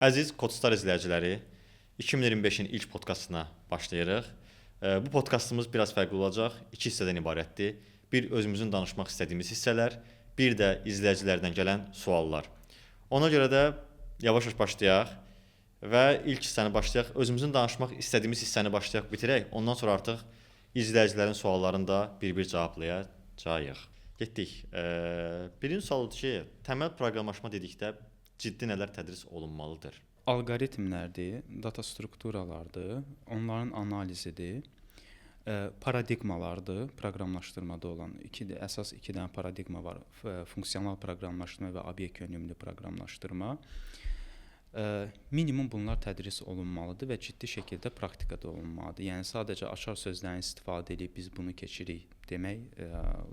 Əziz Kodstar izləyiciləri, 2025-in ilk podkastına başlayırıq. Bu podkastımız biraz fərqli olacaq. İki hissədən ibarətdir. Bir özümüzün danışmaq istədiyimiz hissələr, bir də izləyicilərdən gələn suallar. Ona görə də yavaş-yavaş başlayaq və ilk hissəni başlayaq. Özümüzün danışmaq istədiyimiz hissəni başlayaq, bitirək. Ondan sonra artıq izləyicilərin suallarını da bir-bir cavablayacağıq. Getdik. Birinci sual odur ki, təməl proqramlaşma dedikdə ciddi nələr tədris olunmalıdır? Alqoritmlərdir, data strukturalardır, onların analizidir, paradigmalardır, proqramlaşdırmada olan əsas iki dənə paradigma var. Funksional proqramlaşdırma və obyekt yönümlü proqramlaşdırma. Minimum bunlar tədris olunmalıdır və ciddi şəkildə praktikada olunmalıdır. Yəni sadəcə açar sözlərini istifadə edib biz bunu keçirik demək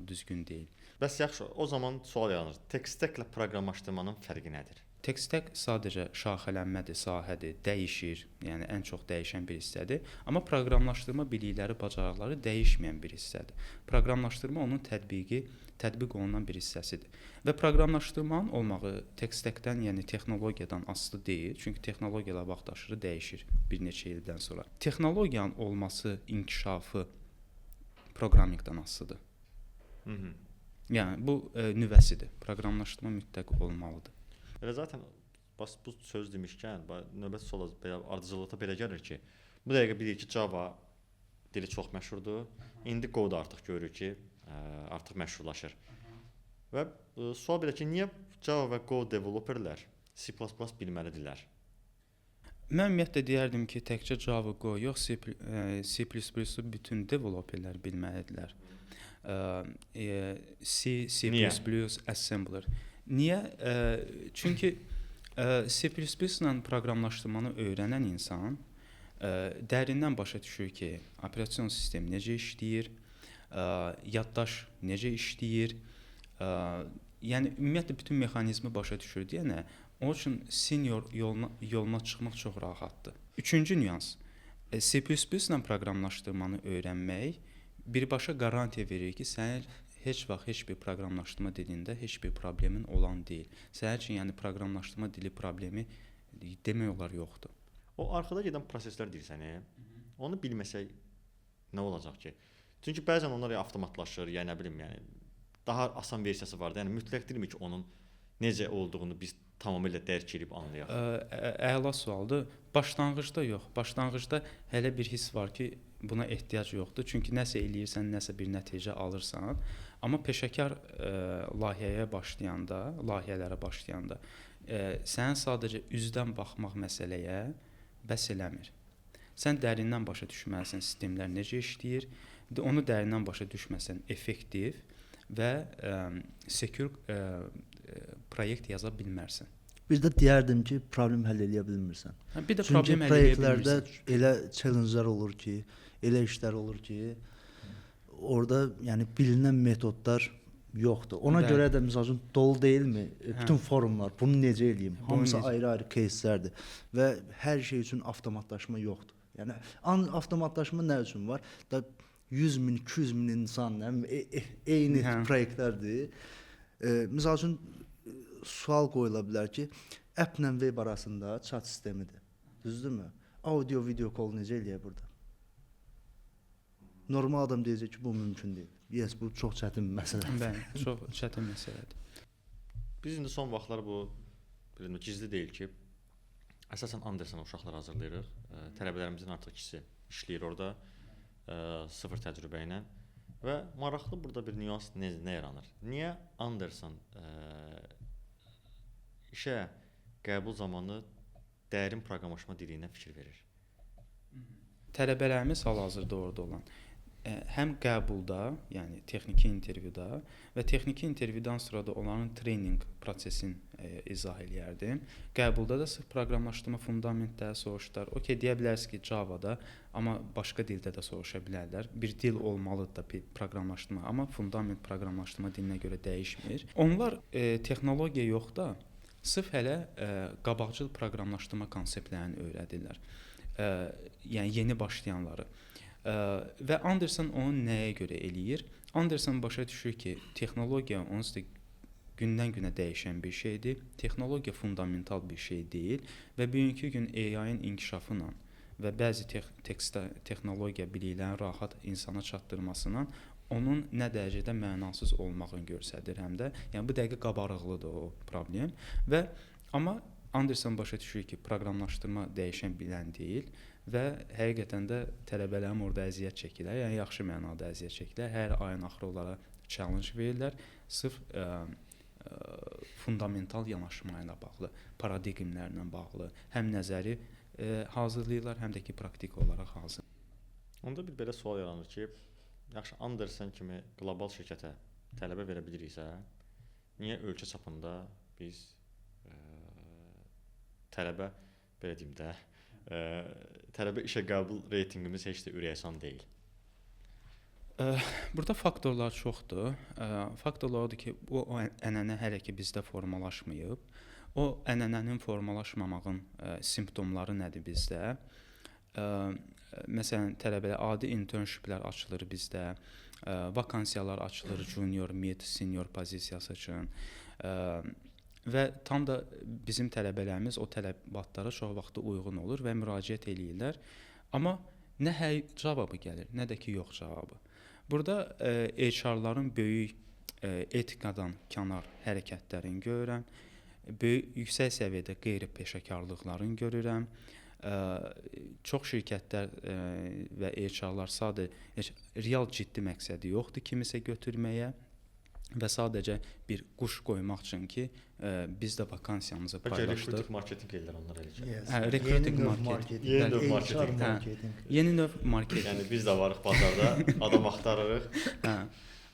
düzgün deyil. Bəs yaxşı, o zaman sual yaranır. Tech stack-lə proqramlaşdırmanın fərqi nədir? Tech stack sadəcə şaxələnmədir, sahədir, dəyişir. Yəni ən çox dəyişən bir hissədir. Amma proqramlaşdırma bilikləri, bacarıqları dəyişməyən bir hissədir. Proqramlaşdırma onun tətbiq olunan bir hissəsidir. Və proqramlaşdırmanın olmağı tech stack-dən, yəni texnologiyadan asılı deyil. Çünki texnologiyalar vaxt aşırı dəyişir bir neçə ildən sonra. Texnologiyanın olması, inkişafı programmingdən asılıdır. Yəni bu nüvəsidir. Proqramlaşdırma mütləq olmalıdır. Elə zaten bas bu söz demişkən, növbəti sual belə ardıcıllıqda belə gəlir ki, bu dəqiqə bilirik ki, Java dili çox məşhurdur. İndi Go da artıq görürük ki, artıq məşhurlaşır. Və sual belə ki, niyə Java və Go developerlər C++ bilməlidirlər? Mən ümumiyyətlə deyərdim ki, təkcə Java, Go yox, C++-u bütün developerlər bilməlidirlər. C, C++, Niyə? Assembler. Niyə? Çünki C++ ilə proqramlaşdırmanı öyrənən insan dərindən başa düşür ki, operatsion sistem necə işləyir, yaddaş necə işləyir, yəni ümumiyyətlə bütün mexanizmi başa düşür deyənə, onun üçün senior yoluna çıxmaq çox rahatdır. Üçüncü nüans, C++ ilə proqramlaşdırmanı öyrənmək birbaşa qarantiya verir ki, sənin heç vaxt heç bir proqramlaşdırma dilində heç bir problemin olan deyil. Sənin üçün yəni proqramlaşdırma dili problemi demək olar yoxdur. O arxada gedən proseslər deyirsən, onu bilməsək nə olacaq ki? Çünki bəzən onlar ya avtomatlaşır, ya nə bilim, yəni daha asan versiyası var da. Yəni mütləq deyilmir ki, onun necə olduğunu biz tamamilə dərk edib anlayaq. Əla sualdır. Başlanğıcda yox. Başlanğıcda hələ bir hiss var ki, buna ehtiyac yoxdur. Çünki nəsə eləyirsən, nəsə bir nəticə alırsan. Amma peşəkar layihəyə başlayanda, layihələrə başlayanda sənin sadəcə üzdən baxmaq məsələyə bəs eləmir. Sən dərindən başa düşməlisən sistemlər necə işləyir. Onu dərindən başa düşməsən effektiv və secure proyekt yaza bilmərsən. Bir də deyərdim ki, problem həll eləyə bilmirsən. Hə, bir də Çünki problem həll eləyə proyektlərdə bilmirsən. elə challenge'lar olur ki, elə işlər olur ki, orada yəni bilinən metodlar yoxdur. Ona görə də məsəl üçün dolu deyilmi? Bütün forumlar, bunu necə eləyim? Bunu Hamısı necə- ayrı-ayrı caselərdir və hər şey üçün avtomatlaşma yoxdur. Yəni avtomatlaşma nə üçün var? Da 100 min, 200 min insan nə bilim, eyni proyektlərdir. Məsəl üçün sual qoyula bilər ki, app-lə web arasında chat sistemidir. Düzdürmü? Audio, video call necə eləyək burada? Normal adam deyəcək ki, bu mümkün deyil. Yes, bu çox çətin bir məsələdir. Bəli, çox çətin məsələdir. Biz indi son vaxtlar bu belə gizli deyil ki, əsasən Andersen uşaqlar hazırlayırıq. Tələbələrimizin artıq ikisi işləyir orada, sıfır təcrübə ilə və maraqlı burada bir nüans nə yaranır? Niyə Andersen işə qəbul zamanı dərin proqramlaşma dilinə fikir verir? Tələbələrimiz hal-hazırda orada olan həm qəbulda, yəni texniki intervyuda və texniki intervyudan sonra da onların treninq prosesini izah eləyərdim. Qəbulda da sırf proqramlaşdırma fundamentləri soruşdular. Okay, deyə bilərsiniz ki, Java-da, amma başqa dildə də soruşa bilərlər. Bir dil olmalıdır da bir proqramlaşdırma, amma fundament proqramlaşdırma dilinə görə dəyişmir. Onlar texnologiya yox da, sırf hələ qabaqcıl proqramlaşdırma konseptlərini öyrədirlər. Yəni yeni başlayanları. Və Andersen onu nəyə görə eləyir? Andersen başa düşür ki, texnologiya onsuz da gündən-günə dəyişən bir şeydir. Texnologiya fundamental bir şey deyil və bugünkü gün AI-ın inkişafı ilə və bəzi texnologiya biliklərin rahat insana çatdırmasından onun nə dərəcədə mənasız olmağını göstərir həm də. Yəni bu dəqiqə qabarıqlıdır o problem və amma Andersen başa düşür ki, proqramlaşdırma dəyişən bilən deyil və həqiqətən də tələbələrim orada əziyyət çəkirlər. Yəni yaxşı mənada əziyyət çəkirlər. Hər ayın axırı onlara challenge verirlər. Sırf fundamental yanaşma ilə bağlı, paradigmlərlə bağlı həm nəzəri hazırlayırlar, həm də ki praktik olaraq hazır. Onda bir belə sual yaranır ki, yaxşı Andersen kimi qlobal şirkətə tələbə verə biliriksə, niyə ölkə çapında biz tələbə, belə deyim də, tələbə işə qəbul reytinqimiz heç də ürəkasan deyil? Burada faktorlar çoxdur. Faktorlar odur ki, o ənənə hələ ki bizdə formalaşmayıb. O ənənənin formalaşmamağın simptomları nədir bizdə? Məsələn, tələbələr adi internshiplər açılır bizdə, vakansiyalar açılır junior, mid, senior pozisiyası üçün. Və tam da bizim tələbələrimiz o tələbatlara çox vaxtı uyğun olur və müraciət eləyirlər. Amma nə hə cavabı gəlir, nə də ki yox cavabı. Burada HR-ların böyük etikadan kənar hərəkətlərini görürəm. Böyük yüksək səviyyədə qeyri-peşəkarlıqlarını görürəm. Çox şirkətlər və HR-lar sadə real ciddi məqsədi yoxdur kimisə götürməyə və sadəcə bir quş qoymaq üçün ki, biz də vakansiyamızı paylaşdıq. Recruiting marketing ellər onlar elə ki. Yes. Hə, recruiting marketing. Yeni növ marketing. Hə, yeni növ marketing. Yəni biz də varıq bazarda, adam axtarırıq. Hə.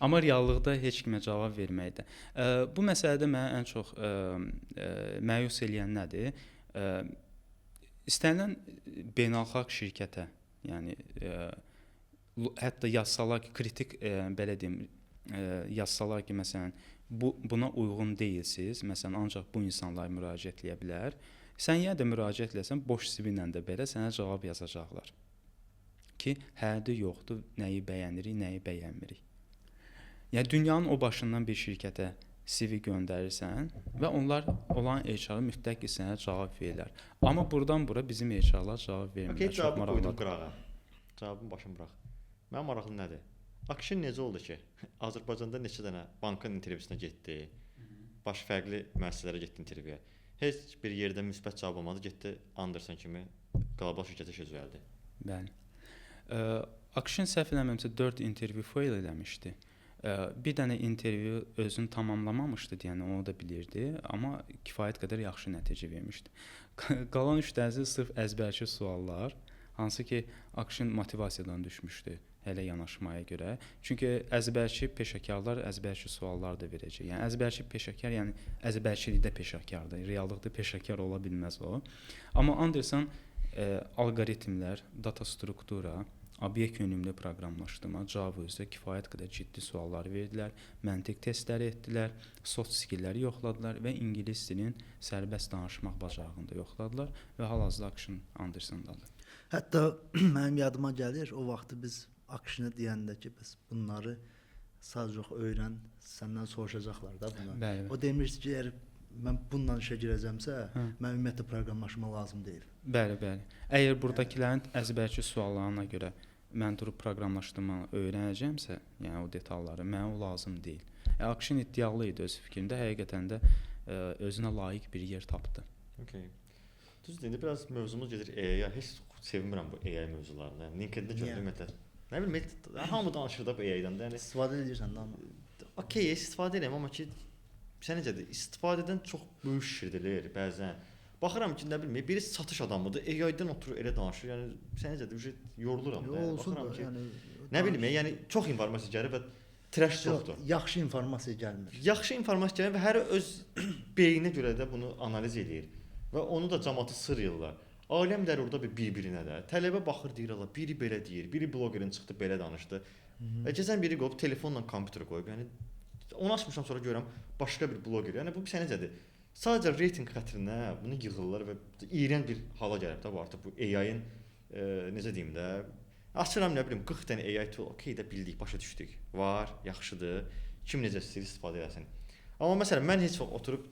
Amma reallıqda heç kimə cavab verməkdə. Bu məsələdə mənə ən çox məyus eləyən nədir? İstənilən beynəlxalq şirkətə, yəni hətta yazsalar ki, kritik belə deyim, yazsalar ki, məsələn, buna uyğun deyilsiz, məsələn, ancaq bu insanlar müraciət eləyə bilər. Sən yenə də müraciət eləsən, boş CV ilə də belə sənə cavab yazacaqlar ki, hədir, yoxdur, nəyi bəyənirik, nəyi bəyənmirik. Yəni dünyanın o başından bir şirkətə CV göndərirsən və onlar olan HR-ı mütləq ki, sənə cavab verirlər. Amma buradan bura bizim HR-lar cavab vermirlər. Okay, cavabı qoydum qırağa. Cavabın başını bıraq. Mənim maraqlı nədir? Akşin necə oldu ki, Azərbaycanda neçə dənə bankın intervyusuna getdi, baş fərqli müəssisələrə getdi intervyuya. Heç bir yerdə müsbət cavab olmadı, getdi Andersen kimi qlobal şirkətə işə düzəldi. Bəli. Akşin səhv eləmirəmsə 4 intervyu fail eləmişdi. Bir dənə intervyu özünü tamamlamamışdı, yəni onu da bilirdi, amma kifayət qədər yaxşı nəticə vermişdi. Qalan 3 dənəsi sırf əzbərçi suallar, hansı ki Akşin motivasiyadan düşmüşdü hələ yanaşmaya görə. Çünki əzbərçi peşəkarlar əzbərçi suallar da verəcək. Yəni əzbərçi peşəkar, yəni əzbərçilikdə peşəkardır, reallıqda peşəkar ola bilməz o. Amma Andersen alqoritmlər, data struktura, obyekt yönümlü proqramlaşdırma, Java üzrə kifayət qədər ciddi suallar verdilər, məntiq testləri etdilər, soft skillləri yoxladılar və ingilis dilinin sərbəst danışmaq bacarığını da yoxladılar və hal-hazırda Akşin Andersendadır. Hətta mənim yadıma gəlir, o vaxtı biz Akşinə deyəndə ki, bəs bunları sadəcə öyrən, səndən soruşacaqlar da bunu. Bəli. O demişdi ki, əgər mən bununla işə girəcəmsə, mənə ümumiyyətlə proqramlaşma lazım deyil. Bəli, bəli. Əgər buradakilərin əzbərçi suallarına görə mən durub proqramlaşdırmanı öyrənəcəmsə, yəni o detalları, mənə o lazım deyil. Akşin iddialı idi öz fikrində, həqiqətən də özünə layiq bir yer tapdı. Okay. Düzdür, indi biraz mövzumuz gedir AI-ya. Heç sevmirəm bu AI mövzularını. Yəni LinkedIn-də görürəm ümumiyyətlə. Nə bilim, hamı danışır da bu AI-dan da. Yəni istifadə edirsən də amma. Okay, istifadə edirəm amma ki, sən necədir? İstifadədən çox böyük şişirdilir bəzən. Baxıram ki, nə bilim, biri satış adamıdır, AI-dan oturur elə danışır. Yəni sən necədir? Yoruluram da. Yəni, baxıram ki, yəni, nə bilim, yəni çox informasiya gəlir və trash çoxdur. Yaxşı informasiya gəlmir. Yaxşı informasiya gəlir və hər öz beyninə görə də bunu analiz eləyir və onu da camaatı sırıyırlar. Aləmlər orada bir-birinə də. Tələbə baxır deyir Allah, biri belə deyir, biri bloqerin çıxdı belə danışdı. Və keçən biri qoyub telefonla kompüter qoyub. Yəni onu açmışam sonra görürəm başqa bir bloqer. Yəni bu sən necədir? Sadəcə reytinq xətrinə bunu yığırlar və iyrənc bir hala gəlib də bu artıq bu AI-ın necə deyim də, açıram nə bilim 40 dənə AI tool, okey də bildik, başa düşdük. Var, yaxşıdır. Kim necə istəyir istifadə eləsin. Amma məsələn mən heç vaxt oturub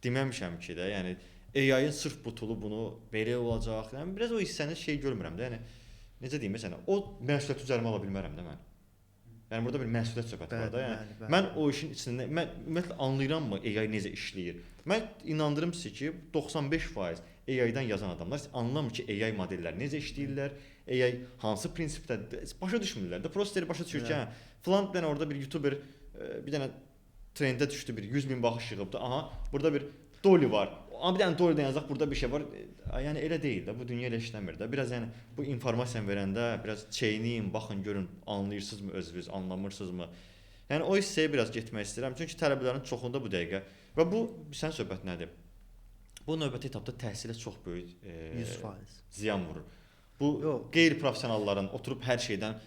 deməmişəm ki də, yəni AI-ın sırf bu toolu bunu belə olacaq. Yəni biraz o hissəni şey görmürəm də. Yəni necə deyim məsələn, o məsuliyyəti üzərimə ala bilmərəm də mən. Yəni burada bir məsuliyyət söhbəti var da. Yəni bəli. Mən o işin içində mən ümumiyyətlə anlayırammı AI necə işləyir? Mən inandırım sizi ki, 95% AI-dan yazan adamlar anlamır ki, AI modelləri necə işləyirlər, AI hansı prinsipdə başa düşmürlər də. Prosta başa düşür ki, hə, filan bir dənə orada bir YouTuber bir dənə trendə düşdü, bir 100 min baxış yığıbdı. Aha, burada bir Dolly var. Amma bir dənə Dolly-dən yazaq, burada bir şey var. Yəni elə deyil də, bu dünya elə işləmir də. Biraz yəni bu informasiyanı verəndə biraz çeyniyin, baxın, görün, anlayırsınızmı özünüz, anlamırsınızmı? Yəni o hissəyə biraz getmək istəyirəm. Çünki tələbələrin çoxunda bu dəqiqə və bu sən söhbət nədir? Bu növbəti etapda təhsilə çox böyük 100% ziyan vurur. Bu qeyri-professionalların oturub hər şeydən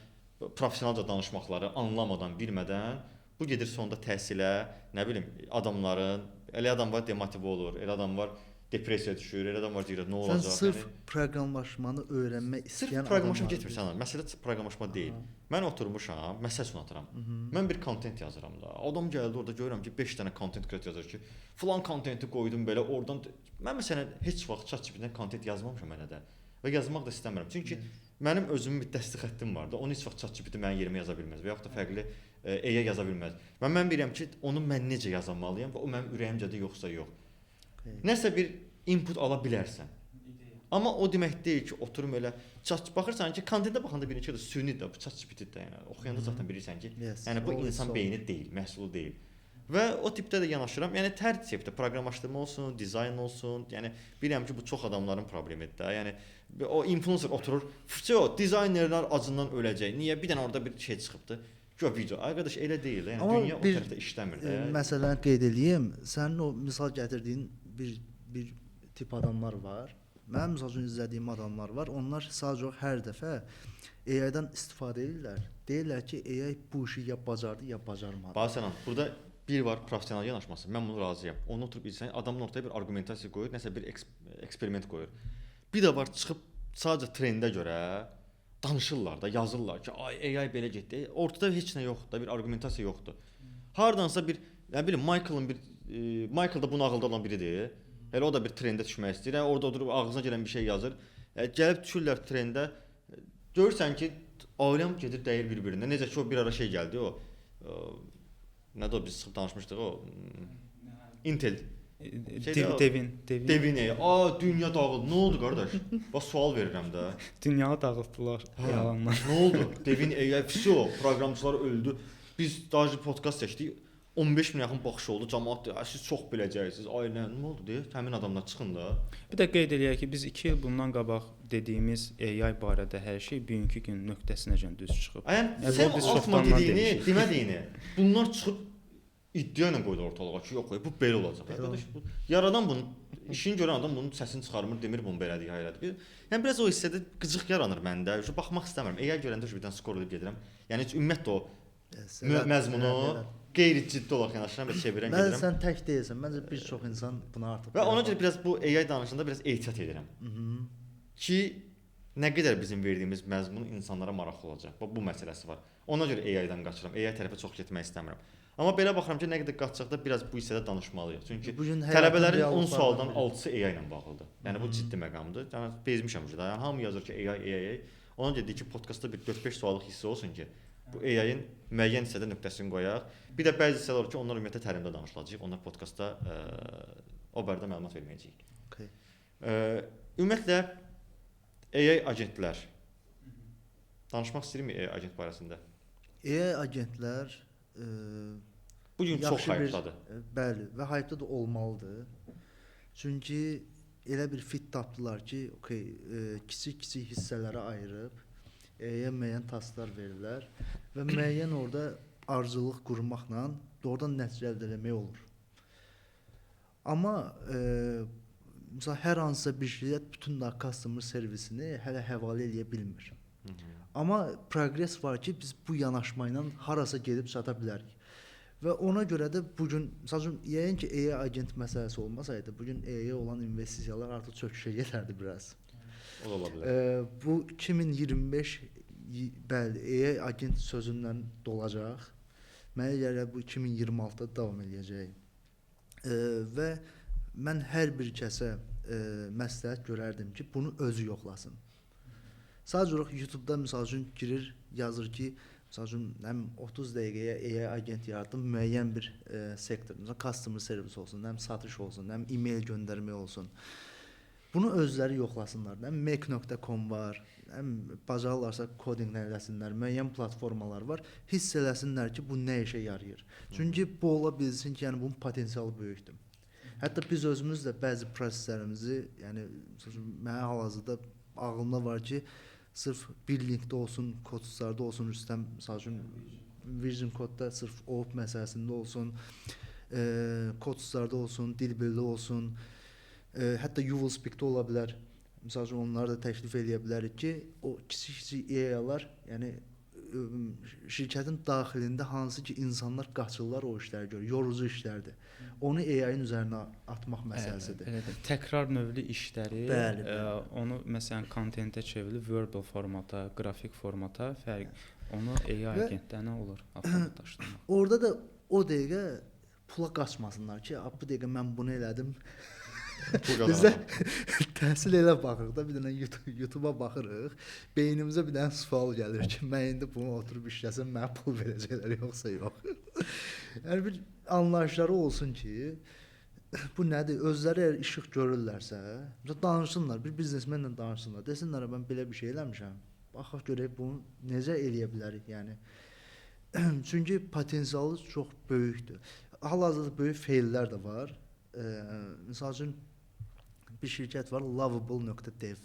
professionalca danışmaqları, anlamadan, bilmədən bu gedir sonda təhsilə, nə bilim, adamların, elə adam var demotivə olur, elə adam var depressiyaya düşür, elə adam var deyir nə olacaq. Sən sırf yəni, proqramlaşmanı öyrənmək istəyən sırf proqramlaşma getmirsən. Məsələ proqramlaşma deyil. Aha. Mən oturmuşam, məsəl üçün atıram. Hı -hı. Mən bir kontent yazıram da. Adam gəldi orada görürəm ki, 5 dənə kontent creator yazır ki, filan kontenti qoydum belə oradan. Mən məsələn heç vaxt ChatGPT-dən kontent yazmamışam hələ də və yazmaq da istəmirəm. Çünki mənim özümün bir dəsti xəttim var da. Onu heç vaxt ChatGPT mənim yerimə yaza bilməz və yaxud da fərqli AI yaza bilməz. Və mən bilirəm ki, onu mən necə yazmalıyam və o mənim ürəyimcədir yoxsa yox. Okay. Nəsə bir input ala bilərsən. Amma o demək deyil ki, oturum elə chat baxırsan ki, kontentə baxanda bilir ki, sünidir bu ChatGPT-də yəni oxuyanda zaten bilirsən ki, yes, yəni bu insan beyni deyil, məhsulu deyil. Və o tipdə də yanaşıram. Yəni hər tipdə proqramlaşdırma olsun, dizayn olsun. Yəni bilirəm ki, bu çox adamların problemidir də. Yəni o influencer oturur, "Vəsə, dizaynerlər acından öləcək. Niyə bir dənə orada bir şey çıxıbdı?" Gör video. Arkadaş elə deyil. Yəni amma dünya o bir, tərəfdə işləmir də. Məsələni qeyd eləyim. Sənin o misal gətirdiyin bir tip adamlar var. Mənim misal üçün izlədiyim adamlar var. Onlar sadəcə hər dəfə AI-dan istifadə edirlər. Deyirlər ki, AI bu işi ya bacardı, ya bacarmadı. Bax sənan, burada bir var professional yanaşması. Mən bunu razıyam. Onu oturub izləyən adamın ortaya bir arqumentasiya qoyur, nəsə bir eksperiment qoyur. Bir də var çıxıb sadəcə trendə görə danışırlar da, yazırlar ki, ay AI belə getdi. Ortada heç nə yoxdur da, bir arqumentasiya yoxdur. Hardansa bir, nə bilim, Michael'ın bir Michael da bunu ağılda olan biridir. Elə o da bir trendə düşmək istəyir. Yəni orada oturub ağzına gələn bir şey yazır. Gəlib düşürlər trendə. Görürsən ki, ailəm gedir dəyir bir-birinə. Necə ki o bir ara şey gəldi o. Nədir o biz çıxıb danışmışdıq o. Intel. Devin. Devin. A, dünya dağıldı. Nə oldu qardaş? Bax sual verirəm də. Dünyanı dağıtdılar yalanlar. Nə oldu? Devin AI vəsə, proqramçılar öldü. Biz daha podkast çəkdik. 15 min yaxın baxış oldu. Camaat deyir, siz çox biləcəksiniz. Ay nə oldu deyə həmin adamlar çıxın da. Bir də qeyd eləyək ki, biz 2 il bundan qabaq dediyimiz AI barədə hər şey bugünkü gün nöqtəsinəcən düz çıxıb. Yəni sən Altman dediyini, demədiyini bunlar çıxıb iddia ilə qoydu ortalığa ki, yox, bu belə olacaq. Arkadaş, bu yaradan bunu, işini görən adam bunun səsini çıxarmır, demir bunu belədir, ya elədir. Yəni biraz o hissədə qıcıq yaranır məndə. Baxmaq istəmirəm. AI görəndə birdən skorlayıb gedirəm. Yəni heç ümumiyyətlə o məzmunu qeyri-ciddi olaraq yanaşıram və çevirən gedirəm. Mən sən tək deyilsən. Məncə bir çox insan buna artıq. Və ona görə biraz bu AI danışanda biraz ehtiyat edirəm. Ki nə qədər bizim verdiyimiz məzmun insanlara maraqlı olacaq. Bax bu məsələsi var. Ona görə AI-dan qaçıram. AI tərəfə çox getmək istəmirəm. Amma belə baxıram ki, nə qədər qaçsaq da biraz bu hissədə danışmalıyıq. Çünki tələbələrin 10 sualdan 6-sı AI ilə bağlıdır. Yəni bu ciddi məqamdır. Yəni bezmişəm da. Yəni hamı yazır ki, AI, AI, AI. Ona görə deyir ki, podkastda bir 4-5 suallıq hissə olsun ki, bu AI-in müəyyən hissədə nöqtəsini qoyaq. Bir də bəzi hissələr olur ki, onlar ümumiyyətlə təlimdə danışılacaq. Onlar podkastda o barədə məlumat verməyəcəyik. Okay. Ümumiyyətlə AI agentlər. Danışmaq istəyirmi AI agent barəsində? AI agentlər bu gün çox hype'dadır. Bəli, və hype'da da olmalıdır. Çünki elə bir fit tapdılar ki, okay, kiçik-kiçik hissələrə ayırıb AI-yə müəyyən tasklar verirlər və müəyyən orada ardıcıllıq qurmaqla doğrudan nəticə əldə etmək olur. Amma məsələn hər hansısa bir şirkət bütün da customer servisini hələ həvalə eləyə bilmir. Amma proqres var ki, biz bu yanaşma ilə harasa gedib çata bilərik. Və ona görə də bu gün, məsəl üçün, yəqin ki, AI agent məsələsi olmasaydı, bu gün AI-yə olan investisiyalar artıq çöküşə gedərdi biraz. O da ola bilər. Bu 2025 bəli, AI agent sözündən dolacaq. Mənə gəlir bu 2026-da davam eləyəcək. Və mən hər bir kəsə məsləhət görərdim ki, bunu özü yoxlasın. Sadəcə olaraq YouTube-da misal üçün girir, yazır ki, misal üçün həm 30 dəqiqəyə AI agent yaratdım müəyyən bir sektor, məsələn customer service olsun, həm satış olsun, həm e-mail göndərmək olsun. Bunu özləri yoxlasınlar. Həm make.com var, həm bacarırlarsa coding eləsinlər, müəyyən platformalar var. Hiss eləsinlər ki, bu nə işə yarayır. Çünki bu ola bilsin ki, yəni bunun potensialı böyükdür. Hətta biz özümüz də bəzi proseslərimizi, yəni məsəl üçün mənə hal-hazırda ağlımda var ki, sırf billing-də olsun, kodlarda olsun, Rüstəm məsəl üçün Virgin Code-da sırf OOP məsələsində olsun, kodlarda olsun, dil birliyi olsun, hətta YouWillSpeak-də ola bilər. Məsəl üçün onları da təklif eləyə bilərik ki, o kiçik-kiçik AI-lar, yəni şirkətin daxilində hansı ki insanlar qaçırlar o işləri görür, yorucu işlərdir. Onu AI-ın üzərinə atmaq məsələsidir. Elədir. Təkrar növlü işləri, bəli, bəli. Onu məsələn kontentə çevrilib verbal formata, qrafik formata fərq onu AI agentlərinə olur avtomatlaşdırmaq. Orada da o dəqiqə pula qaçmasınlar ki, bu dəqiqə mən bunu elədim. Bizdə təhsil elə baxırıq da, bir dənə YouTube-a baxırıq, beynimizə bir dənə sual gəlir ki, mən indi bunu oturub işləsəm mənə pul verəcəklər yoxsa yox. Yəni bir anlayışları olsun ki, bu nədir? Özləri əgər işıq görürlərsə, məsələn danışsınlar, bir biznesmenlə danışsınlar, desinlər mən belə bir şey eləmişəm. Baxaq görək bunu necə eləyə bilərik, yəni. Çünki potensialı çox böyükdür. Hal-hazırda böyük faillər də var. Misal üçün bir şirkət var, lovable.dev.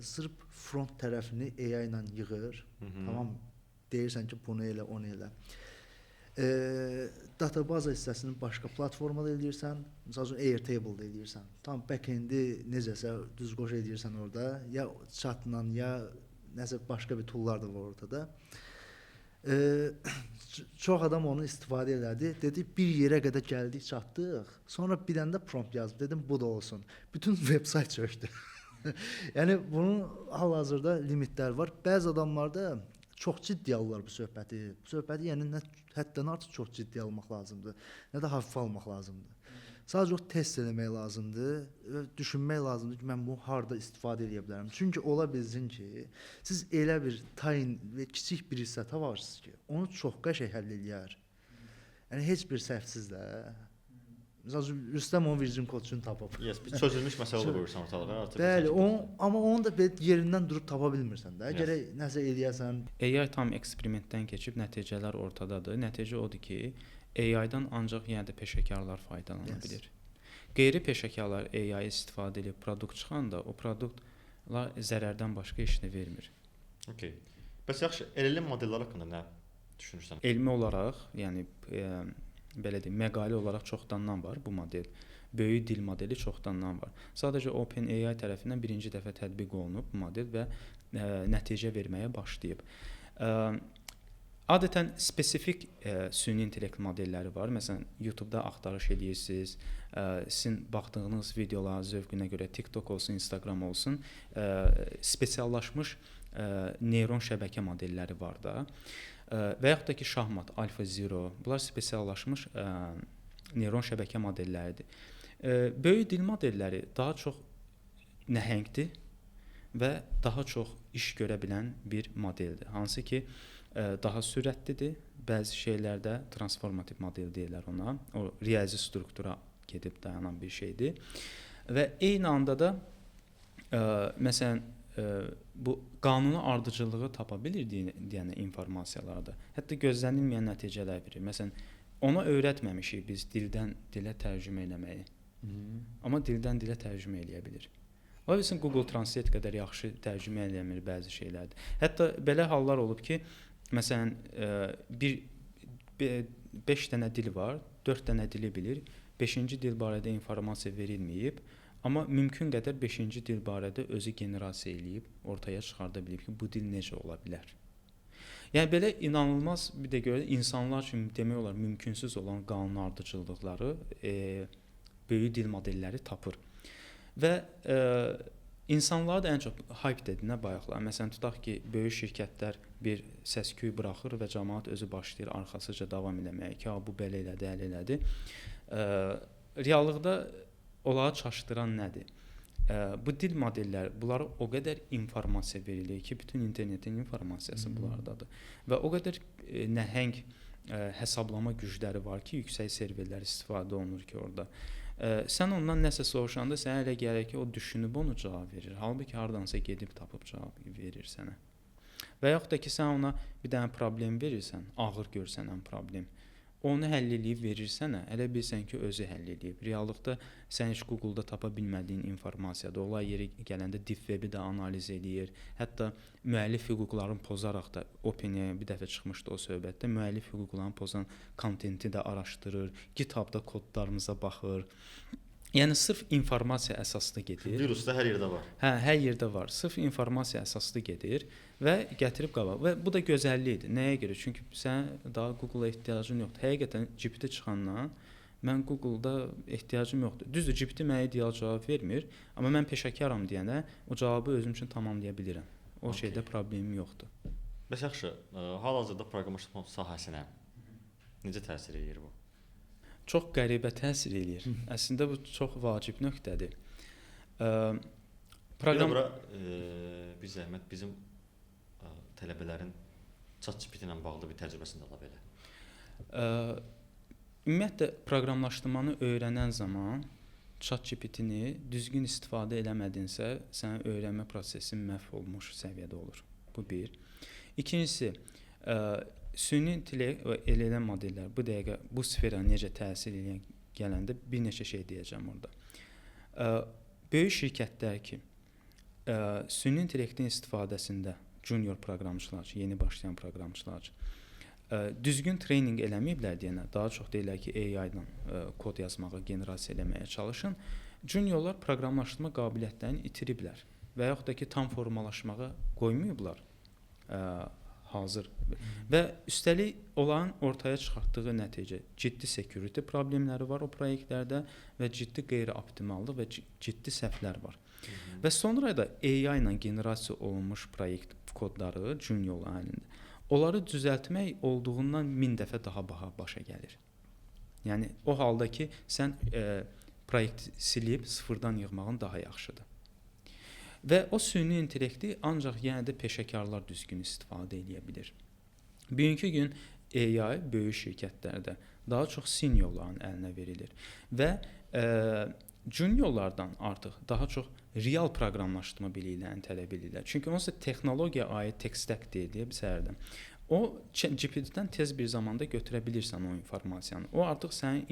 Sırf front tərəfini AI ilə yığır. Tamam, deyirsən ki, bunu elə, onu elə. Databaza hissəsini başqa platformada eləyirsən, misal üçün Airtable-da eləyirsən. Tam back-endi necəsə düz qoş eləyirsən orada, ya chatla, ya nəsə başqa bir toollar da var ortada. Çox adam onu istifadə elədi. Dedi, bir yerə qədər gəldik, çatdıq. Sonra bir dənə də prompt yazdım. Dedim, bu da olsun. Bütün website çökdü. Yəni bunun hal-hazırda limitlər var. Bəzi adamlarda çox ciddi alırlar bu söhbəti. Bu söhbəti yəni nə həddən artıq çox ciddi almaq lazımdır, nə də hafifə almaq lazımdır. Sadəcə o test eləmək lazımdır və düşünmək lazımdır ki, mən bunu harda istifadə eləyə bilərəm. Çünki ola bilsin ki, siz elə bir tayin və kiçik bir hissə taparsınız ki, onu çox qəşəng həll eləyər. Yəni heç bir səhvsiz də. Məsəl üçün Rüstəm onu Virgin Code üçün tapıb. Yes, bir çözülmüş məsələ qoyursan ortalığa artıq. Bəli, amma onu da belə yerindən durub tapa bilmirsən də. Gərək nəsə eləyəsən. AI tam eksperimentdən keçib nəticələr ortadadır. Nəticə odur ki, AI-dan ancaq yenə də peşəkarlar faydalana bilir. Qeyri-peşəkarlar AI istifadə edib produkt çıxanda o produktlar zərərdən başqa heç nə vermir. Okay. Bəs yaxşı, LLM modelləri haqqında nə düşünürsən? Elmi olaraq, yəni belə deyim, məqalə olaraq çoxdandan var bu model. Böyük dil modeli çoxdandan var. Sadəcə OpenAI tərəfindən birinci dəfə tətbiq olunub bu model və nəticə verməyə başlayıb. Adətən spesifik süni intellekt modelləri var. Məsələn, YouTube-da axtarış eləyirsiniz, sizin baxdığınız videolar zövqünə görə TikTok olsun, Instagram olsun, spesiallaşmış neyron şəbəkə modelləri var da. Və yaxud da ki, şahmat, AlphaZero, bunlar spesiallaşmış neyron şəbəkə modelləridir. Böyük dil modelləri daha çox nəhəngdir və daha çox iş görə bilən bir modeldir. Hansı ki, daha sürətlidir. Bəzi şeylərdə transformativ model deyirlər ona. O riyazi struktura gedib dayanan bir şeydir. Və eyni anda da məsələn bu qanuni ardıcıllığı tapa bilir deyən informasiyalarda. Hətta gözlənilməyən nəticələr verir. Məsələn, ona öyrətməmişik biz dildən dilə tərcümə eləməyi. Amma dildən dilə tərcümə eləyə bilir. Ola bilsin Google Translate qədər yaxşı tərcümə eləmir bəzi şeylərdə. Hətta belə hallar olub ki, məsələn, 5 dənə dil var, 4 dənə dili bilir, 5-ci dil barədə informasiya verilməyib, amma mümkün qədər 5-ci dil barədə özü generasiya eləyib, ortaya çıxarda bilib ki, bu dil necə ola bilər. Yəni belə inanılmaz bir də görə insanlar üçün demək olar mümkünsüz olan qanun ardıcıllıqları böyük dil modelləri tapır. Və insanlar da ən çox hype dedinə bayaqlar. Məsələn, tutaq ki, böyük şirkətlər bir səs-küy buraxır və cəmaət özü başlayır arxasıca davam eləməyə ki, bu belə elədi, əl elədi. Reallıqda onları çaşdıran nədir? Bu dil modelləri, bunlara o qədər informasiya verilir ki, bütün internetin informasiyası bunlardadır. Və o qədər nəhəng hesablama gücləri var ki, yüksək serverlər istifadə olunur ki orada. Sən ondan nəsə soruşanda sənə elə gəlir ki, o düşünüb onu cavab verir. Halbuki hardansa gedib tapıb cavab verir sənə. Və yaxud da ki, sən ona bir dənə problem verirsən, ağır görsənən problem. Onu həll eləyib verir sənə, elə bilsən ki, özü həll eləyib. Reallıqda sən heç Google-da tapa bilmədiyin informasiyadır. Olay yeri gələndə deep web-i də analiz eləyir. Hətta müəllif hüquqlarını pozaraq da OpenAI bir dəfə çıxmışdı o söhbətdə, müəllif hüquqlarını pozan kontenti də araşdırır, GitHub-da kodlarımıza baxır. Yəni sırf informasiya əsaslı gedir. Virus da hər yerdə var. Hə, hər yerdə var. Sırf informasiya əsaslı gedir və gətirib qabağa. Və bu da gözəllikdir. Nəyə görə? Çünki sən daha Google-a ehtiyacın yoxdur. Həqiqətən GPT çıxandan mən Google-da ehtiyacım yoxdur. Düzdür, GPT mənə ideal cavab vermir, amma mən peşəkaram deyənə o cavabı özüm üçün tamamlaya bilirəm. O şeydə problemim yoxdur. Bəs yaxşı, hal-hazırda proqramlaşdırma sahəsinə necə təsir eləyir bu? Çox qəribə təsir eləyir. Əslində bu çox vacib nöqtədir. Proqram bura bir zəhmət bizim tələbələrin ChatGPT ilə bağlı bir təcrübəsini də ala belə. Ümumiyyətlə proqramlaşdırmanı öyrənən zaman ChatGPT-ni düzgün istifadə eləmədinsə, sənin öyrənmə prosesin məhv olmuş səviyyədə olur. Bu bir. İkincisi, süni intellekt və LLM modellər bu dəqiqə bu sferə necə təsir eləyən gələndə bir neçə şey deyəcəm orada. Böyük şirkətlər ki, süni intellektin istifadəsində junior proqramçılar, yeni başlayan proqramçılar düzgün treninq eləməyiblər deyənə, daha çox deyirlər ki, AI ilə kod yazmağa, generasiya eləməyə çalışın. Juniorlar proqramlaşdırma qabiliyyətlərini itiriblər və yaxud da ki, tam formalaşmağa qoymayıblar. Hazır. Və üstəlik onların ortaya çıxartdığı nəticə ciddi security problemləri var o proyektlərdə və ciddi qeyri-optimallıq və ciddi səhvlər var. Və sonra da AI ilə generasiya olunmuş proyekt kodları juniorların əlində. Onları düzəltmək olduğundan 1000 dəfə daha baha başa gəlir. Yəni o halda ki, sən proyekti silib sıfırdan yığmağın daha yaxşıdır. Və o süni intellekti ancaq yenə də peşəkarlar düzgün istifadə eləyə bilir. Bugünkü gün AI böyük şirkətlərdə daha çox seniorların əlinə verilir və juniorlardan artıq daha çox real proqramlaşdırma biliklərini tələb edirlər. Çünki onsuz texnologiya aid tech stack deyilir bir səhərdən. O GPT-dən tez bir zamanda götürə bilirsən o informasiyanı. O artıq sənin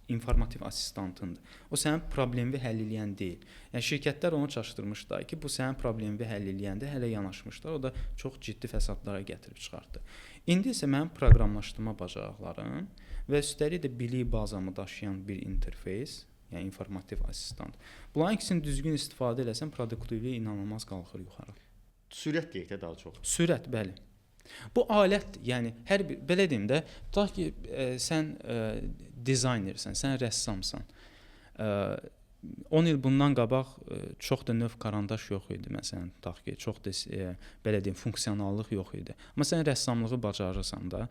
informativ asistantındır. O sənin problemi həll eləyən deyil. Yəni şirkətlər onu çaşdırmışlar ki, bu sənin problemi həll eləyəndə hələ yanaşmışlar. O da çox ciddi fəsadlara gətirib çıxartdı. İndi isə mənim proqramlaşdırma bacarıqlarım və üstəlik də bilik bazamı daşıyan bir interfeys, yəni informativ asistant. Bunların ikisini düzgün istifadə eləsən, produktivlik inanılmaz qalxır yuxarı. Sürət deyək də daha çox. Sürət, bəli. Bu alət, yəni hər bir belə deyim də, tutaq ki, sən dizaynersən, sən rəssamsan. 10 il bundan qabaq çox da növ karandaş yox idi məsələn, tutaq ki, çox da belə deyim, funksionallıq yox idi. Amma sən rəssamlığı bacarırsan da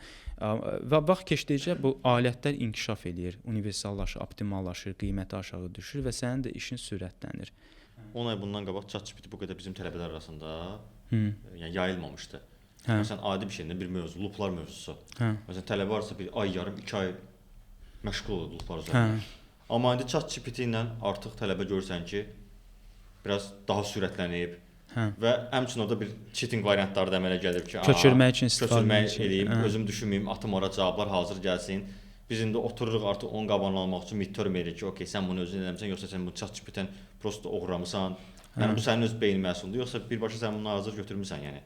və vaxt keçdikcə bu alətlər inkişaf eləyir, universallaşır, optimallaşır, qiyməti aşağı düşür və sənin də işin sürətlənir. 10 ay bundan qabaq ChatGPT bu qədər bizim tələbələr arasında yəni yayılmamışdı. Hə. Məsələn, adi bir şeydə bir mövzu, looplar mövzusu. Hə. Məsələn, tələbə varsa bir ay yarım, 2 ay məşğul olur looplar üzərində. Hə. Amma indi ChatGPT ilə artıq tələbə görürsən ki, biraz daha sürətlənib. Hə. Və həmçinin orada bir cheating variantları da əmələ gəlib ki, köçürmək üçün istifadə eləyim, hə. Özüm düşünməyim, atım ora cavablar hazır gəlsin. Biz indi otururuq artıq onun qabağını almaq üçün midterm edirik ki, okey, sən bunu özün eləmisən, yoxsa sən bunu ChatGPT-dən prosto oğurlamısan. Yəni bu sənin öz beyin məhsuludur, yoxsa birbaşa sən bunu hazır götürmüsən, yəni.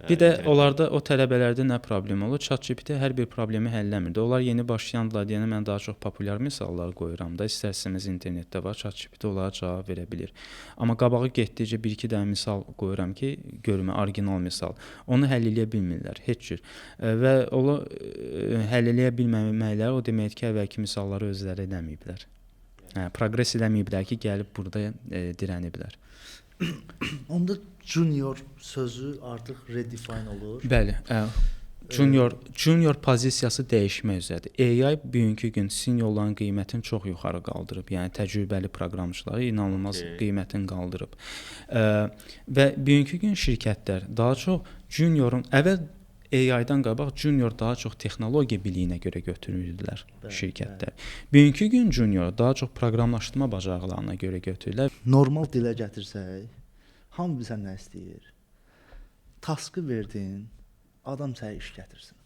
Bir də onlarda, o tələbələrdə nə problem olur? ChatGPT hər bir problemi həll eləmirdi. Onlar yeni başlayandılar deyənə mən daha çox populyar misallar qoyuram da. İstərsəniz internetdə var, ChatGPT onlara cavab verə bilir. Amma qabağı getdikcə bir-iki dənə misal qoyuram ki, görmə, orijinal misal. Onu həll eləyə bilmirlər heç cür. Və onu həll eləyə bilməməkləri o deməkdir ki, əvvəlki misalları özləri eləməyiblər. Hə, proqres eləməyiblər ki, gəlib burada dirəniblər. Onda junior sözü artıq redefine olur. Bəli. Junior pozisiyası dəyişmək üzrədir. AI bugünkü gün seniorların qiymətini çox yuxarı qaldırıb. Yəni təcrübəli proqramçıları inanılmaz qiymətini qaldırıb. Və bugünkü gün şirkətlər daha çox juniorun əvvəl AI-dan qabaq junior daha çox texnologiya biliyinə görə götürürdülər şirkətlər. Bugünkü gün junior daha çox proqramlaşdırma bacarıqlarına görə götürürlər. Normal dilə gətirsək, hamı bilsə nə istəyir. Taskı verdin, adam sənə iş gətirsin.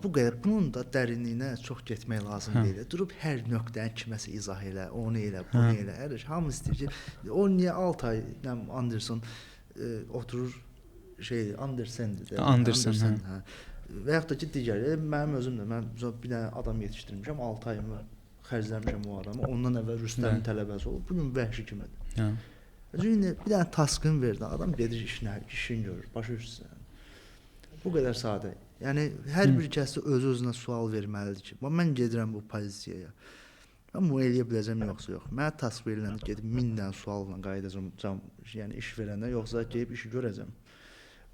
Bu qədər. Bunun da dərinliyinə çox getmək lazım deyil. Durub hər nöqtəni kiməsə izah elə, onu elə, bunu elə. Hər şey hamı istəyir ki, o niyə 6 ay Anderson oturur Andersendir də. Andersen, hə. Və yaxud da ki, digəri, mənim özüm də, mən bir dənə adam yetişdirmişəm, 6 ayımı xərcləmişəm o adamı. Ondan əvvəl Rüstəmin tələbəsi olub, bu gün vəhşi kimidir. Hə. Çünki bir dənə taskını verdi, adam gedir işinə, işini görür, başa düşürsən. Bu qədər sadə. Yəni hər bir kəs özü-özünə sual verməlidir ki, mən gedirəm bu pozisiyaya. Mən bunu eləyə biləcəm yoxsa yox. Mənə task veriləndə gedib 1000 dənə sualla qayıdacam, yəni iş verəndə, yoxsa gedib işi görəcəm.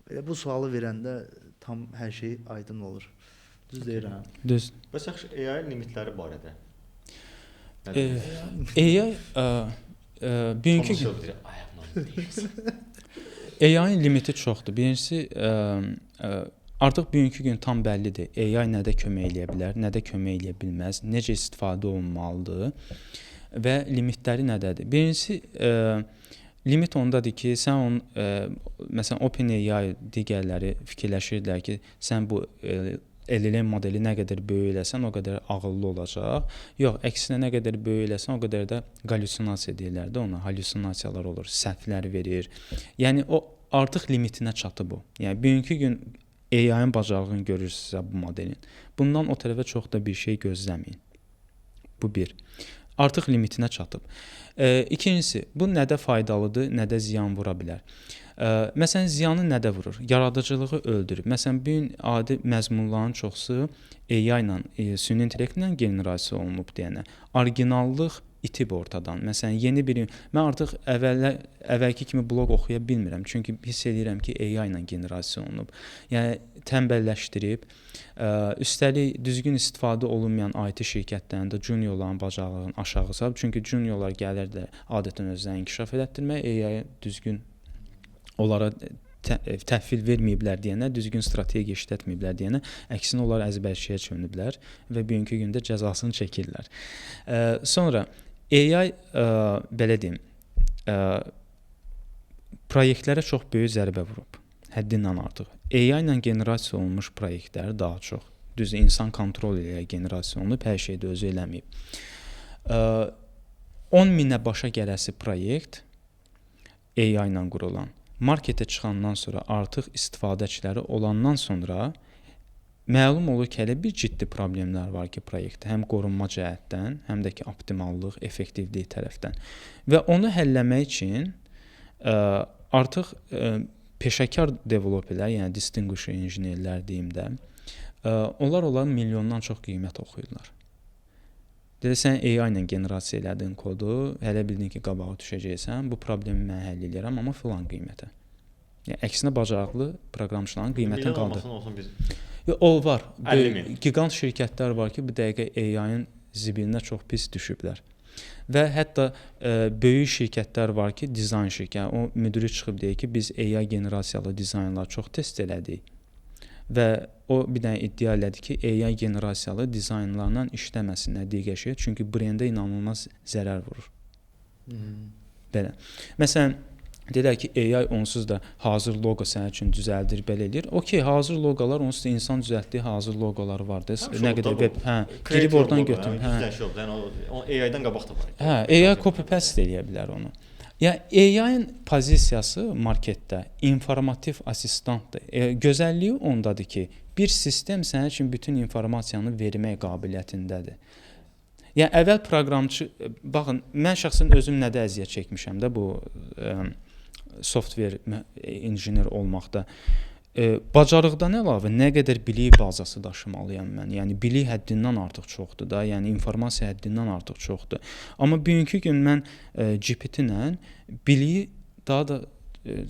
Elə bu sualı verəndə tam hər şey aydın olur. Düz deyirəm. Düz. Bəs yaxşı, AI limitləri barədə. AI bugünkü AI-ın limiti çoxdur. Birincisi, artıq bugünkü gün tam bəllidir. AI nədə kömək eləyə bilər, nədə kömək eləyə bilməz, necə istifadə olunmalıdır və limitləri nədədir? Birincisi, limit ondadır ki, sən onun, məsələn, OpenAI digərləri fikirləşirdilər ki, sən bu LLM modeli nə qədər böyük eləsən, o qədər ağıllı olacaq. Yox, əksinə nə qədər böyük eləsən, o qədər də halüsinasiya deyirlər də ona, halüsinasiyalar olur, səhvlər verir. Yəni o artıq limitinə çatıb o. Yəni bugünkü gün AI-ın bacarığını görürsünüzsə bu modelin. Bundan o tərəfə çox da bir şey gözləməyin. Bu bir. Artıq limitinə çatıb. İkincisi, bu nədə faydalıdır, nədə ziyan vura bilər. Məsələn, ziyanı nədə vurur? Yaradıcılığı öldürür. Məsələn, bu gün adi məzmunların çoxsu AI ilə, süni intellektlə generasiya olunub deyənə. Originallıq itib ortadan. Məsələn, yeni bir mən artıq əvvəlki kimi bloq oxuya bilmirəm, çünki hiss eləyirəm ki, AI ilə generasiya olunub. Yəni tənbəlləşdirib, üstəlik düzgün istifadə olunmayan IT şirkətlərində juniorların bacarığını aşağı salıb, çünki juniorlar gəlirdi adətən özlərini inkişaf elətdirməyə, AI düzgün onlara təhvil verməyiblər deyənə, düzgün strategiya işlətməyiblər deyənə, əksinə onlar əzbərçiyə çönüblər və bugünkü gündə cəzasını çəkirlər. Sonra AI, belə deyim, proyektlərə çox böyük zərbə vurub, həddindən artıq. AI ilə generasiya olunmuş proyektlər daha çox, düzdür, insan kontrol eləyər generasiya olunub, hər şeydə özü eləməyib. 10 minə başa gələsi proyekt AI ilə qurulan, marketə çıxandan sonra artıq istifadəçiləri olandan sonra məlum olur ki, hələ bir ciddi problemlər var ki, proyektdə həm qorunma cəhətdən, həm də ki, optimallıq, effektivlik tərəfdən. Və onu həlləmək üçün artıq peşəkar developerlər, yəni distinguished inženerlər deyim də, onlar onların milyondan çox qiymət oxuyurlar. Dedi, sən AI ilə generasiya elədin kodu, hələ bildin ki, qabağa düşəcəksən, bu problemi mən həll eləyirəm, amma filan qiymətə. Yəni, əksinə bacarıqlı proqramçıların qiymətini qaldır. Olsun biz. O var. Gigant şirkətlər var ki, bu dəqiqə AI-ın zibilinə çox pis düşüblər. Və hətta böyük şirkətlər var ki, dizayn şirkəti, o müdiri çıxıb deyir ki, biz AI generasiyalı dizaynlar çox test elədik. Və o bir dənə iddia elədi ki, AI generasiyalı dizaynlarla işləməsinlər digər şey, çünki brendə inanılmaz zərər vurur. Belə. Məsələn, deyirlər ki, AI onsuz da hazır loqo sənin üçün düzəldir, belə eləyir. Okey, hazır loqolar onsuz da insan düzəltdiyi hazır loqolar var da. Nə qədər web, hə, girib oradan götür. Hə. Yəni o AI-dan qabaq da var. Hə, AI copy paste eləyə bilər onu. Yəni AI-ın pozisiyası marketdə informativ asistantdır. Gözəlliyi ondadır ki, bir sistem sənin üçün bütün informasiyanı vermək qabiliyyətindədir. Yəni əvvəl proqramçı, baxın, mən şəxsən özüm nədə əziyyət çəkmişəm də bu software inžener olmaqda. Bacarıqdan əlavə nə qədər bilik bazası daşımalıyam mən. Yəni bilik həddindən artıq çoxdur da, yəni informasiya həddindən artıq çoxdur. Amma bugünkü gün mən GPT ilə biliyi daha da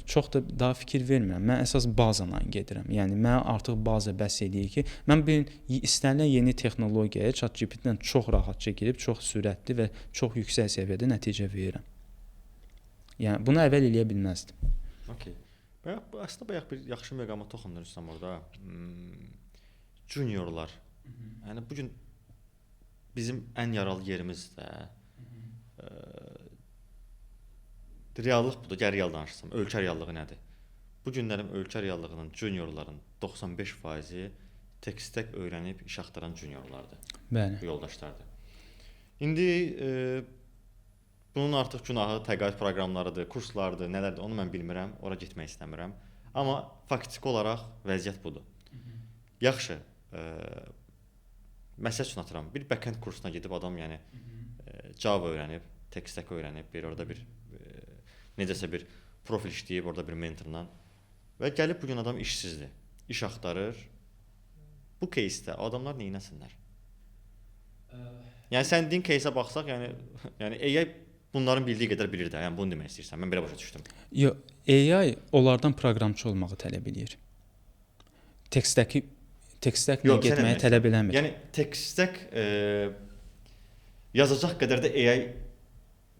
Çox da daha fikir vermirəm. Mən əsas bazana gedirəm. Yəni mənə artıq baza bəs eləyir ki, mən bu gün istənilən yeni texnologiyaya ChatGPT-dən çox rahatca girib, çox sürətli və çox yüksək səviyyədə nəticə verirəm. Yəni bunu əvvəl eləyə bilməzdim. Okay. Bayaq əslində bayaq bir yaxşı məqama toxundun Rüstəm orada. Juniorlar. Yəni bu gün bizim ən yaralı yerimiz də reallıq budur. Gəl real danışsam. Ölkə reallığı nədir? Bu günlərin ölkə reallığının juniorların 95%-i tech stack öyrənib iş axtaran juniorlardır. Bəli. Bu yoldaşlardır. İndi bunun artıq günahı təqaüd proqramlarıdır, kurslardır, nələrdir, onu mən bilmirəm, ora getmək istəmirəm. Amma faktiki olaraq vəziyyət budur. Yaxşı, məsəl üçün atıram, bir backend kursuna gedib adam, yəni Java öyrənib, tech stack öyrənib, bir orada bir necəsə bir profil işləyib orada bir mentorla və gəlib bu gün adam işsizdir, iş axtarır. Bu кейsdə adamlar nə etsinlər? Yəni sən din кейsə baxsaq, yəni AI bunların bildiyi qədər bilir də. Yəni bunu demək istəyirsən. Mən belə başa düşdüm. Yox, AI onlardan proqramçı olmağı tələb eləyir. Tech stack-lə getməyi tələb eləmir. Yəni tech stack yazacaq qədər də AI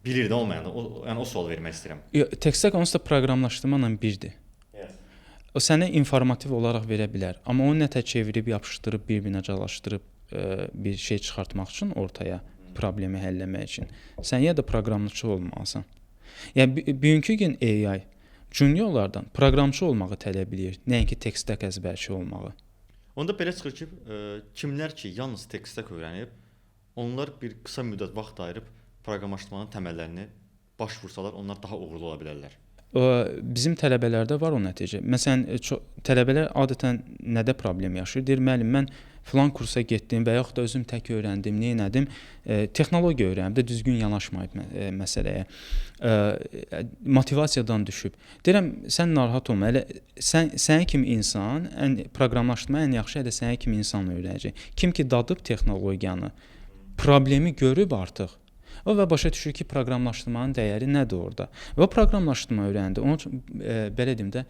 bilir də olmayanda. Yəni o sual vermək istəyirəm. Yox, tech stack onsuz da proqramlaşdırma ilə birdir. Yes. O sənə informativ olaraq verə bilər, amma onu nətər çevirib, yapışdırıb, bir-birinə calaşdırıb bir şey çıxartmaq üçün ortaya, problemi həll etmək üçün sən ya da proqramçı olmalısan. Yəni bugünkü gün AI juniorlardan proqramçı olmağı tələb eləyir, nəinki tech stack əzbərçi olmağı. Onda belə çıxır ki, kimlər ki yalnız tech stack öyrənib, onlar bir qısa müddət vaxt ayırıb proqramlaşdırmanın təməllərini baş vursalar, onlar daha uğurlu ola bilərlər. Bizim tələbələrdə var o nəticə. Məsələn, tələbələr adətən nədə problem yaşayır? Deyir, müəllim, mən filan kursa getdim və yaxud da özüm tək öyrəndim, nə etdim? Texnologiya öyrəndim də, düzgün yanaşmayıb məsələyə. Motivasiyadan düşüb. Deyirəm, sən narahat olma. Elə sən sənə kimi insan, ən proqramlaşdırma ən yaxşı elə sənə kimi insan öyrənəcək. Kim ki dadıb texnologiyanı, problemi görüb artıq, o və başa düşür ki, proqramlaşdırmanın dəyəri nədir orada. Və o proqramlaşdırma öyrəndi. Onun üçün belə deyim də,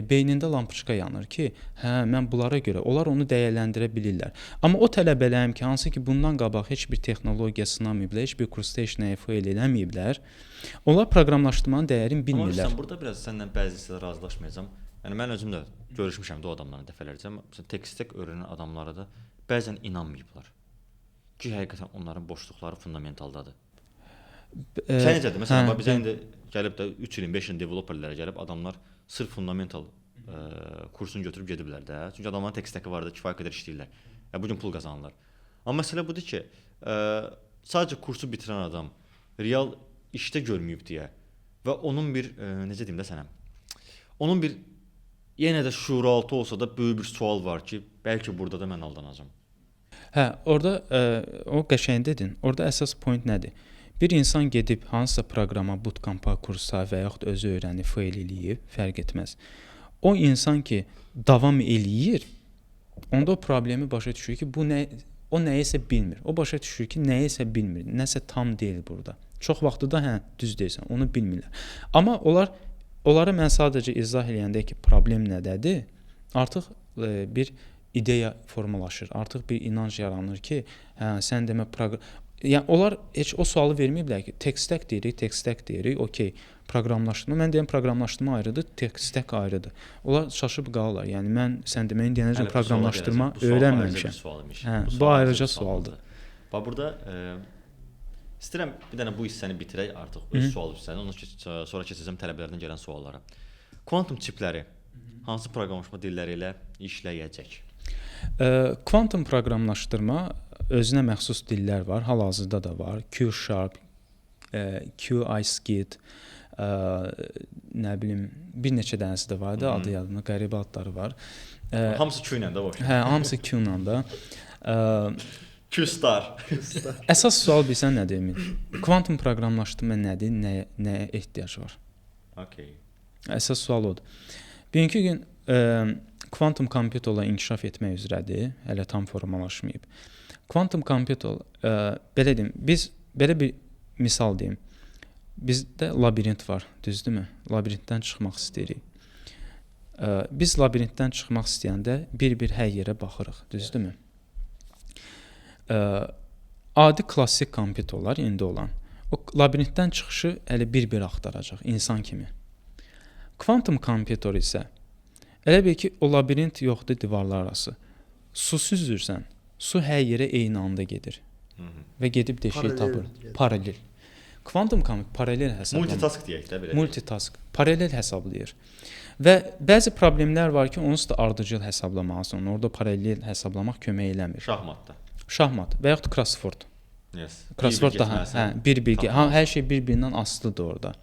beynində lampoçka yanır ki, hə, mən bunlara görə, onlar onu dəyərləndirə bilirlər. Amma o tələbələrim ki, hansı ki bundan qabaq heç bir texnologiya sınamayıblar, heç bir kursda heç nəyi fail eləməyiblər, onlar proqramlaşdırmanın dəyərini bilmirlər. Amma sən burada biraz səndən bəzi hissədə razılaşmayacağam. Yəni mən özüm də görüşmüşəm də o adamlarla dəfələrcə. Məsələn, tech stack öyrənən adamlara da bəzən inanmayıblar ki, həqiqətən onların boşluqları fundamentaldadır. Sən necədir? Məsələn, bax bizə indi gəlib də 3 ilin, 5 ilin developerlərə gəlib adamlar sırf fundamental kursunu götürüb gediblər də. Çünki adamların tech stack-i var da, kifayət qədər işləyirlər. Ya bu gün pul qazanırlar. Amma məsələ budur ki, sadəcə kursu bitirən adam real işdə görməyib deyə və onun bir necə deyim də sənə? Onun bir yenə də şuuraltı olsa da böyük bir sual var ki, bəlkə burada da mən aldanacam. Hə, orada o qəşəng dedin. Orada əsas point nədir? Bir insan gedib hansısa proqrama, bootcampa, kursa və yaxud özü öyrənib, fail eləyib, fərq etməz. O insan ki davam eləyir, onda o problemi başa düşür ki, bu nə, o nəyisə bilmir. O başa düşür ki, nəyisə bilmir, nəsə tam deyil burada. Çox vaxtı da hə, düz deyirsən, onu bilmirlər. Amma onlara mən sadəcə izah eləyəndə ki, problem nədədir, artıq bir ideya formalaşır, artıq bir inanc yaranır ki, hə, sən demə proqram. Yəni onlar heç o sualı verməyiblər ki, tech stack deyirik, tech stack deyirik, okey, proqramlaşdırma. Mən deyirəm proqramlaşdırma ayrıdır, tech stack ayrıdır. Onlar şaşıb qalırlar. Yəni mən sən deməyin deyənəcən proqramlaşdırma öyrənməmişəm. Hə, bu ayrıca sualdır. Bax burada istəyirəm bir dənə bu hissəni bitirək artıq öz sual hissəni, ondan sonra keçəcəm tələbələrdən gələn suallara. Kvantum çipləri hansı proqramlaşma dilləri ilə işləyəcək? Kvantum proqramlaşdırma özünə məxsus dillər var, hal-hazırda da var. Q Sharp, QISkit, nə bilim, bir neçə dənəsi də var da, adı yadımda, qəribə adları var. Hamısı Q ilə də var. Hə, hamısı Q ilə də. Q Star. Əsas sual bilsən nədir, Emin? Kvantum proqramlaşdırma nədir, nəyə ehtiyac var? Okay. Əsas sual odur. Bugünkü gün kvantum kompüterlə inkişaf etmək üzrədir, hələ tam formalaşmayıb. Kvantum kompüter, belə deyim, biz belə bir misal deyim. Bizdə labirint var, düzdürmü? Labirintdən çıxmaq istəyirik. Biz labirintdən çıxmaq istəyəndə bir-bir hər yerə baxırıq, düzdürmü? Adi klassik kompüterlər indi olan o labirintdən çıxışı elə bir-bir axtaracaq insan kimi. Kvantum kompüter isə elə bil ki, o labirint yoxdur divarlar arası. Su süzürsən, su hər yerə eyni anda gedir. Hı -hı. Və gedib deşiyi tapır. Paralel. Kvantum kompüter paralel hesablayır. Multitask deyək də belə. Multitask. Paralel hesablayır. Və bəzi problemlər var ki, onsuz da ardıcıl hesablamalısan. Orada paralel hesablamaq kömək eləmir. Şahmatda. Şahmat və yaxud crossword. Yes. Crossword daha hə, bir-bir, hər şey bir-birindən asılıdır orada.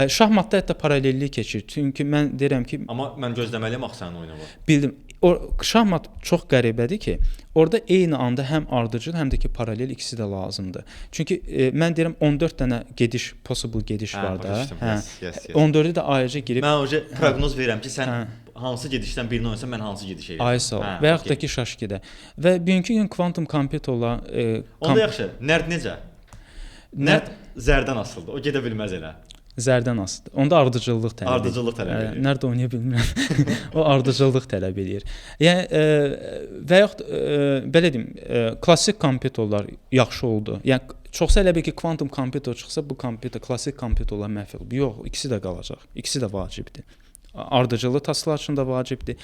Şahmatda hətta paralellik keçir. Çünki mən deyirəm ki, amma mən gözləməliyəm axı sənin oyunu var. Bildim. O şahmat çox qəribədir ki, orada eyni anda həm ardıcıl, həm də ki paralel ikisi də lazımdır. Çünki mən deyirəm 14 dənə gediş, possible gediş var da. Hə. Yes, yes. 14-ü də ayrıca girib. Mən o proqnoz verirəm ki, sən hansı gedişdən birini oynasan, mən hansı gedişə gedirəm. Ay sağ ol. Və yaxud da ki şaşkidə. Və bugünkü gün kvantum kompüterlər onda yaxşı. Nərd necə? Nərd zərdən asılıdır. O gedə bilməz elə. Zərdən asılıdır. Onda ardıcıllıq tələb edir. Ardıcıllıq tələb edir. Nərd oynaya bilmirəm. O ardıcıllıq tələb eləyir. Yəni və yaxud belə deyim, klassik kompüterlər yaxşı oldu. Yəni çoxsa elə bil ki, kvantum kompüter çıxsa, bu kompüter klassik kompüterlər məhv olub. Yox, ikisi də qalacaq. İkisi də vacibdir. Ardıcıllıq tasklar üçün də vacibdir.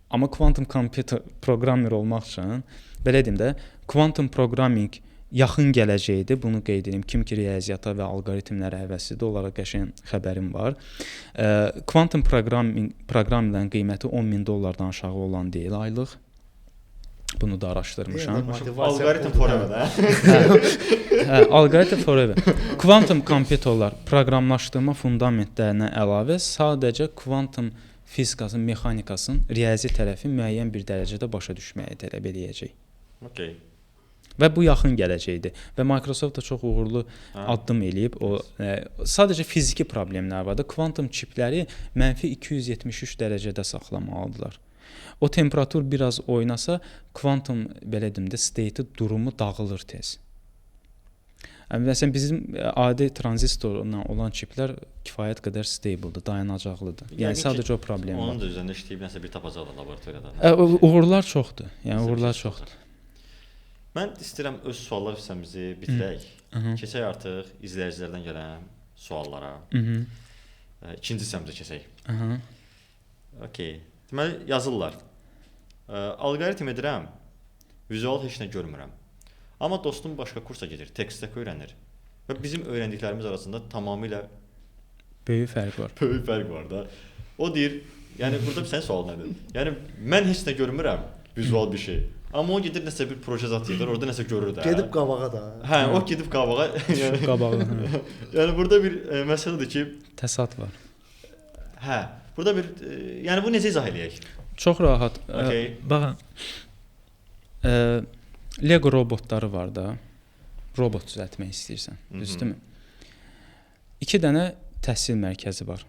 Amma kvantum kompüter proqrammer olmaq üçün, belə deyim də, kvantum proqraming yaxın gələcəkdir. Bunu qeyd edim. Kim ki riyaziyyata və alqoritmlərə həvəslidir, onlara qəşəng xəbərim var. Kvantum proqramların qiyməti 10.000 dollardan aşağı olan deyil aylıq. Bunu da araşdırmışam. Algoritm forever da. Hə, algoritm forever. Kvantum kompüterlər proqramlaşdırma fundamentlərinə əlavə sadəcə kvantum fizikasının, mexanikasının riyazi tərəfi müəyyən bir dərəcədə başa düşməyi tələb eləyəcək. Okay. Və bu yaxın gələcəkdir. Və Microsoft da çox uğurlu addım eləyib. O sadəcə fiziki problemlər var da. Kvantum çipləri -273 dərəcədə saxlamalıdırlar. O temperatur biraz oynasa, kvantum belə deyim də state-i durumu dağılır tez. Yəni məsələn bizim adi tranzistorla olan çiplər kifayət qədər stabledır, dayanacaqlıdır. Yəni sadəcə o problem var. Onun da üzərində işləyib nəsə bir tapacaqlar laboratoriyada. Uğurlar çoxdur. Yəni uğurlar çoxdur. Mən istəyirəm öz suallar hissəmizi bitirək. Keçək artıq izləyicilərdən gələn suallara. İkinci hissəmizə keçək. Okay. Deməli yazırlar. Alqoritm edirəm, vizual heç nə görmürəm. Amma dostum başqa kursa gedir, tech-stack öyrənir. Və bizim öyrəndiklərimiz arasında tamamilə böyük fərq var. Böyük fərq var da. O deyir, yəni burada sənin sualın nədir? Yəni mən heç nə görmürəm, vizual bir şey. Amma o gedir nəsə bir proje zat edir, orada nəsə görür də. Gedib qabağa da. Hə, o gedib qabağa. Yəni qabağa. Hə. Yəni burada bir məsələdir ki, təsad var. Hə, burada bir yəni bu necə izah eləyək? Çox rahat. Okay. Baxın. Lego robotları var da. Robot düzəltmək istəyirsən, düzdürmü? 2 dənə təhsil mərkəzi var.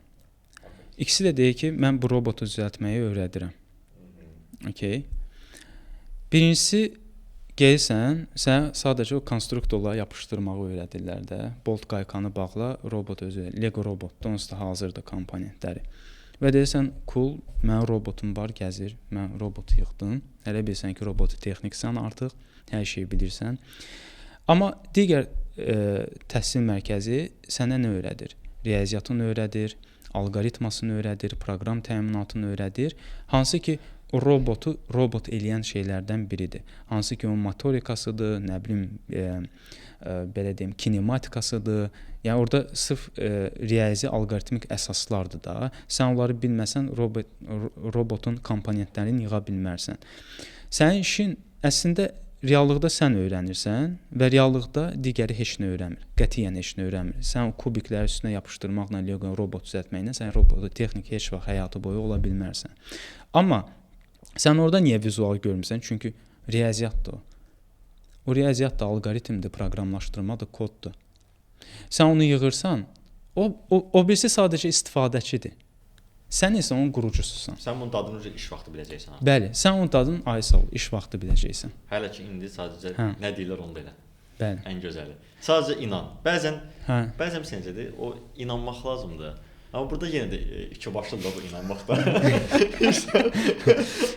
İkisi də deyir ki, mən bu robotu düzəltməyi öyrədirəm. Okay. Birincisi, gəlirsən, sən sadəcə o konstruktorlara yapışdırmağı öyrədirlər də. Bolt qaykanı bağla, robot özü, Lego robotdur, onsuz da hazırdır komponentləri. Və deyirsən, cool, mənim robotum var, gəzir, mən robotu yığdım. Elə bilirsən ki, robotu texniksən artıq, hər şeyi bilirsən. Amma digər təhsil mərkəzi sənə nə öyrədir? Riyaziyyatını öyrədir, alqoritmasını öyrədir, proqram təminatını öyrədir. Hansı ki, o robotu robot eləyən şeylərdən biridir. Hansı ki, onun motorikasıdır, nə bilim, belə deyim, kinematikasıdır. Yəni orada sırf riyazi alqoritmik əsaslardır da. Sən onları bilməsən robotun komponentlərini yığa bilmərsən. Sənin işin əslində reallıqda sən öyrənirsən və reallıqda digəri heç nə öyrənmir. Qətiyyən heç nə öyrənmir. Sən o kubikləri üstünə yapışdırmaqla, Lego robot düzəltməklə sən robotu texnik heç vaxt həyatı boyu ola bilmərsən. Amma sən orada niyə vizual görmürsən? Çünki riyaziyyatdır o. O riyaziyyatdır, alqoritmdir, proqramlaşdırmadır, koddur. Sən onu yığırsan, o birisi sadəcə istifadəçidir. Sən isə onun qurucususan. Sən bunun dadını iş vaxtı biləcəksən. Bəli, sən onun dadını ay sağ ol, iş vaxtı biləcəksən. Hələ ki indi sadəcə nə deyirlər onu da elə. Bəli. Ən gözəli. Sadəcə inan. Bəzən bəzən necədir? O inanmaq lazımdır. Amma burada yenə də iki başlı da bu inanmaq da.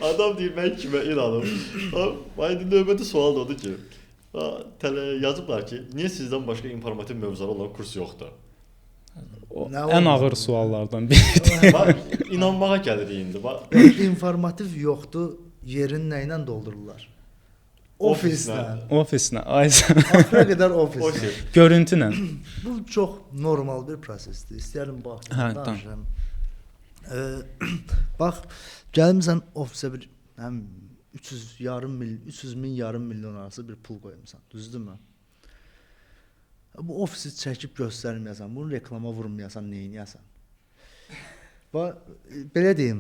Adam deyir mən kimə inanım? Ay növbəti sual da odur ki, yazıblar ki, niyə sizdən başqa informativ mövzuları olan kurs yoxdur? O ən ağır suallardan biridir. Bax, inanmağa gəlirik indi. Bax, informativ yoxdur, yerini nə ilə doldururlar? Ofislə. Ofislə. Ay. Axıra qədər ofislə. Görüntü ilə. Bu çox normal bir prosesdir. İstəyirəm bu haqqında danışım. Bax, gəlmisən ofisə bir həm 300 min yarım milyon arası bir pul qoymusan, düzdürmü? Bu ofisi çəkib göstərməyəsən, bunu reklama vurmayasan, neynəyəsən? Bax, belə deyim,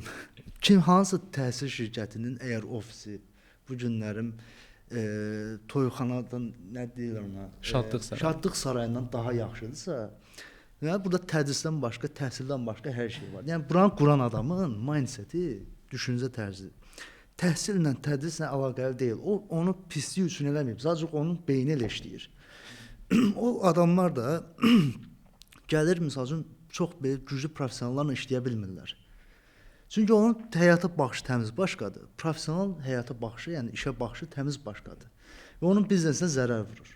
kim hansı təhsil şirkətinin əgər ofisi bu günlərim toyxanadan nə deyirlər ona? Şadlıq sarayı. Şadlıq sarayından daha yaxşıdırsa, yəni burada tədrisdən başqa, təhsildən başqa hər şey var. Yəni buranı quran adamın mindseti, düşüncə tərzi təhsillə, tədrislə əlaqəli deyil. O onu pislik üçün eləməyib, sadəcə onun beyni elə işləyir. O adamlar da gəlir misal üçün çox belə güclü professionallarla işləyə bilmirlər. Çünki onun həyata baxışı təmiz başqadır. Professional həyata baxışı, yəni işə baxışı təmiz başqadır. Və onun biznesinə zərər vurur.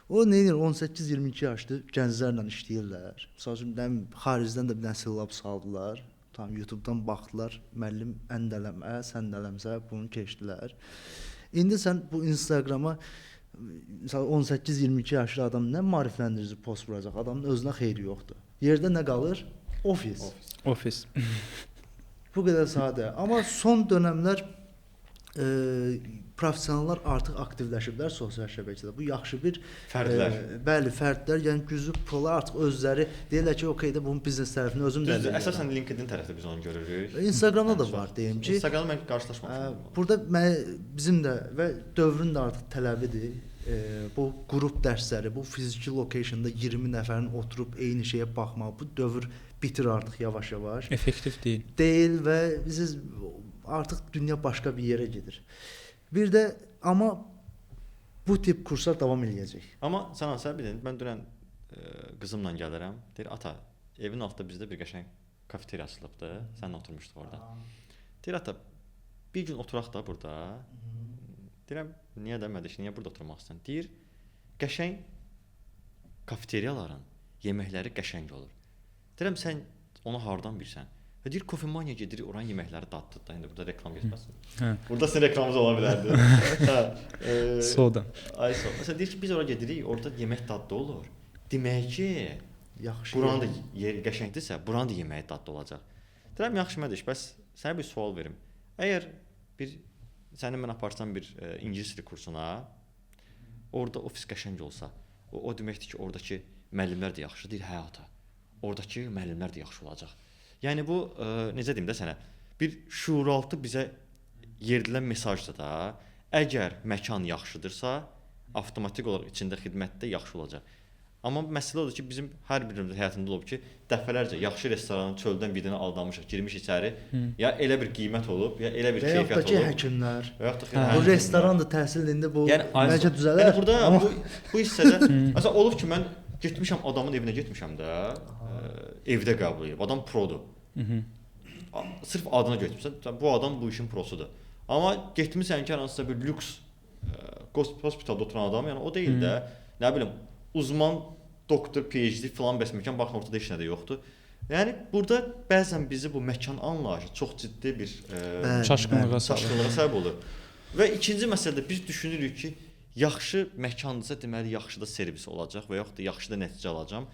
O nə edir? 18-22 yaşlı gənclərlə işləyirlər. Məsəl üçün, xaricdən də bir dənə syllabus aldılar. Tam YouTube-dan baxdılar. Müəllim əndələmə, sən dələmsə bunu keçdilər. İndi sən bu Instagrama məsəl 18-22 yaşlı adam nə maarifləndirici post vuracaq? Adamın özünə xeyri yoxdur. Yerdə nə qalır? Ofis. Ofis. Bu qədər sadə. Amma son dönəmlər professionallar artıq aktivləşiblər sosial şəbəkədə. Bu yaxşı bir fərdlər. Bəli, fərdlər, yəni güclü prolar artıq özləri deyirlər ki, okey də bunun biznes tərəfini özüm də. Düzdür, əsasən LinkedIn tərəfdə biz onu görürük. Instagramda da var deyim ki. Instagramda mən qarşılaşmamışam. Burada bizim də və dövrün də artıq tələbidir. Bu qrup dərsləri, bu fiziki locationda 20 nəfərin oturub eyni şeyə baxmağı, bu dövr bitir artıq yavaş-yavaş. Effektiv deyil. Deyil və siz artıq dünya başqa bir yerə gedir. Bir də amma bu tip kurslar davam eləyəcək. Amma sən hansı bilin, mən dünən qızımla gəlirəm. Deyir, ata, evin altında bizdə bir qəşəng kafeteriya açılıbdı. Səninlə oturmuşduq orada. Deyir, ata, bir gün oturaq da burada. Deyirəm, niyə də Mədeş, niyə burada oturmaq istəyirsən? Deyir, qəşəng kafeteriyaların yeməkləri qəşəng olur. Deyirəm, sən onu hardan bilirsən? Və deyir, kofemaniya gedirik, oranın yeməkləri dadlıdır da, indi burada reklam getməsin. Hə. Burada sizin reklamınız ola bilərdi. Hə. Soda. Ay soda. Məsələn, deyir ki, biz ora gedirik, orada yemək dadlı olur. Demək ki, yaxşı. Buranın da yeri qəşəngdirsə, buranın da yeməyi dadlı olacaq. Deyirəm, yaxşı Mədeş, bəs sənə bir sual verim. Əgər bir səni mən aparsam bir ingilis dili kursuna, orada ofis qəşəng olsa, o deməkdir ki, oradakı müəllimlər də yaxşı deyir, hə ata. Oradakı müəllimlər də yaxşı olacaq. Yəni bu necə deyim də sənə, bir şuuraltı bizə yeridilən mesajdır da. Əgər məkan yaxşıdırsa, avtomatik olaraq içində xidmət də yaxşı olacaq. Amma məsələ odur ki, bizim hər birimizin həyatında olub ki, dəfələrcə yaxşı restoranın çöldən bir dənə aldanmışıq, girmiş içəri, ya elə bir qiymət olub, ya elə bir və keyfiyyət olub. Və olub. Həkimlər. Və yaxud da ki, Bu restoran da təhsil indi bu yəni, bəlkə düzələr. Yəni burada amma... bu hissədə məsələn olub ki, mən getmişəm adamın evinə getmişəm də, evdə qəbul edib. Adam produr. Sırf adına getmişsən, bu adam bu işin prosudur. Amma getmisən ki, hansısa bir lüks hospitalda oturan adam, yəni o deyil də, nə bilim, uzman doktor, PhD filan bəs məkan, baxın ortada heç nə də yoxdur. Yəni burada bəzən bizi bu məkan anlayışı çox ciddi bir çaşqınlığa səbəb olur. Və ikinci məsələdə biz düşünürük ki, yaxşı məkandırsa deməli yaxşı da servis olacaq və yaxud da yaxşı da nəticə alacağam.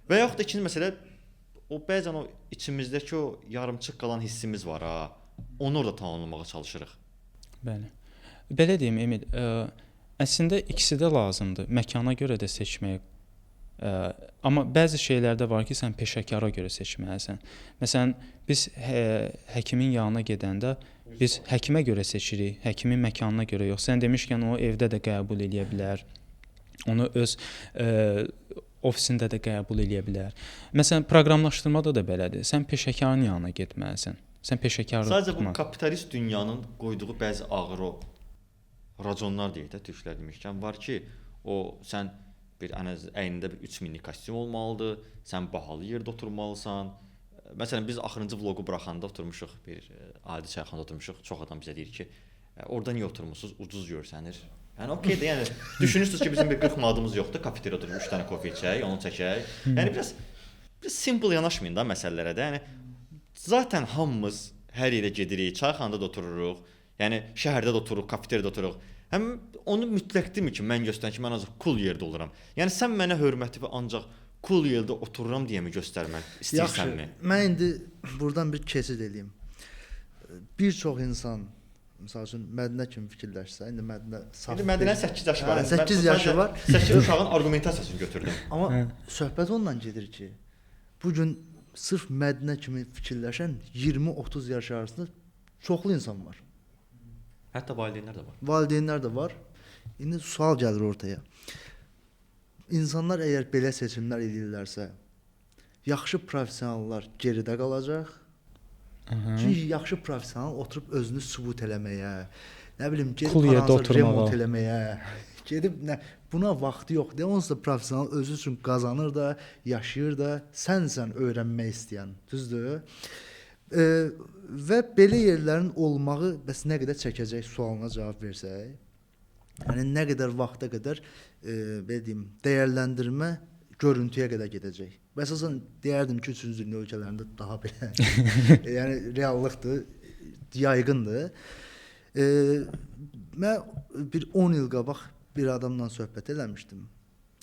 Və yaxud da ikinci məsələ o bəzən o içimizdəki o yarımçıq qalan hissimiz var ha. Onu orada tamamlamağa çalışırıq. Bəli. Belə deyim Emil, əslində ikisi də lazımdır. Məkana görə də seçməyə. Amma bəzi şeylərdə var ki, sən peşəkara görə seçməlisən. Məsələn, biz həkimin yanına gedəndə biz həkimə görə seçirik, həkimin məkanına görə yox. Sən demişkən o evdə də qəbul eləyə bilər. Onu öz ofisində də qəbul eləyə bilər. Məsələn, proqramlaşdırmada da belədir. Sən peşəkarın yanına getməlisən. Sən peşəkarı Sadəcə bu kapitalist dünyanın qoyduğu bəzi ağır o raconlar deyək də, türklər demişkən var ki, O sən bir əynində bir 3000-lik kostyum olmalıdır, sən bahalı yerdə oturmalısan. Məsələn, biz axırıncı vloqu buraxanda oturmuşuq, bir adi çayxanada oturmuşuq. Çox adam bizə deyir ki, orada niyə oturmusunuz? Ucuz görsənir. Yəni okeydir, yəni düşünürsüz ki, bizim bir 40 manatımız yoxdur, kafeteriyada oturub 3 dənə kofe içək, onu çəkək. Yəni biraz simple yanaşmayın da məsələlərə də. Yəni zaten hamımız hər yerə gedirik, çayxanada da otururuq, yəni şəhərdə də otururuq, kafeteriyada otururuq. Həm onu mütləqdirmi ki, mən göstərən ki, mən ancaq cool yerdə oluram. Yəni sən mənə hörməti və ancaq cool yerdə otururam deyəmi göstərmək istəyirsənmi? Yaxşı, mən indi buradan bir keçid eləyim. Bir çox insan, məsəl üçün Mədinə kimi fikirləşsə, indi Mədinə saf. İndi Mədinənin 8 yaşı var. 8 yaşı var. 8 uşağın arqumentasiyasını götürdüm. Amma söhbət ondan gedir ki, bu gün sırf Mədinə kimi fikirləşən 20-30 yaş arasında çoxlu insan var. Hətta valideynlər də var. Valideynlər də var. İndi sual gəlir ortaya. İnsanlar əgər belə seçimlər edirlərsə, yaxşı professionallar geridə qalacaq. Aha. Çünki yaxşı professional oturub özünü sübut eləməyə, nə bilim, gedib hansısa remont eləməyə, gedib nə, buna vaxtı yoxdur. Onsuz da professional özü üçün qazanır da, yaşayır da, sənsən öyrənmək istəyən, düzdür? Və belə yerlərin olmağı bəs nə qədər çəkəcək sualına cavab versək, yəni nə qədər vaxta qədər belə deyim, dəyərləndirmə görüntüyə qədər gedəcək. Və əsasən deyərdim ki, üçüncü dünya ölkələrində daha belə yəni reallıqdır, yayğındır. Mən bir 10 il qabaq bir adamla söhbət eləmişdim,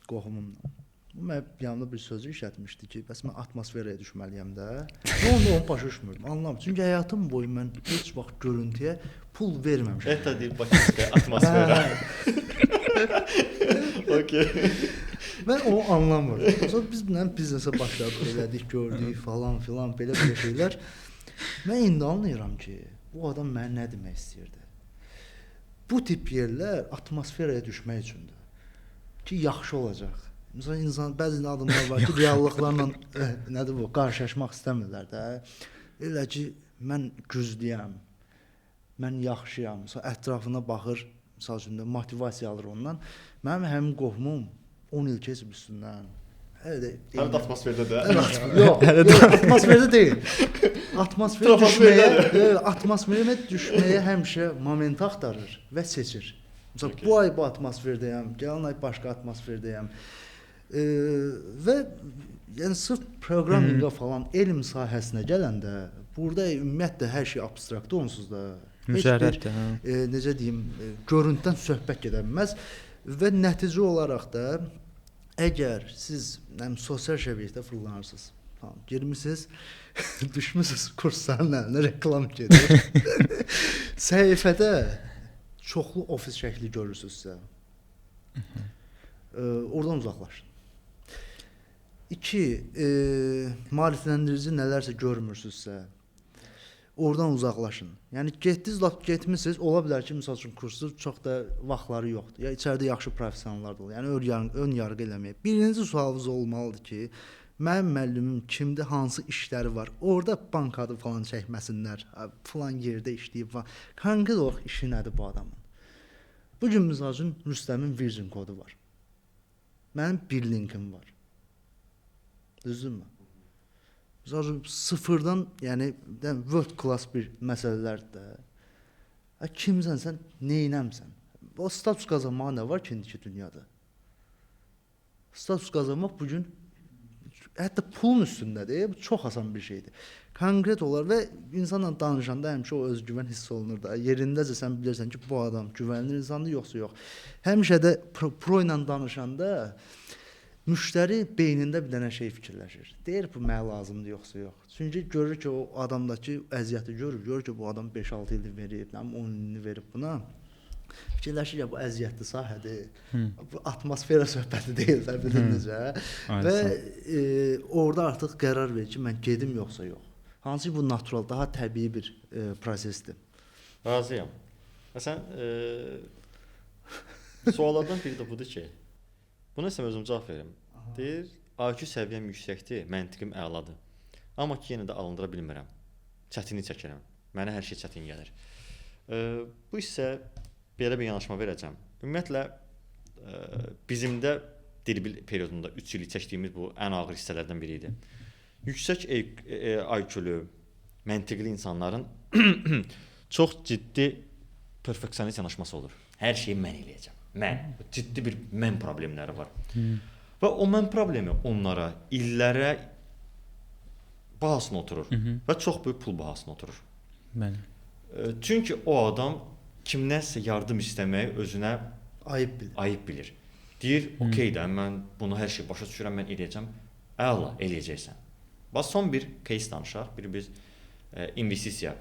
qohumumla. Bu mənə yanında bir sözü işlətmişdi ki, bəs mən atmosferaya düşməliyəm də. Mən onu başa düşmürdüm, anlamıyorum. Çünki həyatım boyu mən heç vaxt görüntüyə pul verməmişəm. Eta deyib Bakıya atmosfera. Okey. Mən onu anlamırdım. Sonra biz bundan biznesə başladıq, elədik, gördük falan filan belə şeylər. Mən indi anlayıram ki, bu adam mənə nə demək istəyirdi. Bu tip yerlər atmosferaya düşmək üçündür. Ki, yaxşı olacaq. Məsələn, insan, bəzi adamlar var ki, reallıqlarla nədir bu, qarşılaşmaq istəmirlər də. Elə ki, mən güclüyəm, mən yaxşıyam. Məsələn, ətrafına baxır, məsəl üçün də motivasiya alır ondan. Mənim həmin qohumum 10 il keçib üstündən. Hələ də hələ də atmosferdə də. Yox, atmosferdə deyil. Atmosferə düşməyə, atmosferə düşməyə həmişə moment axtarır və seçir. Məsələn, bu ay bu atmosferdəyəm, gələn ay başqa atmosferdəyəm. Və yəni sırf proqraminqə falan elm sahəsinə gələndə burada ümumiyyətlə hər şey abstraktdır onsuz da. Mücərrəddir, hə. Necə deyim, görüntüdən söhbət gedə bilməz və nəticə olaraq da əgər siz sosial şəbəkədə fırlanırsınız, tamam, girmisiniz, düşmüsünüz kursların əlinə reklam gedir. Səhifədə çoxlu ofis şəkli görürsünüzsə, oradan uzaqlaşın. 2, maarifləndirici nələrsə görmürsünüzsə, oradan uzaqlaşın. Yəni getdiniz, lap getmisiniz, ola bilər ki, misal üçün kursu çox da vaxtları yoxdur. Ya içəridə yaxşı professionallar da olur. Yəni ön yarğı eləməyə. Birinci sualınız olmalıdır ki, mənim müəllimim kimdir, hansı işləri var? Orada bank adı falan çəkməsinlər, filan yerdə işləyib falan. Konkret olaraq işi nədir bu adamın? Bu gün misal üçün Rüstəmin Virgin kodu var. Mənim bir linkim var. Düzdürmü? Misal üçün sıfırdan, yəni world class bir məsələlərdir də. Kimsən sən, neynəmsən? O status qazanmağa nə var ki indiki dünyada? Status qazanmaq bugün hətta pulun üstündədir, bu çox asan bir şeydir. Konkret olar və insanla danışanda həmişə o özgüvən hiss olunur da. Yerindəcə sən bilirsən ki, bu adam güvənilir insandır, yoxsa yox. Həmişə də pro ilə danışanda müştəri beynində bir dənə şey fikirləşir. Deyir, bu mənə lazımdır, yoxsa yox. Çünki görür ki, o adamdakı əziyyəti görür, görür ki, bu adam 5-6 ilini verib, 10 ilini verib buna. Fikirləşir ya, bu əziyyətli sahədir, bu atmosfera söhbəti deyil də, bilin necə. Və orada artıq qərar verir ki, mən gedim yoxsa yox. Hansı ki, bu natural, daha təbii bir prosesdir. Razıyam. Məsələn, suallardan biri də budur ki, buna isə özüm cavab verim. Deyir, IQ səviyyəm yüksəkdir, məntiqim əladır. Amma ki, yenə də alındıra bilmirəm. Çətinlik çəkirəm. Mənə hər şey çətin gəlir. Bu isə belə bir yanaşma verəcəm. Ümumiyyətlə, Bizim də Dilbil periodunda 3 illik çəkdiyimiz bu ən ağır hissələrdən biri idi. Yüksək IQ-lu, məntiqli insanların çox ciddi perfeksionist yanaşması olur. Hər şeyi mən eləyəcəm. Mən. Ciddi bir mən problemləri var. Və o mən problemi onlara illərə bahasına oturur və çox böyük pul bahasına oturur. Bəli. Çünki o adam kimdənsə yardım istəməyi özünə ayıb bilir. Ayıb bilir. Deyir, okey də mən bunu hər şeyi başa düşürəm, mən eləyəcəm. Əla, eləyəcəksən. Bax son bir case danışaq. Bir biz investisiya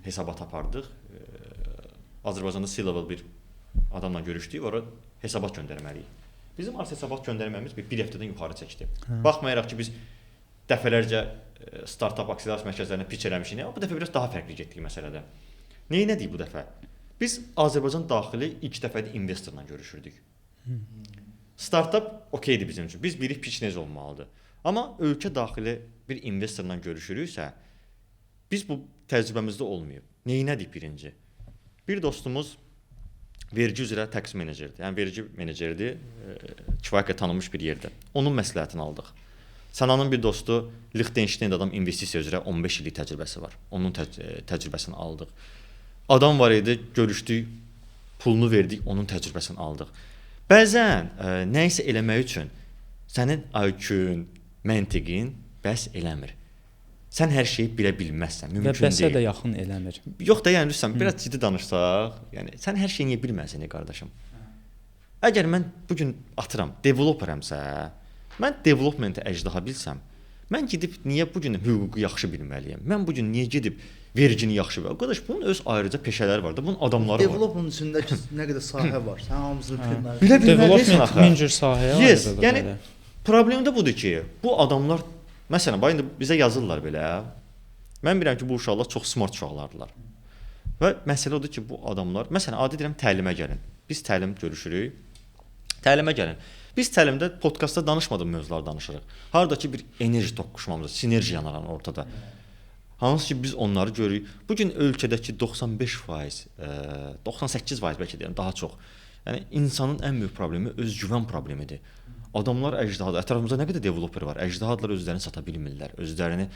hesabat apardıq. Azərbaycanda C-level bir adamla görüşdük, ora hesabat göndərməliyik. Bizim artıq hesabat göndərməmiz bir həftədən yuxarı çəkdi. Baxmayaraq ki, biz dəfələrcə startap akselerasiya mərkəzlərinə pitch eləmişik. Bu dəfə biraz daha fərqli getdik məsələdə. Neynədik bu dəfə? Biz Azərbaycan daxili ilk dəfədir investorla görüşürdük. Startap okeydir bizim üçün. Biz bilirik pitch necə olmalıdır. Amma ölkə daxili bir investorla görüşürüksə, biz bu təcrübəmizdə olmayıb. Neynədik birinci? Bir dostumuz vergi üzrə tax meneceridir. Yəni vergi meneceridir, kifayət qədər tanınmış bir yerdə. Onun məsləhətini aldıq. Sənanın bir dostu Liechtensteində adam investisiya üzrə 15 illik təcrübəsi var. Onun təcrübəsini aldıq. Adam var idi, görüşdük, pulunu verdik, onun təcrübəsini aldıq. Bəzən nə isə eləmək üçün sənin IQ-un, məntiqin bəs eləmir. Sən hər şeyi bilə bilməzsən, mümkün deyil. Və bəsə də yaxın eləmir. Yox da, yəni Rüstəm, biraz ciddi danışsaq, yəni sən hər şeyi niyə bilməzsən, qardaşım? Əgər mən bu gün atıram, developeramsa, mən developmentə əjdaha bilsəm, mən gedib niyə bu gün hüququ yaxşı bilməliyəm? Mən bu gün niyə gedib vergini yaxşı bilməliyəm? Qardaş, bunun öz ayrıca peşələri var da, bunun adamları var. Development içindəki nə qədər sahə var, sən hamısını bilməlisən. Bilə bilməlisən axı. Development min cür sahəyə ayrılır. Yəni problem də budur ki, bu adamlar, məsələn, bax indi bizə yazırlar belə. Mən bilirəm ki, bu uşaqlar çox smart uşaqlardılar. Və məsələ odur ki, bu adamlar, məsələn, adi deyirəm təlimə gəlin. Biz təlim görüşürük. Təlimə gəlin. Biz təlimdə podkastda danışmadığım mövzular danışırıq. Hardakı bir enerji toqquşmamız, sinerji yanaran ortada. Hansı ki biz onları görürük. Bu gün ölkədəki 95%, 98% bəlkə deyirəm, daha çox. Yəni insanın ən böyük problemi özgüvən problemidir. Adamlar əjdahadır. Ətrafımızda nə qədər developer var. Əjdahadılar, özlərini sata bilmirlər, özlərini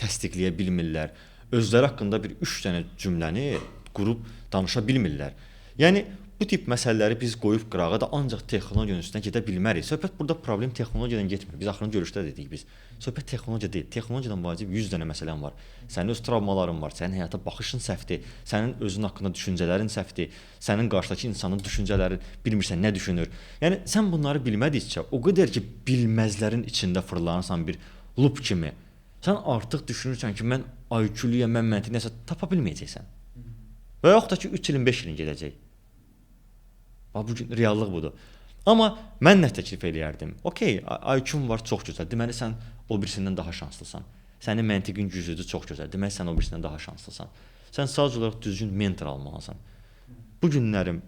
təsdiqləyə bilmirlər. Özləri haqqında bir 3 dənə cümləni qurub danışa bilmirlər. Yəni bu tip məsələləri biz qoyub qırağa da ancaq texnologiyanın üstünə gedə bilmərik. Söhbət burada problem texnologiyadan getmir. Biz axırıncı görüşdə dedik biz. Söhbət texnologiya deyil. Texnologiyadan vacib 100 dənə məsələn var. Sənin öz travmaların var, sənin həyata baxışın səhvdir, sənin özün haqqında düşüncələrin səhvdir, sənin qarşıdakı insanın düşüncələrin bilmirsən nə düşünür. Yəni sən bunları bilmədikcə o qədər ki bilməzlərin içində fırlanırsan bir lup kimi. Sən artıq düşünürsən ki, mən IQ-luyam, mən məntiqli nəsə tapa bilməyəcəksən. Və yaxud da ki 3 ilin, 5 ilin gedəcək. Bax, bugün reallıq budur. Amma mən nə təklif eləyərdim? Okey, IQ-un var, çox gözəl. Deməli, sən o birisindən daha şanslısan. Sənin məntiqin güclüdür, çox gözəl. Deməli, sən o birisindən daha şanslısan. Sən sadəcə olaraq düzgün mentor almalısan. Bu günlərim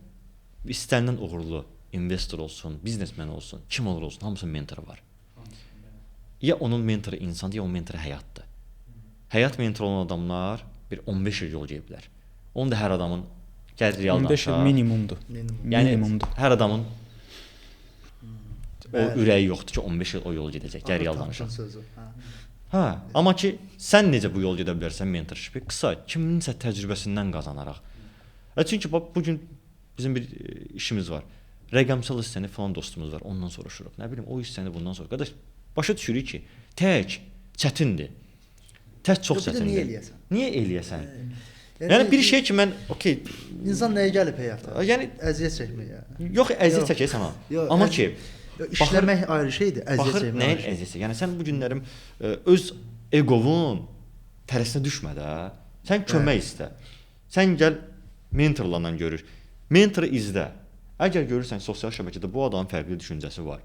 istənilən uğurlu investor olsun, biznesmen olsun, kim olur olsun, hamısının mentoru var. Ya onun mentoru insandır, ya onun mentoru həyatdır. Həyat mentoru olan adamlar bir 15 il yol gediblər. Onu da hər adamın gəl real 15 il minimumdur. Yəni minimumdur. Hər adamın o ürəyi yoxdur ki, 15 il o yol gedəcək. Gəl real danışaq. Hə, amma ki sən necə bu yol gedə bilərsən mentorshipi? Qısa, kiminsə təcrübəsindən qazanaraq. Çünki bax bu gün bizim bir işimiz var. Rəqəmsal hissəni falan dostumuz var, ondan soruşuruq. Nə bilim, o hissəni bundan soruşuruq. Qardaş, başa düşürük ki, tək çətindir. Tək çox çətindir. Niyə eləyəsən? Niyə eləyəsən? Yəni bir şey ki mən, okey, insan nəyə gəlib həyata? Yəni əziyyət çəkməyə. Yox, əziyyət çəkirsən ha. Amma ki işləmək ayrı şeydir, əziyyət çəkmək. Nəyin əziyyəti? Yəni sən bu günlərim öz egovun tərəsinə düşmə də. Sən kömək istə. Sən gəl mentorlarla görüş. Mentoru izlə. Əgər görürsən sosial şəbəkədə bu adamın fərqli düşüncəsi var.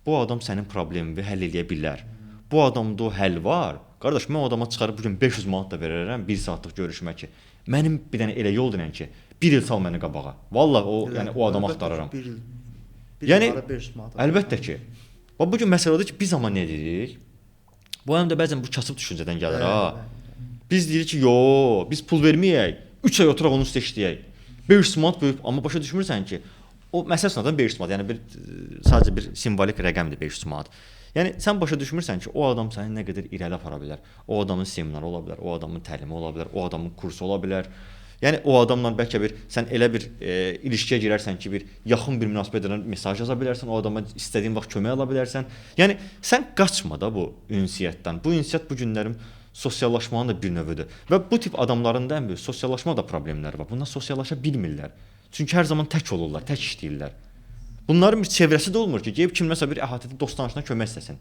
Bu adam sənin problemini həll eləyə bilər. Bu adamda o həll var. Qardaş, mən o adama çıxarıb bu gün 500 manat da verərəm 1 saatlıq görüşmə ki. Mənim bir dənə elə yol denən ki, 1 il sal məni qabağa. Vallahi o, yəni o adamı axtararam. Bir il, yəni 500 manat. Əlbəttə ki. Bax bu gün məsələ odur ki, biz amma nə edirik? Bu həm də bəzən bu kasıb düşüncədən gəlir ha. Biz deyirik ki, yo, biz pul verməyək. 3 ay oturaq onun üstə işləyək. 500 manat böyük, amma başa düşmürsən ki, O məsəl üçün adam 500 manat, yəni bir sadəcə bir simvolik rəqəmdir 500 manat. Yəni sən başa düşmürsən ki, o adam səni nə qədər irəli apara bilər. O adamın seminarı ola bilər, o adamın təlimi ola bilər, o adamın kursu ola bilər. Yəni o adamla bəlkə bir sən elə bir ilişkiyə girərsən ki, bir yaxın bir münasibət ilə mesaj yaza bilərsən, o adama istədiyin vaxt kömək ala bilərsən. Yəni sən qaçma da bu ünsiyyətdən. Bu ünsiyyət bu günlərim sosiallaşmanın da bir növüdür. Və bu tip adamların da ən böyük sosiallaşma da problemləri var. Bunlar sosiallaşa bilmirlər. Çünki hər zaman tək olurlar, tək işləyirlər. Bunların bir çevrəsi də olmur ki, gəlib kimləsə bir əhatədə dost danışına kömək istəsin.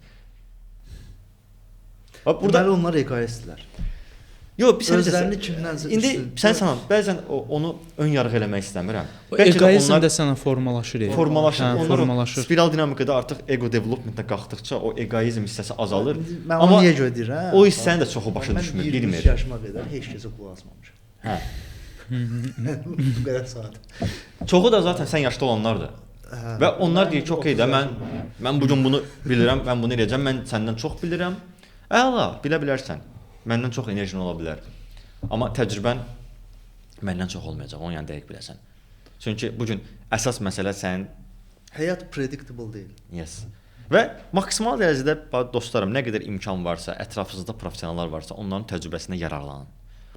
Bax burada deməli onlar egoistlər. Yox, bir özlərini kimdənsə İndi sən sana bəzən onu ön yarğı eləmək istəmirəm. Bəlkə də egoizm də sənə formalaşır. Formalaşır. Hə, formalaşır. Spiral dinamikada artıq ego developmentə qalxdıqca o egoizm hissəsi azalır. Mən onu niyə görə deyirəm? O hissəni də çoxu başa düşmür, bilmir. Mən 23 yaşıma qədər heç kəsə qulaq asmamışam. Hə. Bu qədər saat. Çoxu da zaten sən yaşlı olanlardır. Hə. Və onlar deyir ki, okey də mən bu gün bunu bilirəm, mən bunu eləyəcəm, mən səndən çox bilirəm. Əla, bilə bilərsən. Məndən çox enerjin ola bilər. Amma təcrübən məndən çox olmayacaq, onu yəni dəqiq biləsən. Çünki bu gün əsas məsələ sənin həyat predictable deyil. Yes. Və maksimal dərəcədə dostlarım, nə qədər imkan varsa, ətrafınızda professionallar varsa, onların təcrübəsinə yararlanın.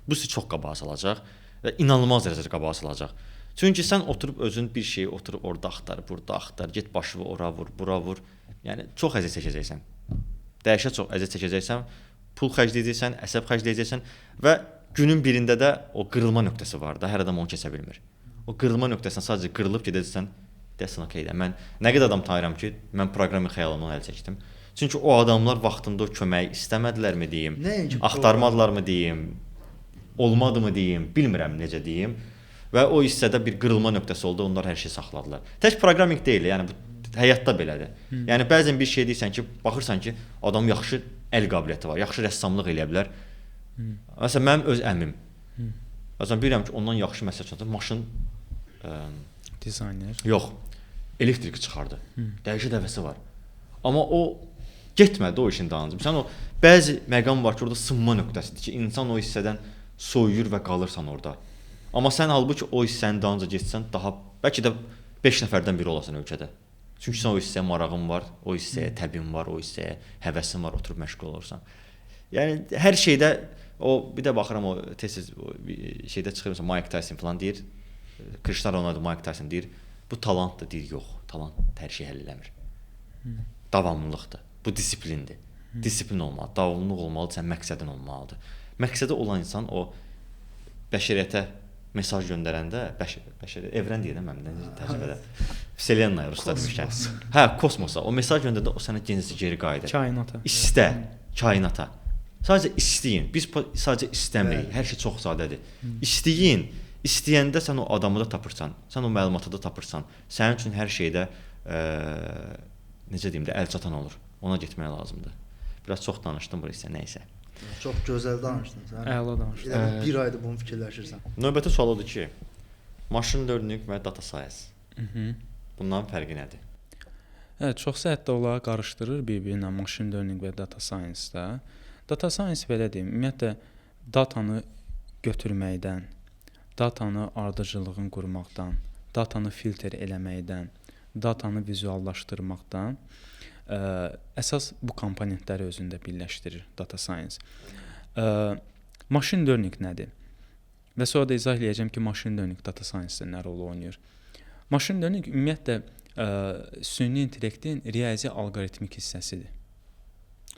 Bu sizi çox qabağa salacaq və inanılmaz dərəcədə qabağa salacaq. Çünki sən oturub özün bir şeyi oturub orada axtar, burada axtar, get başını ora vur, bura vur. Yəni çox əziyyət çəkəcəksən. Dəhşət çox əziyyət çəkəcəksən, pul xərcləyəcəksən, əsəb xərcləyəcəksən və günün birində də o qırılma nöqtəsi var da, hər adam onu keçə bilmir. O qırılma nöqtəsinə sadəcə qırılıb gedəcəksən, deyəsən okey də. Mən nə qədər adam tanıyıram ki, mən proqramı xəyalımdan əl çəkdim. Çünki o adamlar vaxtında o köməyi istəmədilərmi deyim, axtarmadılarmı deyim, olmadı mı deyim, bilmirəm necə deyim. Və o hissədə bir qırılma nöqtəsi oldu, onlar hər şeyi saxladılar. Tək proqraming deyil, yəni bu həyatda belədir. Yəni bəzən bir şey deyirsən ki, baxırsan ki, adam yaxşı əl qabiliyyəti var, yaxşı rəssamlıq eləyə bilər. Məsələn, mənim öz əmim. Məsələn, bilirəm ki, ondan yaxşı məsəl üçün maşın dizayner. Yox, elektrik çıxardı. Dəhşət həvəsi var. Amma o getmədi o işin dalınca. Sən o bəzi məqam var ki, orada sınma nöqtəsidir ki, insan o hissədən soyuyur və qalırsan orada. Amma sən halbuki o hissənin dalınca getsən, daha bəlkə də 5 nəfərdən biri olasan ölkədə. Çünki sən o hissəyə marağın var, o hissəyə təbin var, o hissəyə həvəsin var, oturub məşğul olursan. Yəni hər şeydə o bir də baxıram o tez-tez şeydə çıxır məsələn Mike Tyson falan deyir, Cristiano Ronaldo, Mike Tyson deyir, bu talantdır, deyir, yox, talant hər şeyi həll eləmir. Davamlılıqdır. Bu disiplindir. Disiplin olmalıdır, davamlılıq olmalıdır, sən məqsədin olmalıdır. Məqsədi olan insan o bəşəriyyətə mesaj göndərəndə, bəşəriyyət, evren deyir də mənim təcrübədə. Vселенная ruslar demişkən. Hə, kosmosa. O mesaj göndərəndə o sənə genizi geri qayıdır. Kainata. İstə, kainata. Sadəcə istəyin. Biz sadəcə istəmirik. Hər şey çox sadədir. İstəyin. İstəyəndə sən o adamı da tapırsan, sən o məlumatı da tapırsan. Sənin üçün hər şeydə necə deyim də əl çatan olur. Ona getmək lazımdır. Biraz çox danışdım bu hissə, nəysə. Çox gözəl danışdın sən. Əla danışdın. Elə bir aydır bunu fikirləşirsən. Növbəti sual odur ki, machine learning və data science. Bunların fərqi nədir? Hə, çoxsa hətta onları qarışdırır bir-birinə machine learning və data science-da. Data science belə deyim, ümumiyyətlə datanı götürməkdən, datanı ardıcıllığını qurmaqdan, datanı filtr eləməkdən, datanı vizuallaşdırmaqdan əsas bu komponentləri özündə birləşdirir data science. Machine learning nədir? Və sonra da izah eləyəcəm ki, machine learning data science-də nə rol oynayır. Machine learning ümumiyyətlə süni intellektin riyazi alqoritmik hissəsidir.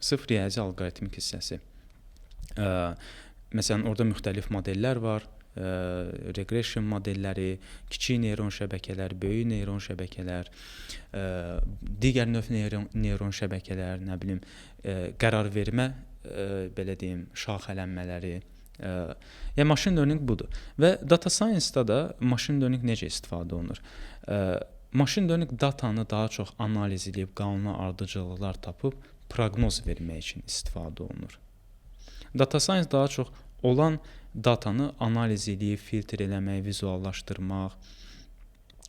Sırf riyazi alqoritmik hissəsi. Məsələn, orada müxtəlif modellər var. Regression modelləri, kiçik neyron şəbəkələr, böyük neyron şəbəkələr, digər növ neyron şəbəkələr, nə bilim, qərar vermə, belə deyim, şaxələnmələri. Yəni machine learning budur. Və data science-da da machine learning necə istifadə olunur? Machine learning datanı daha çox analiz edib, qanuna ardıcıllıqlar tapıb proqnoz vermək üçün istifadə olunur. Data science daha çox olan datanı analiz edib, filtr eləmək, vizuallaşdırmaq.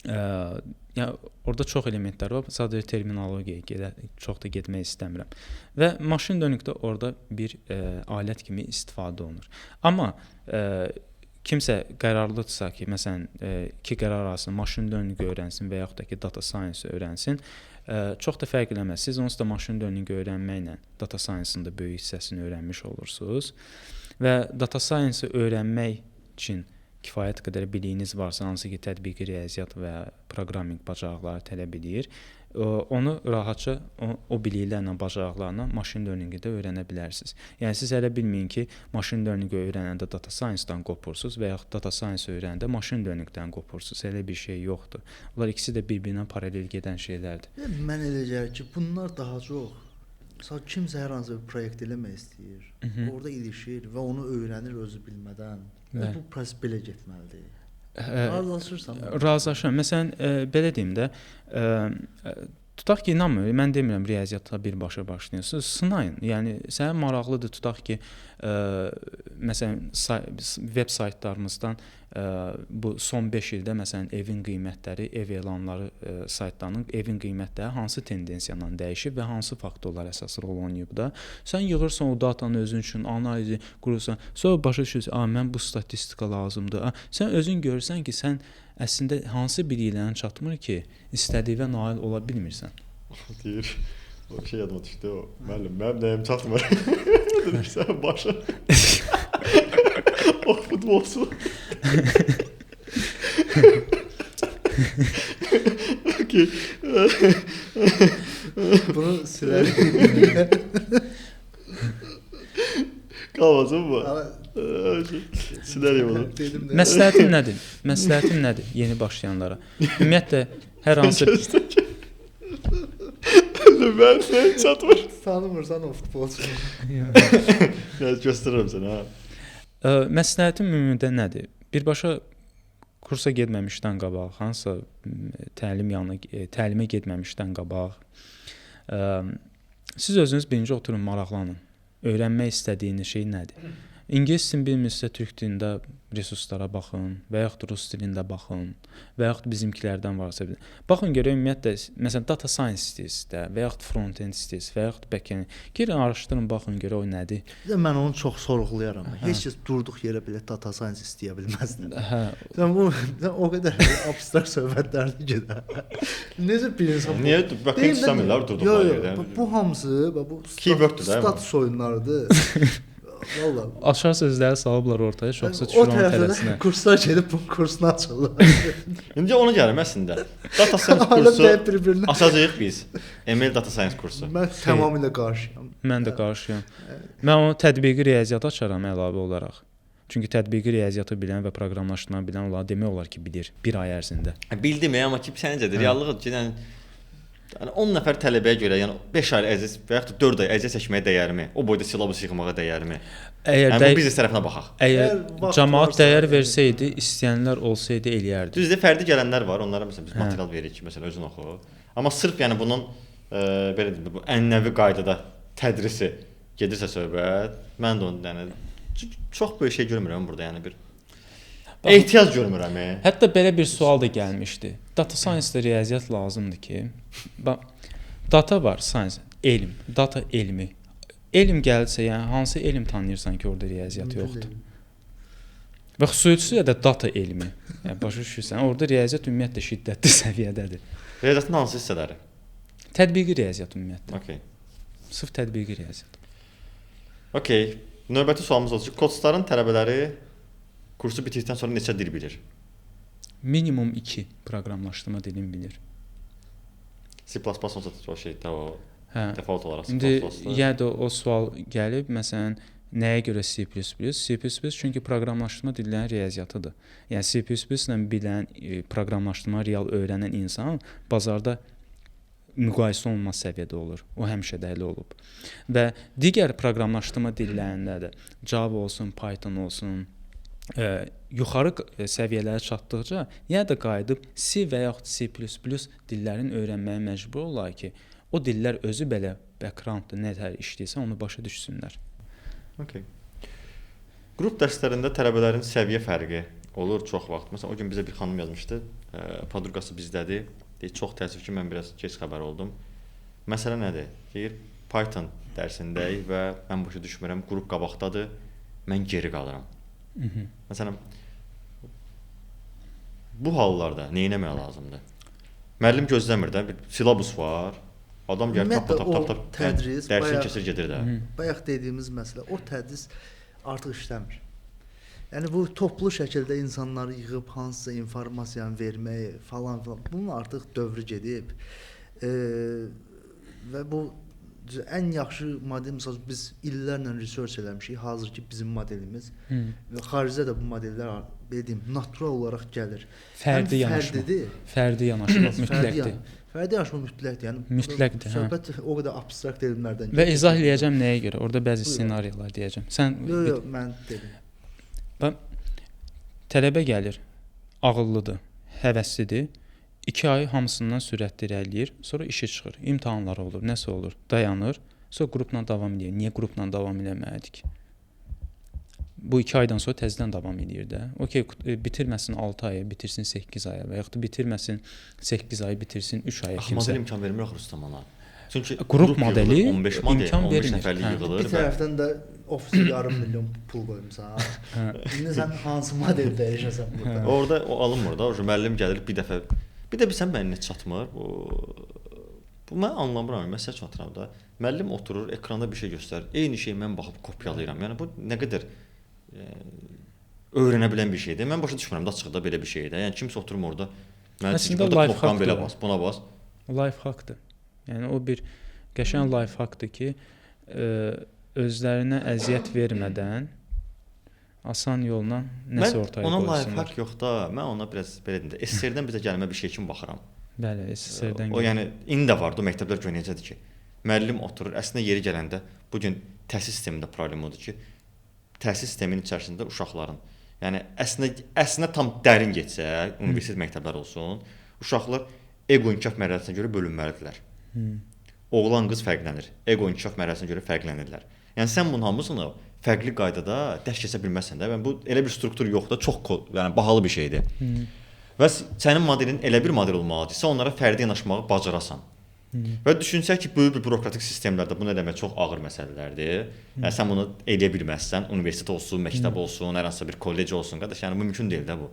Yəni orada çox elementlər var. Sadəcə terminologiyaya çox da getmək istəmirəm. Və machine learning də orada bir alət kimi istifadə olunur. Amma Kimsə qərarlıdırsa ki, məsələn, iki qərar alsın, machine learning öyrənsin və yaxud da ki, data science öyrənsin, çox da fərq eləməz. Siz onsuz da machine learning öyrənməklə data science-ın da böyük hissəsini öyrənmiş olursunuz. Və data science-ı öyrənmək üçün kifayət qədər biliyiniz varsa, hansı ki, tətbiqi riyaziyyat və proqraming bacarıqları tələb eləyir, onu rahatca o biliklərlə, bacarıqlarla machine learning-i də öyrənə bilərsiniz. Yəni siz elə bilməyin ki, machine learning-i öyrənəndə data science-dan qopursunuz və yaxud data science öyrənəndə machine learning-dən qopursunuz. Elə bir şey yoxdur. Bunlar ikisi də bir-birinə paralel gedən şeylərdir. Mən elə gəlir ki, bunlar daha çox məsələn kimsə hər hansı bir proyekt eləmək istəyir. Orada ilişir və onu öyrənir özü bilmədən. Və bu proses belə getməlidir. Razılaşırsan? Razılaşıram. Məsələn, belə deyim də, tutaq ki, inanmıram, mən demirəm riyaziyyatda birbaşa başlayırsınız. Sınayın. Yəni sənə maraqlıdır, tutaq ki, məsələn, veb saytlarımızdan bu son 5 ildə məsələn evin qiymətləri, ev elanları saytlarının evin qiymətləri hansı tendensiya ilə dəyişib və hansı faktorlar əsas rol oynayıb da. Sən yığırsan o datanı özün üçün, analizi qurursan. Sonra başa düşürsən, "A, mən bu statistika lazımdır." A, sən özün görürsən ki, sən əslində hansı biliklərin çatmır ki, istədiyinə nail ola bilmirsən. Deyir. O şey yadıma düşdü o. Müəllim, mənim nəyim çatmır. Dedim ki, sən başa. O futbolçu. Okey. Bunu silərim. Qalmasın bu. Silərim onu. Məsləhətim nədir? Məsləhətim nədir yeni başlayanlara? Ümumiyyətlə hər hansı Mən nəyim çatmır. Tanımırsan o futbolçunu. Nə göstərirəm sənə ha. Məsləhətim ümumiyyətlə nədir? Birbaşa kursa getməmişdən qabaq, hansısa təlim yanına, təlimə getməmişdən qabaq, siz özünüz birinci oturun, maraqlanın. Öyrənmək istədiyiniz şey nədir? İngilis dilini bilmirsinizsə, türk dilində resurslara baxın və yaxud rus dilində baxın və yaxud bizimkilərdən varsa bilin. Baxın görək ümumiyyətlə, məsələn, data science istəyirsiniz də və yaxud front-end istəyirsiniz və yaxud back-end. Girin, araşdırın, baxın görək o nədir. Bir də mən onu çox sorğulayaram. Hə. Heç kəs durduq yerə belə data science istəyə bilməz. Hə. Sən bu o qədər abstrakt söhbətlərdir ki də. Necə bir insan niyə back-end istəmirlər durduqları yerdə? Bu hamısı bu status oyunlarıdır. Vallahi. Açar sözləri salıblar ortaya, çoxsa düşür onun tələsinə. Kurslar gedib bunun kursunu açırlar. İndi ona gələm əslində. Data science kursu açacağıq biz. ML data science kursu. Mən tamamilə qarşıyam. Mən də qarşıyam. Mən onu tətbiqi riyaziyyat açaram əlavə olaraq. Çünki tətbiqi riyaziyyatı bilən və proqramlaşdırmanı bilən olar demək olar ki, bilir bir ay ərzində. Bildim, amma ki, səncədir, reallıq ki, yəni 10 nəfər tələbəyə görə, yəni 5 ay əziyyət və yaxud da 4 ay əziyyət çəkməyə dəyərmi? O boyda silabus yığmağa dəyərmi? Əgər yəni, bu biznes tərəfinə baxaq. Əgər cəmaət dəyər versəydi, istəyənlər olsaydı eləyərdi. Düzdür, fərdi gələnlər var, onlara məsələn biz material veririk ki, məsələn özün oxu. Amma sırf yəni bunun belə deyim, bu ənənəvi qaydada tədrisi gedirsə söhbət, mən də onu yəni çox böyük şey görmürəm burada, yəni bir ehtiyac görmürəm. Hətta belə bir sual da gəlmişdi. Data science-da riyaziyyat lazımdır ki, bax, data var, science, elm, data elmi. Elm gəlsə, yəni hansı elm tanıyırsan ki, orada riyaziyyat yoxdur? Və xüsusilə də data elmi. Yəni başa düşürsən, orada riyaziyyat ümumiyyətlə şiddətli səviyyədədir. Riyaziyyatın hansı hissələri? Tətbiqi riyaziyyat ümumiyyətlə. Okay. Sırf tətbiqi riyaziyyat. Okay. Növbəti sualımız olacaq. Kodstarın tələbələri kursu bitirdikdən sonra neçə dil bilir? Minimum 2 proqramlaşdırma dilini bilir. C++ olsa o şey də o default olaraq C++. İndi yenə də o sual gəlib, məsələn, nəyə görə C++? C++ çünki proqramlaşdırma dillərinin riyaziyyatıdır. Yəni C++ ilə bilən, proqramlaşdırma real öyrənən insan bazarda müqayisə olunmaz səviyyədə olur. O həmişə də elə olub. Və digər proqramlaşdırma dillərində də Java olsun, Python olsun, yuxarı səviyyələrə çatdıqca yenə də qayıdıb C və yaxud C++ dillərini öyrənməyə məcbur olurlar ki, o dillər özü belə background-da nə tər işləyirsə onu başa düşsünlər. Okay. Qrup dərslərində tələbələrin səviyyə fərqi olur çox vaxt. Məsələn, o gün bizə bir xanım yazmışdı, podruqası bizdədir. Deyir, çox təəssüf ki, mən biraz keç xəbər oldum. Məsələ nədir? Deyir, Python dərsindəyik və mən başa düşmürəm, qrup qabaqdadır, mən geri qalıram. Məsələn, Bu hallarda nə etmək lazımdır? Müəllim gözləmir də, bir silabus var. Adam gəlir tap tap tap tap tədris, dərsini keçir gedir də. Bayaq dediyimiz məsələ, o tədris artıq işləmir. Yəni bu toplu şəkildə insanları yığıb hansısa informasiyanı vermək falan filan, bunun artıq dövrü gedib. Və bu ən yaxşı model, məsələn, biz illərlə research eləmişik, hazırki bizim modelimiz və xaricdə də bu modellər, belə deyim, natural olaraq gəlir. Fərdi yanaşma. Fərdi yanaşma mütləqdir. Fərdi yanaşma mütləqdir. Yəni mütləqdir. Söhbət o qədər abstrakt elmlərdən gedir. Və izah eləyəcəm nəyə görə. Orada bəzi ssenariyalar deyəcəm. Sən Yox, mən dedim. Bax, tələbə gəlir, ağıllıdır, həvəslidir. 2 ay hamısından sürətli irəliləyir, sonra işi çıxır, imtahanları olur, nəsə olur, dayanır, sonra qrupla davam eləyir. Niyə qrupla davam eləmədik? Bu 2 aydan sonra təzədən davam eləyir də. Okey, bitirməsin 6 aya, bitirsin 8 aya və yaxud da bitirməsin 8 ay, bitirsin 3 aya kimsə. Model imkan vermir axı Rüstəm ona. Çünki qrup modeli 15 model, imkan 15 nəfərlik yığılır. Bir tərəfdən də ofisə yarım milyon pul qoymusan. İndi sən hansı model dəyişəsən burada? Orada o alınmır da, o müəllim gəlir bir dəfə. Bir də bilsən mənə nə çatmır? Bu mən anlamıram, məsəl üçün atıram da. Müəllim oturur, ekranda bir şey göstərir. Eyni şeyi mən baxıb kopyalayıram. Yəni bu nə qədər öyrənə bilən bir şeydir. Mən başa düşmürəm də açıqda belə bir şeydir. Yəni kimsə oturmur orada. Mən deyim, burada knopkanı belə bas, buna bas. Life hackdır. Yəni o bir qəşəng life hackdır ki, özlərinə əziyyət vermədən asan yolla nəsə ortaya qoysunlar. Ona life hack yox da, mən ona biraz belə deyim də, SSR-dən bizə gəlmə bir şey kimi baxıram. Bəli, SSR-dən. O yəni indi də vardı, o məktəblər gör necədir ki, müəllim oturur, əslində yeri gələndə bu gün təhsil sistemində problem odur ki, təhsil sisteminin içərisində uşaqların, yəni əslində tam dərin getsə, universitet məktəbləri olsun, uşaqlar ego inkişaf mərhələsinə görə bölünməlidirlər. Oğlan qız fərqlənir, ego inkişaf mərhələsinə görə fərqlənirlər. Yəni sən bunun hamısını fərqli qaydada dərs keçə bilməzsən də. Yəni bu elə bir struktur yoxdur, çox yəni bahalı bir şeydir. Və sənin modelin elə bir model olmalıdır ki, sən onlara fərdi yanaşmağı bacarasan. Və düşünsək ki, böyük bir bürokratik sistemlərdə bunu eləmək çox ağır məsələlərdir. Yəni sən bunu eləyə bilməzsən, universitet olsun, məktəb olsun, hər hansısa bir kollec olsun, qardaş, yəni bu mümkün deyil də bu.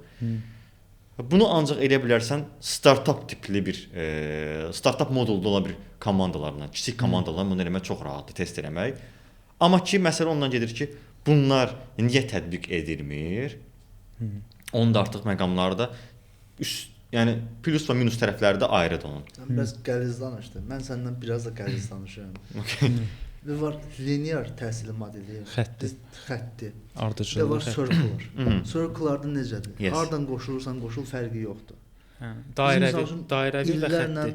Bunu ancaq eləyə bilərsən startap tipli bir startap modulda olan bir komandalarla, kiçik komandalarla bunu eləmək çox rahatdır, test eləmək. Amma ki, məsələ ondan gedir ki, bunlar niyə tətbiq edilmir? Onun da artıq məqamları da üst, yəni plus və minus tərəfləri də ayrıdır onun. Sən biraz qəliz danışdın. Mən səndən biraz da qəliz danışıram. Bir var linear təhsil modeli, xətti. Ardıcıllı. Bir də var circular. Circular-da necədir? Yes. Hardan qoşulursan qoşul, fərqi yoxdur. Hə, dairəvi və xətti.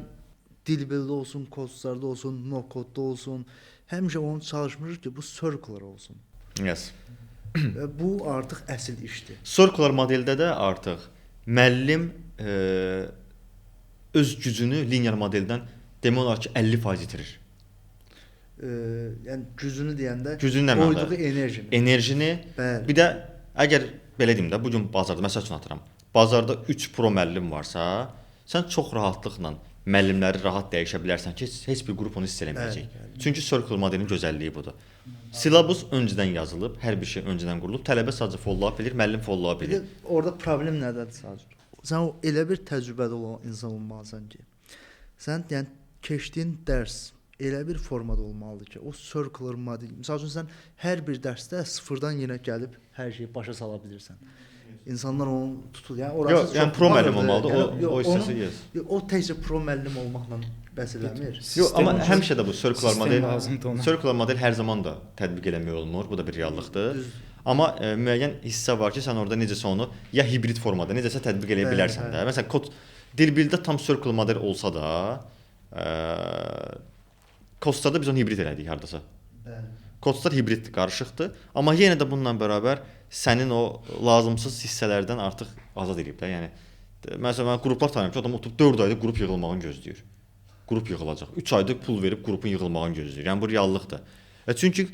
Dilbildə olsun, kodlarda olsun, no-kodda olsun, həmişə onu çalışmışıq ki, bu circular olsun. Yes. Və bu artıq əsl işdir. Circular modeldə də artıq müəllim öz gücünü linear modeldən demək olar ki, 50% itirir. Yəni gücünü deyəndə gücünü qoyduğu enerjini. Enerjini. Bəli. Bir də əgər belə deyim də, bu gün bazarda məsəl üçün atıram. Bazarda 3 pro müəllim varsa, sən çox rahatlıqla müəllimləri rahat dəyişə bilərsən ki, heç bir qrup onu hiss eləməyəcək. Bəli. Çünki circular modelin gözəlliyi budur. Silabus öncədən yazılıb, hər bir şey öncədən qurulub, tələbə sadəcə follow-up edir, müəllim follow-up edir. Orada problem nədədir sadəcə? Sən o elə bir təcrübəli olan insan olmalısan ki, sən yəni keçdiyin dərs elə bir formada olmalıdır ki, o circular model. Məsəl üçün sən hər bir dərsdə sıfırdan yenə gəlib hər şeyi başa sala bilirsən. İnsanlar onu tutur. Yəni orası yox, yəni pro müəllim olmalıdır. Yəni, o hissəsi yes. O təkcə pro müəllim olmaqla bəs eləmir. Yox, amma həmişə də bu circular model, circular model hər zaman da tətbiq eləmək olmur. Bu da bir reallıqdır. Düz. Amma müəyyən hissə var ki, sən orada necəsə onu ya hibrid formada, necəsə tətbiq eləyə bilərsən də. Məsələn, kod dilbildə tam circular model olsa da, Kodlarda biz onu hibrid elədik hardasa. Bəli. Kodlar hibriddir, qarışıqdır. Amma yenə də bununla bərabər sənin o lazımsız hissələrdən artıq azad edib də. Yəni məsələn, mən qruplar tanıyıram ki, adam oturub 4 ayda qrup yığılmağını gözləyir. Qrup yığılacaq. 3 ayda pul verib qrupun yığılmağını gözləyir. Yəni bu reallıqdır. Çünki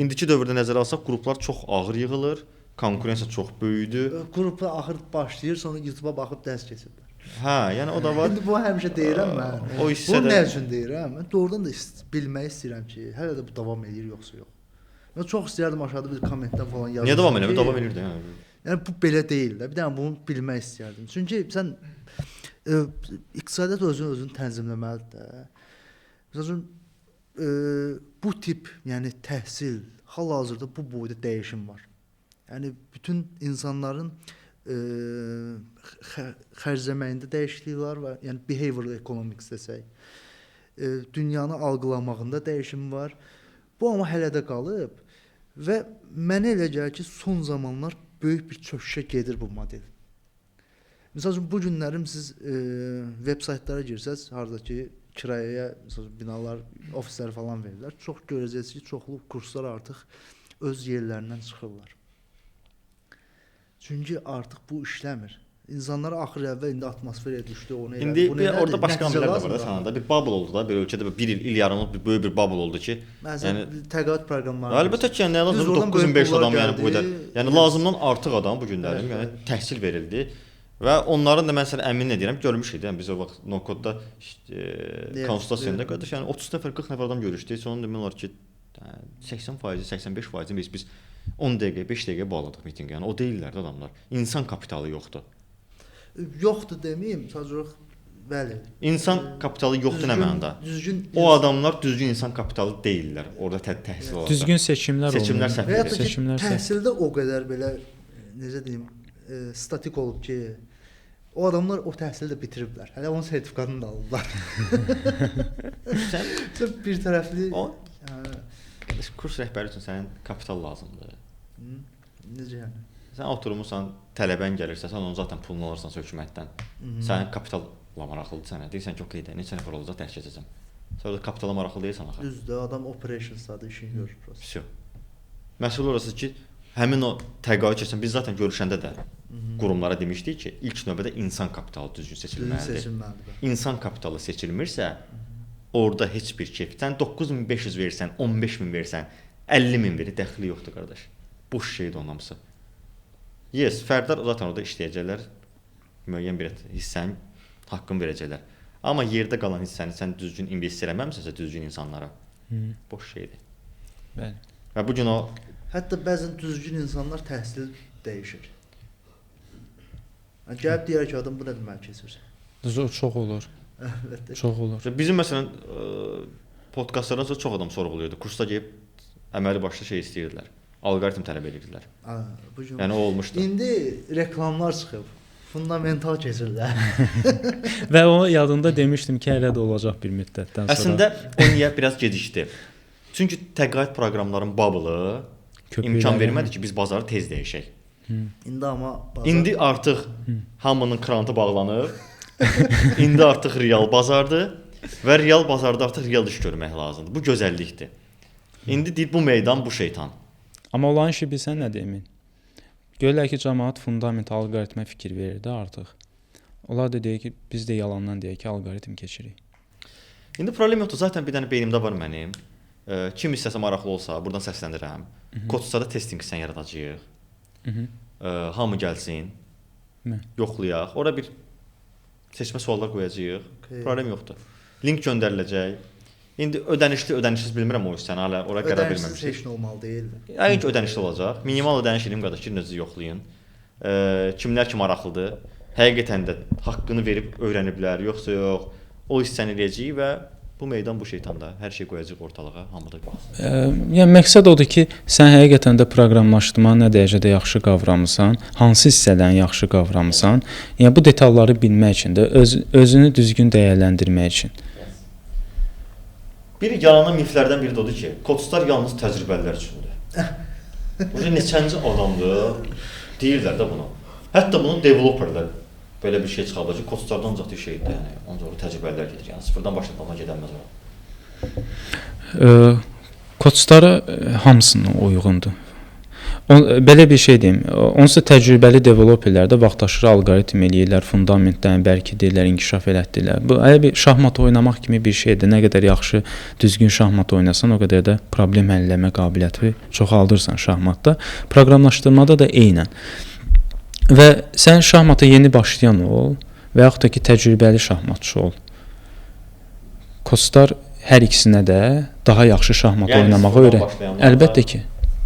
indiki dövrdə nəzərə alsaq qruplar çox ağır yığılır, konkurensiya çox böyüdü. Qruplar axır başlayır, sonra YouTube-a baxıb dərs keçirlər. Hə, yəni o da var. İndi bu həmişə deyirəm mən. O hissədə... Bunu nə üçün deyirəm? Mən doğrudan da bilmək istəyirəm ki, hələ də bu davam eləyir yoxsa yox. Mən çox istəyərdim aşağıda bir kommentdən falan yazın. Niyə davam eləmir? Davam eləyir də yəni. Yəni bu belə deyil də. Bir dənə bunu bilmək istəyərdim. Çünki sən iqtisadiyyat özünü tənzimləməlidir də. Məsəl üçün bu tip, yəni təhsil hal-hazırda bu boyda dəyişim var. Yəni bütün insanların xərcləməyində dəyişikliklər var. Yəni behavioral economics desək, dünyanı algılamağında dəyişim var. Bu amma hələ də qalıb və mənə elə gəlir ki, son zamanlar böyük bir çöküşə gedir bu model. Məsəl üçün bu günlərim siz veb saytlara girsəz, harda ki kirayəyə məsəl üçün binalar, ofislər falan verirlər. Çox görəcəksiniz ki, çoxlu kurslar artıq öz yerlərindən çıxırlar. Çünki artıq bu işləmir. İnsanlar axır əvvəl indi atmosferə düşdü, onu elədi, İndi bunu bir elədi. orada başqa Nəticə amillər də var da lazımdır. sənə da. Bir bubble oldu da, bir ölkədə bir il, il yarımlıq bir böyük bir bubble oldu ki, Məsələn, yəni təqaüd proqramları. əlbəttə ki, yəni nə Düz lazım oradan böyük 95 pullar adam yəni bu gəldi. qədər. Yəni lazımdan artıq adam bu günlərim, Evet, yəni təhsil verildi və onların da mən sənə əmin edirəm, görmüşük də, yəni biz o vaxt no-code-da konsultasiyada qardaş, yəni 30 nəfər, 40 nəfər adam görüşdü. Sonra demək olar ki, 80%, 85% biz 10 dəqiqə, 5 dəqiqə bağladıq mitinqi. Yəni o deyillər də adamlar. İnsan kapitalı yoxdur. Yoxdur deməyim, sadəcə olaraq bəli. İnsan kapitalı yoxdur nə mənada? Düzgün O adamlar düzgün insan kapitalı deyillər. Orada təhsil alanlar. Düzgün seçimlər olmalı. Seçimlər səhv Və yaxud da ki, Seçimlər səhv. təhsildə o qədər belə necə deyim, statik olub ki, o adamlar o təhsili də bitiriblər. Hələ onun sertifikatını da alıblar. Sən Sən bir tərəfli o qardaş, kurs rəhbəri üçün sənin kapital lazımdır. Hı, necə yəni? Sən oturmusan, tələbən gəlirsə, sən onun zaten pulunu alırsan hökumətdən. Sənin kapitalla maraqlıdır sənə. Deyirsən ki, okey də, neçə nəfər olacaq dərk edəcəm. Sən orada kapitala maraqlı deyilsən axı. Düzdür, adam operationsdadır, işini görür prosta. Vəsə. Məsələ orası ki, həmin o təqaüd keçən biz zaten görüşəndə də qurumlara demişdik ki, ilk növbədə insan kapitalı düzgün Düzgün seçilməlidir. seçilməlidir. İnsan kapitalı seçilmirsə, orada heç bir keyf. Sən 9500 versən, 15000 versən, 50000 verir, dəxli yoxdur qardaş. Boş şeydir onun hamısı. Yes, fərdlər zaten orada işləyəcəklər. Müəyyən bir hissənin haqqını verəcəklər. Amma yerdə qalan hissəni sən düzgün investisiya eləməmisənsə düzgün insanlara, boş şeydir. Bəli. Və bu gün o Hətta bəzən düzgün insanlar təhsil dəyişir. Yəni gəlib deyər ki, adam bu nə deməli keçir. Düz o çox olur. Əlbəttə. Çox olur. Bizim məsələn podkastlardan sonra çox adam sorğuluyurdu. Kursda gəlib əməli başlı şey istəyirdilər. Alqoritm tələb edirdilər. Ha, bu gün. Yəni o olmuşdu. İndi reklamlar çıxıb. Fundamental keçirlər. Və o yadında demişdim ki, hələ də olacaq bir müddətdən sonra. Əslində o niyə biraz gecikdi? Çünki təqaüd proqramların bubble'ı imkan vermədi ki, biz bazarı tez dəyişək. İndi amma bazar... İndi artıq hamının krantı bağlanıb. İndi artıq real bazardır və real bazarda artıq real iş görmək lazımdır. Bu gözəllikdir. İndi deyir bu meydan, bu şeytan. Amma olan işi bilsən nədir Emin? Görürlər ki, cəmaət fundament alqoritmə fikir verir də artıq. Onlar da deyir ki, biz də yalandan deyək ki, alqoritm keçirik. İndi problem yoxdur. Zaten bir dənə beynimdə var mənim. Kim istəsə maraqlı olsa, buradan səsləndirəm. Kodstada testing sən yaradacağıq. Hamı gəlsin, yoxlayaq. Ora bir seçmə suallar qoyacağıq. Okay. Problem yoxdur. Link göndəriləcək. İndi ödənişli, ödənişsiz bilmirəm o hissəni, hələ ora qərar Ödənişsiz verməmişik. heç nə olmalı deyil. Yəqin ki, ödənişli olacaq. Minimal ödəniş eləyim qardaş, girin özünüzü yoxlayın. Kimlər ki maraqlıdır, həqiqətən də haqqını verib öyrəniblər, yoxsa yox, o hissəni eləyəcəyik və bu meydan bu şeytanda hər şey qoyacaq ortalığa, hamı da bilsin. Yəni məqsəd odur ki, sən həqiqətən də proqramlaşdırmanı nə dərəcədə yaxşı qavramısan, hansı hissələrini yaxşı qavramısan. Yəni bu detalları bilmək üçün də özünü düzgün dəyərləndirmək üçün. Bir yaranan miflərdən biri də odur ki, kodslar yalnız təcrübəlilər üçündür. Bu neçənci adamdır, deyirlər də bunu. Hətta bunu developerlər belə bir şey çıxardılar ki, kodslardan ancaq bir şeydir, yəni ancaq orada təcrübəlilər gedir. Yəni sıfırdan başladığına gedənməz ora. Kodslara hamısına uyğundur. Belə bir şey deyim, onsuz da təcrübəli developerlər də vaxtaşırı alqoritm eləyirlər, fundamentlərini bərkidirlər, inkişaf elətdirlər. Bu elə bir şahmat oynamaq kimi bir şeydir. Nə qədər yaxşı, düzgün şahmat oynasan, o qədər də problem həll eləmə qabiliyyəti çoxaldırsan şahmatda. Proqramlaşdırmada da eynən. Və sən şahmata yeni başlayan ol və yaxud da ki, təcrübəli şahmatçı ol. Kodslar hər ikisinə də daha yaxşı şahmat Yəni oynamağı sıfırdan öyrət. başlayanlar da- Əlbəttə ki.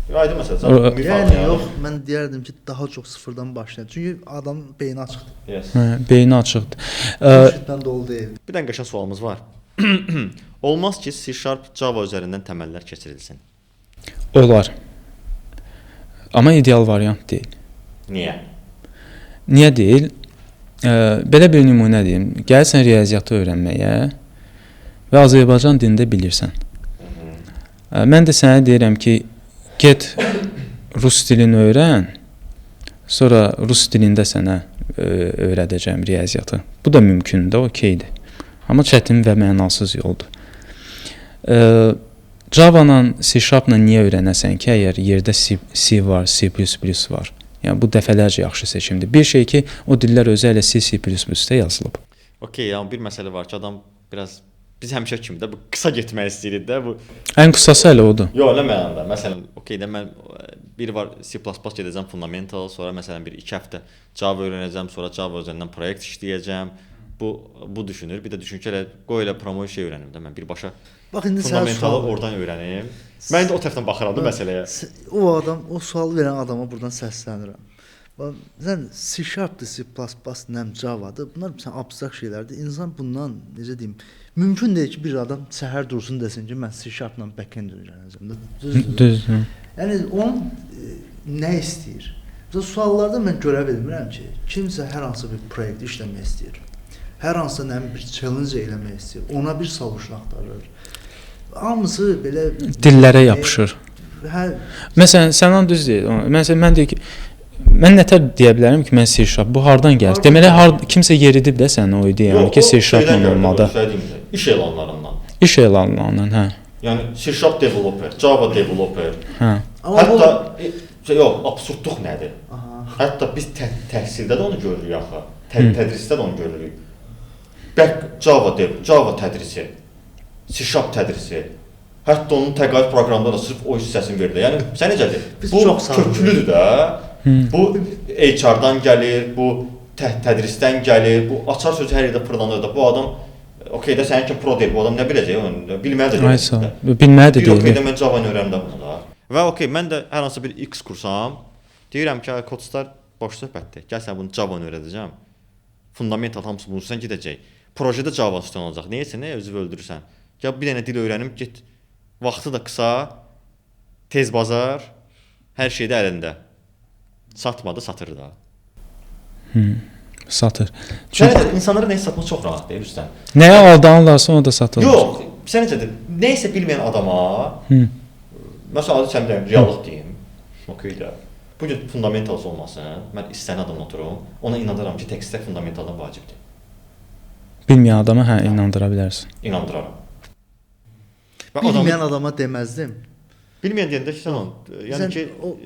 Aydın məsələ. Yəni yox, mən deyərdim ki, daha çox sıfırdan başlayın. Çünki adam beyni açıqdır. Yes. Hə, beyni açıqdır. Bullshitdən dolu deyil. Bir dənə qəşəng sualımız var. Olmaz ki, C# Java üzərindən təməllər keçirilsin. Olar. Amma ideal variant deyil. Niyə? Niyə deyil? Belə bir nümunə deyim. Gəlirsən riyaziyyatı öyrənməyə və Azərbaycan dilində bilirsən. Mən də sənə deyirəm ki, get rus dilini öyrən, sonra rus dilində sənə öyrədəcəm riyaziyyatı. Bu da mümkündür, okeydir. Amma çətin və mənasız yoldur. Java-la, C#-la niyə öyrənəsən ki, əgər yerdə C var, C++ var? Yəni bu dəfələrcə yaxşı seçimdir. Bir şey ki, o dillər özü hələ C, C++-də yazılıb. Okey, yəni bir məsələ var ki, adam biraz biz həmişə kimi də bu qısa getmək istəyirik də bu. Ən qısası hələ odur. Yox, elə mənada. Məsələn, okey də mən bir var C++ gedəcəm fundamental, sonra məsələn bir 2 həftə Java öyrənəcəm, sonra Java üzərindən proyekt işləyəcəm. Bu düşünür. Bir də düşün ki, elə qoy elə promo şey öyrənim də mən birbaşa. Bax indi sənə fundamentalı oradan öyrənim. Mən də o tərəfdən baxıram da məsələyə. O adam, o sualı verən adama buradan səslənirəm. Bax, sən C#-dır, C++, nəm Java-dır. Bunlar sən abstrakt şeylərdir. İnsan bundan necə deyim, mümkün deyil ki, bir adam səhər dursun desin ki, mən C#-la backend öyrənəcəm. Düzdür. Yəni onun nə istəyir? Məsələn, suallarda mən görə bilmirəm ki, kimsə hər hansı bir proyekt işləmək istəyir. Hər hansısa nə bir challenge eləmək istəyir. Ona bir solution axtarır. Hamısı belə dillərə yapışır. Hə. Məsələn, sən onu düz deyir. Məsələn, mən deyir ki, mən nətər deyə bilərəm ki, mən C#, bu hardan gəlir? Deməli, kimsə yeridib də səni o ideyanı ki, C#-la olmalı. İş elanlarından. İş elanlarından, hə. Yəni C# developer, Java developer. Hə. Hətta yox, absurdluq nədir? Aha. Hətta biz təhsildə də onu görürük axı. Tədrisdə də onu görürük. Back Java dev, Java tədrisi, C# tədrisi. Hətta onun təqaüd proqramında da sırf o hissəsini verilir. Yəni sən necədir? Biz bu çox köklüdür də. Bu HR-dan gəlir, bu tədrisdən gəlir, bu açar sözü hər yerdə fırlanır da. Bu adam okey də sənin kimi pro deyil, bu adam nə biləcək onu? Bilməli də deyil. Bilməli də deyil. Okey də mən Java-nı öyrəndim bunu da. Və okey, mən də hər hansı bir X kursam, deyirəm ki, Codstar boş söhbətdir. Gəl sən bunu Java-nı öyrədəcəm. Fundamental hamısı bunun üstündən gedəcək. Projedə Java üstündən olacaq. Neysə, nə özünü öldürürsən? Gəl bir dənə dil öyrənim, get. Vaxtı da qısa, tez bazar, hər şey də əlində. Satmadı, satır da. Satır. Çünki insanlara nəyi satmaq çox rahat deyil, Rüstəm. Nəyə aldanırlarsa onu da satırlar. Yox, sən necədir? Nəyisə bilməyən adama, məsələn, adi sən deyim, reallıq deyim, okey də. Bu gün fundamentals olmasın, mən istəyən adamla oturum, ona inandıram ki, tekstlər fundamentaldan vacibdir. Bilməyən adama hə, inandıra bilərsən. İnandıraram. Bilməyən adama deməzdim. Bilməyən deyəndə ki, sən onu, yəni ki,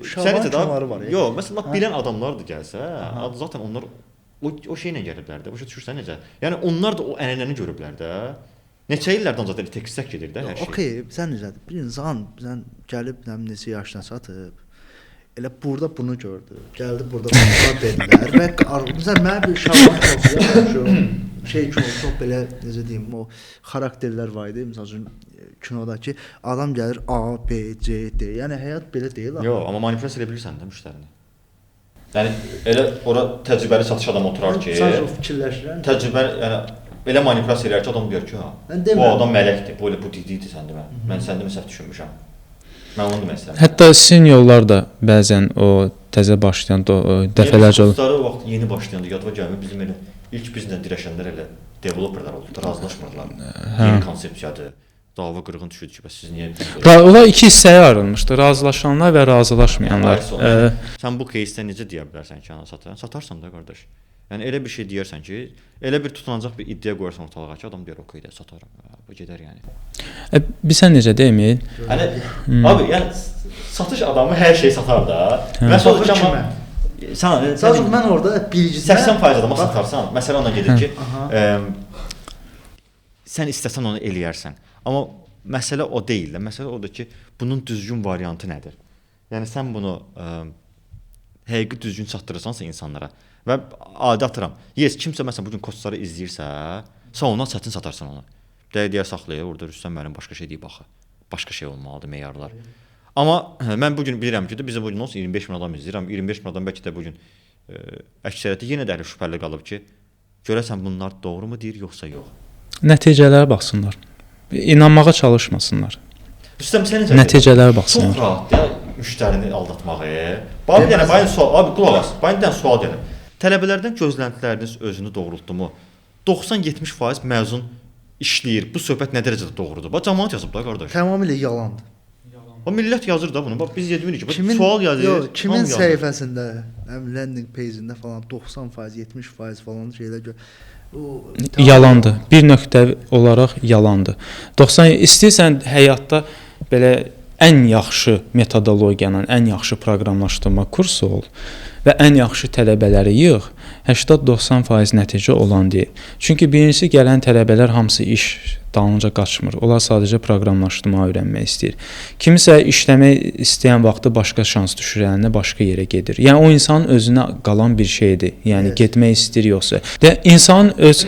sən necə də, yox, məsələn, lap bilən adamlar da gəlsə, zaten onlar o şeylə gəliblər də, başa düşürsən necə? Yəni, onlar da o ənənəni görüblər də. Neçə illərdən zaten tekstək gedir də hər şey. Okey, sən necədir? Bir insan, sən gəlib, neçə yaşına çatıb, elə burada bunu gördü, gəldi burada bunu dedilər və məsələn, mənə bir şaban olsun, şey ki, çox belə, necə deyim, o xarakterlər var idi, məsəl üçün, kinodakı adam gəlir A, B, C, D, yəni həyat belə deyil. Yox, amma manipulyasiya edə bilirsən də müştərini. Yəni, elə ora təcrübəli satış adamı oturar ki, sadəcə fikirləşirəm. Təcrübəli, yəni, elə manipulyasiya eləyər ki, adam deyər ki, ha, bu adam mələkdir, bu elə bu dediydi sən demə, mən sən demə səhv düşünmüşəm. Mən onu demək istəmirəm. Hətta seniorlar da bəzən o təzə başlayan dəfələrcə olur. O vaxt yeni başlayanda yadıma gəlmir, bizim elə ilk bizlə dirəşənlər elə developerlar oldu, razılaşmırdılar. Yeni konsepsiyadır. Dava qırğın düşürdü ki, bəs siz niyə? Onlar iki hissəyə ayrılmışdı, razılaşanlar və razılaşmayanlar. Sən bu кейsdə necə deyə bilərsən ki, ana satarsan? Satarsan da qardaş. Yəni elə bir şey deyərsən ki, elə bir tutunacaq bir iddia qoyarsan ortalığa ki, adam deyər, okey də satarım. Bu gedər yəni. Bilsən necə deyim? Yəni abi, yəni satış adamı hər şeyi satar da. Mən satır ki, amma sən sadəcə mən orada bilgisinə 80% adama satarsan, məsələ ona gedir ki, sən istəsən onu eləyərsən. Amma məsələ o deyil də. Məsələ odur ki, bunun düzgün variantı nədir? Yəni sən bunu həqiqi düzgün çatdırırsansa insanlara və adi atıram. Yes, kimsə məsələn bu gün Codstarı izləyirsə, sən ondan çətin satarsan onu. Dəyə deyə saxlayır, orada Rüstəm müəllim başqa şey deyib axı. Başqa şey olmalıdır meyarlar. Amma mən bu gün bilirəm ki, bizə bu gün olsa 25 min adam izləyir, amma 25 min adam bəlkə də bu gün əksəriyyəti yenə də hələ şübhəli qalıb ki, görəsən bunlar doğrumu deyir yoxsa yox. Nəticələrə baxsınlar. İnanmağa çalışmasınlar. Rüstəm sən necə? Nəticələrə baxsınlar. Çox rahatdır ya müştərini aldatmağı. Bax bir dənə bayın sual, abi qulaq as. Bayın bir dənə sual gəlir. Tələbələrdən gözləntiləriniz özünü doğrultdumu? 90-70% məzun işləyir. Bu söhbət nə dərəcədə doğrudur? Bax cəmaət yazıb da qardaş. Tamamilə yalandır. O millət yazır da bunu. Bax biz yetmirik ki. Bax sual gəlir. Yox, kimin səhifəsində, həm landing page-ində falan 90%, 70% falan şeylər gör. O yalandır. Bir nöqtə olaraq yalandır. 90 istəyirsən həyatda belə ən yaxşı metodologiyanın, ən yaxşı proqramlaşdırma kursu ol və ən yaxşı tələbələri yığ, 80-90% nəticə olan deyil. Çünki birincisi gələn tələbələr hamısı iş dalınca qaçmır. Onlar sadəcə proqramlaşdırma öyrənmək istəyir. Kimisə işləmək istəyən vaxtı başqa şans düşür əlinə, başqa yerə gedir. Yəni o insanın özünə qalan bir şeydir. Yəni evet, getmək istəyir yoxsa. De, insanın öz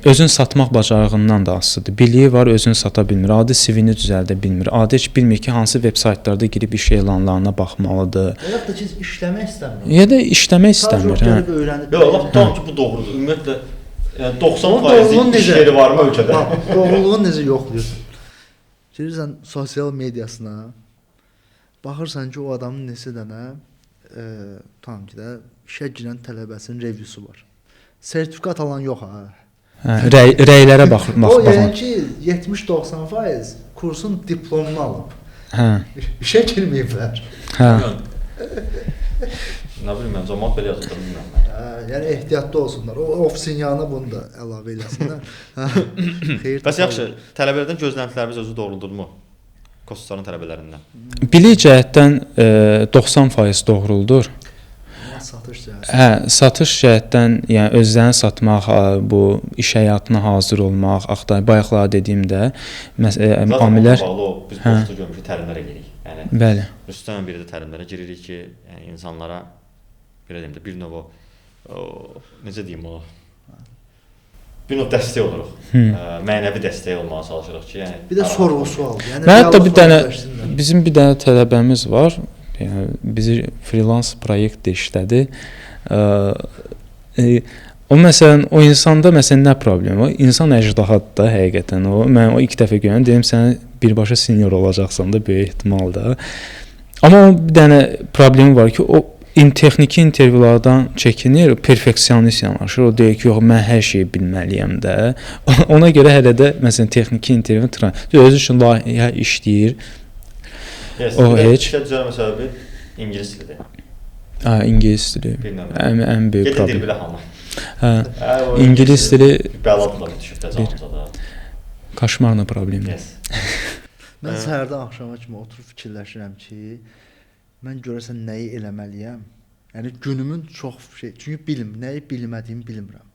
özünü satmaq bacarığından da asılıdır. Biliyi var, özünü sata bilmir. Adi CV-ni düzəldə bilmir. Adi heç bilmir ki, hansı veb saytlarda girib iş elanlarına baxmalıdır. Ya da ki, işləmək istəmir. Ya da işləmək istəmir. Sadəcə gəlib öyrənib. Yox, lap tam ki bu doğrudur. Ümumiyyətlə yəni 90% iş yeri var mı ölkədə? Bax, doğruluğunu necə yoxlayırsan? Girirsən sosial mediasına, baxırsan ki, o adamın neçə dənə tam ki də işə girən tələbəsinin reviewsu var. Sertifikat alan yox ha. Hə, rəylərə bax, bax. O yəni ki, 70-90% kursun diplomunu alıb. Hə. İşə girməyiblər. Hə. Nə bilim mən, cəmaət belə yazır, bilmirəm mən. Hə, yəni ehtiyatlı olsunlar. O ofisin yanına bunu da əlavə eləsinlər. Xeyir. Bəs yaxşı, tələbələrdən gözləntilərimiz özü doğruldurmu? Kodsuzların tələbələrindən. Bilik cəhətdən 90% doğruldur. Satış cəhətdən. Hə, satış cəhətdən, yəni özlərini satmaq, bu iş həyatına hazır olmaq, axtar bayaqlar dediyimdə amillər bağlı o biz boşluq görmüşük, təlimlərə giririk. Yəni bəli. Rüstəmlə bir də təlimlərə giririk ki, yəni insanlara belə deyim də bir növ o necə deyim o bir növ dəstək oluruq. Mənəvi dəstək olmağa çalışırıq ki, yəni bir də sorğu sual. Yəni mən hətta bir dənə bizim bir dənə tələbəmiz var. Yəni bizi freelance proyektdə işlədi. O məsələn o insanda məsələn nə problemi var? İnsan əjdahadır da həqiqətən. O mən o ilk dəfə görəndə dedim sən birbaşa senior olacaqsan da böyük ehtimalda. Amma o bir dənə problemi var ki, o texniki intervyulardan çəkinir, perfeksionist yanaşır. O deyir ki, yox mən hər şeyi bilməliyəm də. Ona görə hələ də məsələn texniki intervyu özü üçün layihə işləyir. Yes, o heç. İşə düzəlmə səbəbi ingilis dilidir. Ha, ingilis dili. Ən böyük problem. Gedir dil bilə hamı. Hə. İngilis dili bəladır da düşüb də canımıza da. Koşmarlı problemdir. Yes. Mən səhərdən axşama kimi oturub fikirləşirəm ki, mən görəsən nəyi eləməliyəm? Yəni günümün çox şey, çünki bilim, nəyi bilmədiyimi bilmirəm.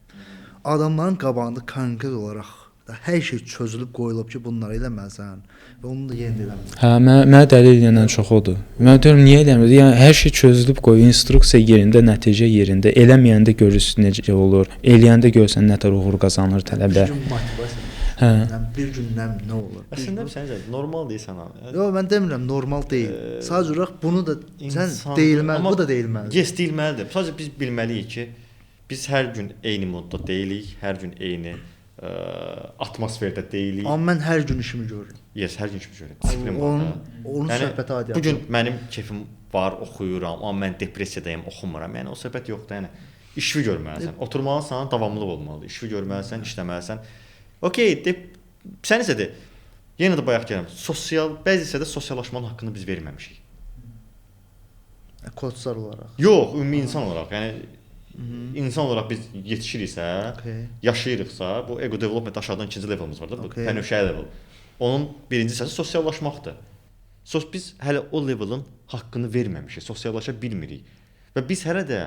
Adamların qabağında konkret olaraq hər şey çözülüb qoyulub ki, bunları eləməlisən və onu da yenə də eləməlisən. Hə, mənə dəlil eləyənən çox odur. Mən deyirəm niyə eləmir? Yəni hər şey çözülüb qoyulub, instruksiya yerində, nəticə yerində. Eləməyəndə görürsün necə olur. Eləyəndə görsən nə tər uğur qazanır tələbə. Bir gün motivasiya. Hə. Yəni bir gün nə olur? Əslində sən necə normal deyirsən ha. Yox, mən demirəm normal deyil. Sadəcə olaraq bunu da sən deyilməli, bu da deyilməlidir. Yes, deyilməlidir. Sadəcə biz bilməliyik ki, biz hər gün eyni modda deyilik, hər gün eyni atmosferdə deyilik. Amma mən hər gün işimi görürəm. Yes, hər gün işimi görürəm. Disiplin var. Onun yəni, söhbəti adi. Bu gün mənim kefim var, oxuyuram, amma mən depressiyadayım, oxumuram. Yəni o söhbət yoxdur. Yəni işvi görməlisən, oturmalısan, davamlılıq olmalıdır. İşvi görməlisən, işləməlisən. Okay, sən isə de, yenə də bayaq gəlirəm. Sosial, bəzi hissədə sosiallaşmanın haqqını biz verməmişik. Kodsuzlar olaraq. Yox, ümumi insan olaraq. Yəni insan olaraq biz yetişiriksə, yaşayırıqsa, bu ego development aşağıdan ikinci levelimiz var da, bu pənövşəyi level. Onun birinci hissəsi sosiallaşmaqdır. Biz hələ o levelin haqqını verməmişik, sosiallaşa bilmirik. Və biz hələ də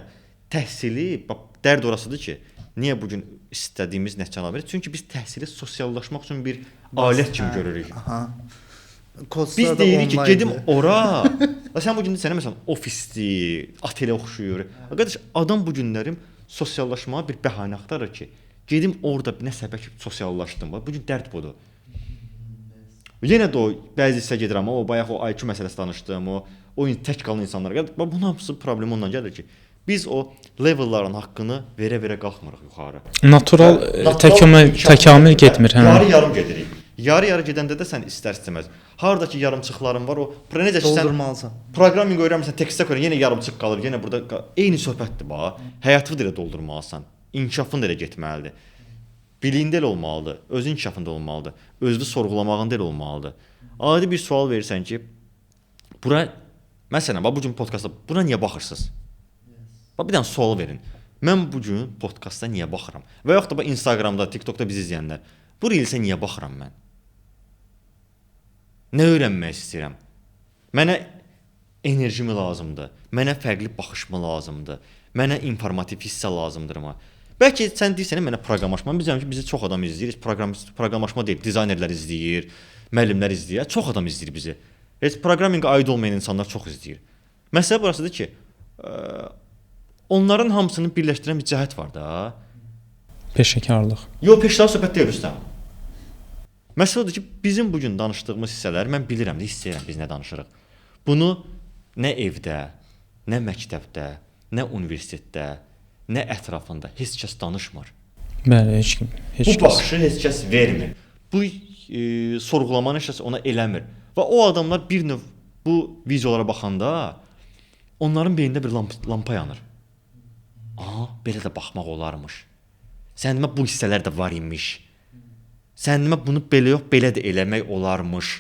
təhsili, bax dərd orasıdır ki, niyə bu gün istədiyimiz nəticə ala bilirik? Çünki biz təhsili sosiallaşmaq üçün bir alət kimi görürük. Aha. Biz deyirik ki, gedim ora. La sən bu gün sənə məsələn ofisdir, otelə oxşuyur. Qardaş, adam bu günlərim sosiallaşmağa bir bəhanə axtarır ki, gedim orada nə səbəb ki sosiallaşdım. Bu gün dərd budur. Yenə də o bəzi hissə gedir amma o bayaq o IQ məsələsi danışdığım, o tək qalan insanlara gəlir. Bax bunun hamısı problemi ondan gəlir ki, biz o levelların haqqını verə-verə qalxmırıq yuxarı. Natural təkamül getmir, hə. Yarı-yarım gedirik. Yarı-yarı gedəndə də sən istər-istəməz hardakı yarımçıqların var, o necə ki sən proqraming öyrənmirsən, tekstə görə yenə yarımçıq qalır, yenə burada eyni söhbətdir bax. Həyatını da elə doldurmalısan, inkişafın da elə getməlidir. Biliyində elə olmalıdır, öz inkişafında olmalıdır, özünü sorğulamağında elə olmalıdır. Adi bir sual verirsən ki, bura məsələn, bax bu gün podkastda buna niyə baxırsınız? Bax bir dənə sual verin. Mən bu gün podkastda niyə baxıram? Və yaxud da bax Instagramda, TikTokda bizi izləyənlər, bu reelsə niyə baxıram mən? Nə öyrənmək istəyirəm? Mənə enerjimi lazımdır, mənə fərqli baxışmı lazımdır, mənə informativ hissə lazımdır mı? Bəlkə sən deyirsən, mənə proqramlaşma, biz deyirəm ki, bizi çox adam izləyir, proqramlaşma deyil, dizaynerlər izləyir, müəllimlər izləyir, çox adam izləyir bizi. Heç proqraminqə aid olmayan insanlar çox izləyir. Məsələ burasıdır ki, onların hamısını birləşdirən bir cəhət var da. Peşəkarlıq. Yox, peşəkarlıq söhbət deyil Rüstəm. Məsələ odur ki, bizim bugün danışdığımız hissələr, mən bilirəm, hiss edirəm biz nə danışırıq. Bunu nə evdə, nə məktəbdə, nə universitetdə, nə ətrafında heç kəs danışmır. Bəli, heç kim. Heç bu baxışı heç kəs vermir. Bu sorğulamanı heç kəs ona eləmir. Və o adamlar bir növ bu videolara baxanda onların beynində bir lampa yanır. Aha, belə də baxmaq olarmış. Sən demə bu hissələr də var imiş. Sən demə bunu belə yox, belə də eləmək olarmış.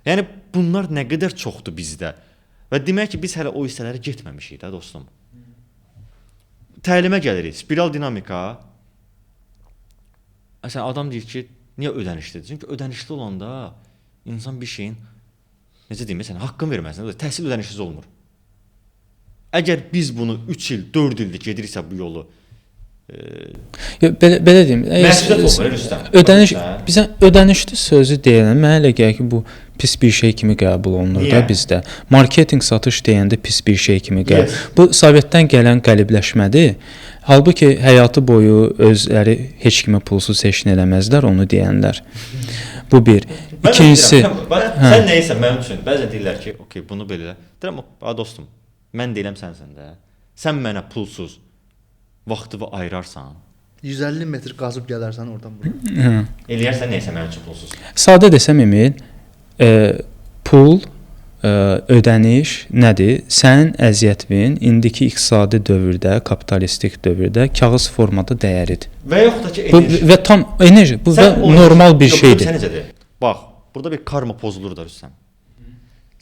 Yəni bunlar nə qədər çoxdur bizdə. Və demək ki, biz hələ o hissələrə getməmişik də dostum. Təlimə gəlirik. Spiral dinamika. Məsələn, adam deyir ki, niyə ödənişlidir? Çünki ödənişli olanda insan bir şeyin, necə deyim, məsələn, haqqını verməlisən. Təhsil ödənişsiz olmur. Əgər biz bunu 3 il, 4 ildir gediriksə bu yolu, belə deyim, ödəniş bizə ödənişli sözü deyəndə mənə elə gəlir ki, bu pis bir şey kimi qəbul olunur da bizdə. Marketinq, satış deyəndə pis bir şey kimi qəbul. Yes. Bu Sovetdən gələn qəlibləşmədir. Halbuki həyatı boyu özləri heç kimə pulsuz heç nə eləməzlər, onu deyənlər. Bu bir. İkincisi, sən nəyəsə mənim üçün bəzən deyirlər ki, okey, bunu belə. Deyirəm, a dostum, mən deyirəm sənsən də. Sən mənə pulsuz vaxtını ayırarsan. 150 metr qazıb gələrsən oradan bura. Eləyərsən nəysə mənim üçün pulsuz. Sadə desəm Emil, pul, ödəniş nədir? Sənin əziyyətin indiki iqtisadi dövrdə, kapitalistik dövrdə kağız formada dəyəridir. Və yoxdur ki, enerji. Bu, və tam enerji, bu və normal bir şeydir. Sən necədir? Bax, burada bir karma pozulur da Rüstəm.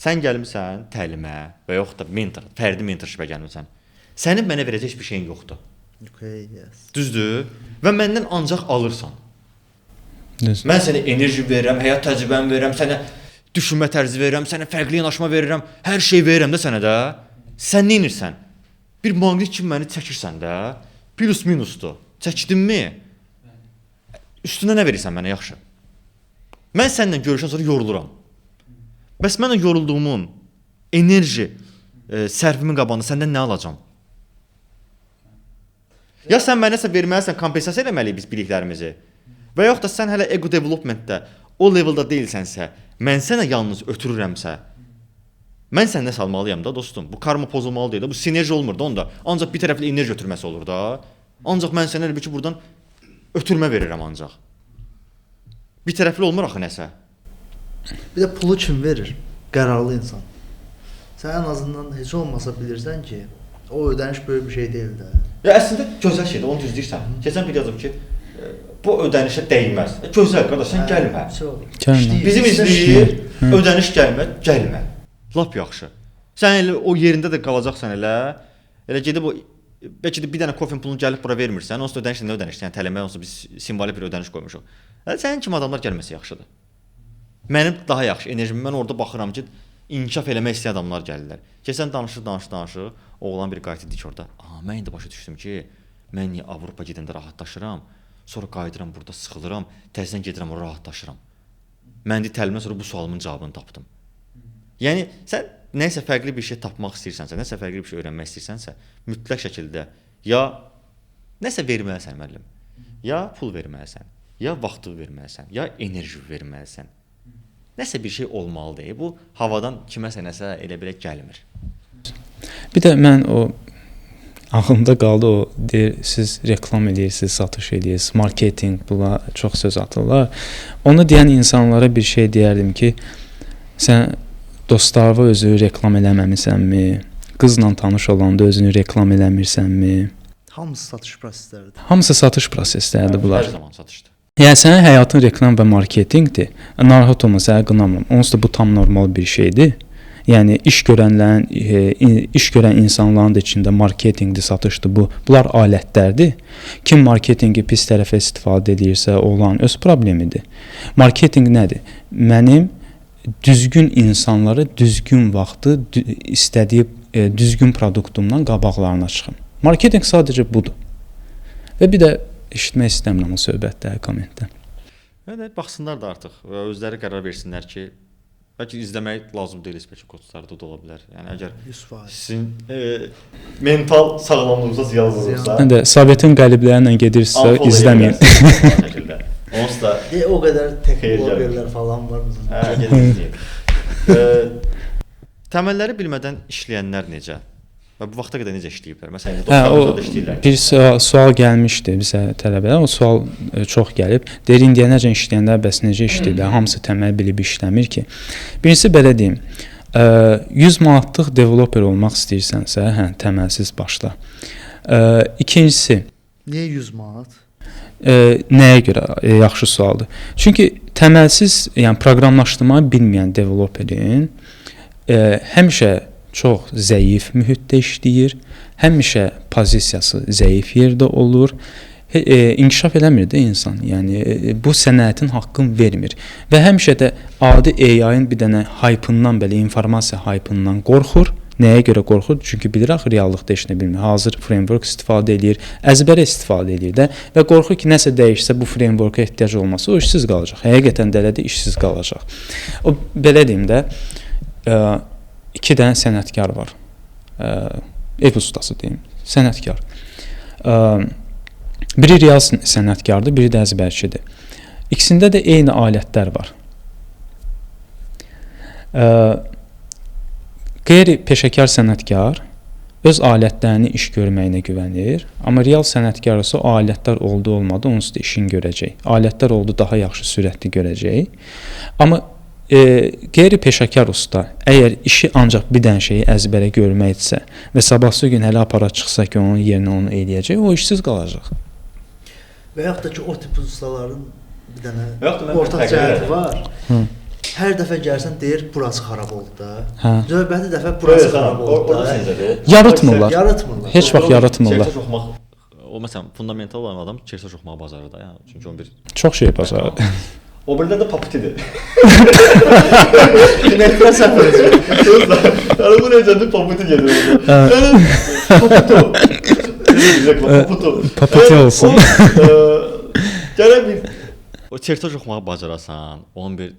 Sən gəlmisən təlimə və yoxdur da mentor, fərdi mentorshipə gəlmisən. Sənin mənə verəcək heç bir şeyin yoxdur. Okay, yes. Düzdür? Və məndən ancaq alırsan. Düzdür. Mən sənə enerji verirəm, həyat təcrübəmi verirəm, sənə düşünmə tərzi verirəm, sənə fərqli yanaşma verirəm, hər şey verirəm də sənə də. Sən nə edirsən? Bir maqnit kimi məni çəkirsən də. Plus minusdur. Çəkdinmi? Üstünə nə verirsən mənə yaxşı? Mən səninlə görüşən sonra yoruluram. Bəs mən o yorulduğumun enerji sərfimin qabağında səndən nə alacam? Ya sən mənə nəsə verməlisən, kompensasiya eləməliyik biz biliklərimizi. Və yox da sən hələ ego developmentdə o levelda deyilsənsə, mən sənə yalnız ötürürəmsə, mən səndən salmalıyam da dostum. Bu karma pozulmalı deyil də, bu sinerji olmur da onda. Ancaq bir tərəfli enerji ötürməsi olur da. Ancaq mən sənə elə bil ki, buradan ötürmə verirəm ancaq. Bir tərəfli olmur axı nəsə. Bir də pulu kim verir? Qərarlı insan. Sən ən azından heç olmasa bilirsən ki, o ödəniş böyük bir şey deyil də. Ya əslində gözəl şeydir, onu düz deyirsən. Keçən bir yazıb ki, bu ödənişə dəyməz. Gözəl qardaş, sən gəlmə. Gəlmə. Bizim izləyir, ödəniş gəlmə, gəlmə. Lap yaxşı. Sən elə o yerində də qalacaqsan elə. Elə gedib o bəlkə də bir dənə kofin pulunu gəlib bura vermirsən, onsuz da ödəniş nə ödəniş? Yəni tələmə onsuz biz simvolik bir ödəniş qoymuşuq. Sənin kimi adamlar gəlməsə yaxşıdır. Mənim daha yaxşı enerjimi mən orada baxıram ki, inkişaf eləmək istəyən adamlar gəlirlər. Keçən danışır, oğlan bir qayıtdı ki orada. Aha, mən indi başa düşdüm ki, mən niyə Avropa gedəndə rahatlaşıram, sonra qayıdıram burada sıxılıram, təzədən gedirəm ora rahatlaşıram. Mən indi təlimdən sonra bu sualımın cavabını tapdım. Yəni sən nəsə fərqli bir şey tapmaq istəyirsənsə, nəsə fərqli bir şey öyrənmək istəyirsənsə, mütləq şəkildə ya nəsə verməlisən müəllim, ya pul verməlisən, ya vaxtı verməlisən, ya enerji verməlisən. Nəsə bir şey olmalıdır. Bu havadan kiməsə nəsə elə belə gəlmir. Bir də mən o ağlımda qaldı o deyir siz reklam eləyirsiniz, satış eləyirsiniz, marketinq buna çox söz atırlar. Onu deyən insanlara bir şey deyərdim ki, sən dostlarına özü reklam eləməmisənmi? Qızla tanış olanda özünü reklam eləmirsənmi? Hamısı satış prosesləridir. Hamısı satış prosesləridir bunlar. Hər zaman satışdır. Yəni sənin həyatın reklam və marketinqdir. Narahat olma, səni qınamıram. Onsuz da bu tam normal bir şeydir. Yəni iş görənlərin, iş görən insanların da içində marketinqdir, satışdır bu. Bunlar alətlərdir. Kim marketinqi pis tərəfə istifadə edirsə, olan öz problemidir. Marketinq nədir? Mənim düzgün insanlara düzgün vaxtı istədiyi düzgün produktumdan qabaqlarına çıxım. Marketinq sadəcə budur. Və bir də eşitmək istəmirəm o söhbətləri kommentdə. Yəni baxsınlar da artıq və özləri qərar versinlər ki, bəlkə izləmək lazım deyil, bəlkə kodları da ola bilər. Yəni əgər 100%. sizin mental sağlamlığınıza ziyan vurursa, Hə də Sovetin qəlibləri ilə gedirsə izləməyin. Şəkildə. Onsuz da o qədər tech bloggerlər falan var mı? Hə, gedin izləyin. Təməlləri bilmədən işləyənlər necə? Və bu vaxta qədər necə işləyiblər? Məsələn, dostlarımız da işləyirlər. Bir sual gəlmişdi bizə tələbələr. O sual çox gəlib. Deyir, indiyə necə işləyənlər bəs necə işləyirlər? Hamısı təməl bilib işləmir ki. Birincisi belə deyim. 100 manatlıq developer olmaq istəyirsənsə, hə, təməlsiz başla. İkincisi, niyə 100 manat? Nəyə görə? Yaxşı sualdır. Çünki təməlsiz, yəni proqramlaşdırmanı bilməyən developerin həmişə çox zəif mühitdə işləyir, həmişə pozisiyası zəif yerdə olur, inkişaf eləmir də insan. Yəni bu sənətin haqqını vermir və həmişə də adi AI-ın bir dənə hype-ından belə informasiya hype-ından qorxur. Nəyə görə qorxur? Çünki bilir axı reallıqda heç nə bilmir. Hazır framework istifadə eləyir, əzbərə istifadə eləyir də və qorxur ki, nəsə dəyişsə bu frameworka ehtiyac olmasa o işsiz qalacaq. Həqiqətən də elə də işsiz qalacaq. O belə deyim də, iki dənə sənətkar var. Ev ustası deyim, sənətkar. Biri real sənətkardır, biri də əzbərçidir. İkisində də eyni alətlər var. Qeyri-peşəkar sənətkar öz alətlərini iş görməyinə güvənir, amma real sənətkar olsa o alətlər oldu olmadı, onsuz da işini görəcək. Alətlər oldu daha yaxşı sürətli görəcək. Amma qeyri-peşəkar usta əgər işi ancaq bir dənə şeyi əzbərə görməkdirsə və sabahsı gün hələ aparat çıxsa ki, onun yerinə onu eləyəcək, o işsiz qalacaq. Və yaxud da ki, o tip ustaların bir dənə ortaq cəhəti var. Hı. Hər dəfə gəlsən deyir, burası xarab oldu da. Hə. Növbəti dəfə burası xarab oldu da. Yaratmırlar. Yaratmırlar. Heç vaxt yaratmırlar. Çerçaj oxumaq, o məsələn fundamental olan adam çerçaj oxumağı bacarır da, yəni çünki onun bir çox şey bacarır. O birdə də paputidir. Nefrət səfəri. Yəni bu necədir paputi gedir orada. Yəni paputu. Paputu. Paputi olsun. Gərək bir o çerçaj oxumağı bacarasan, onun bir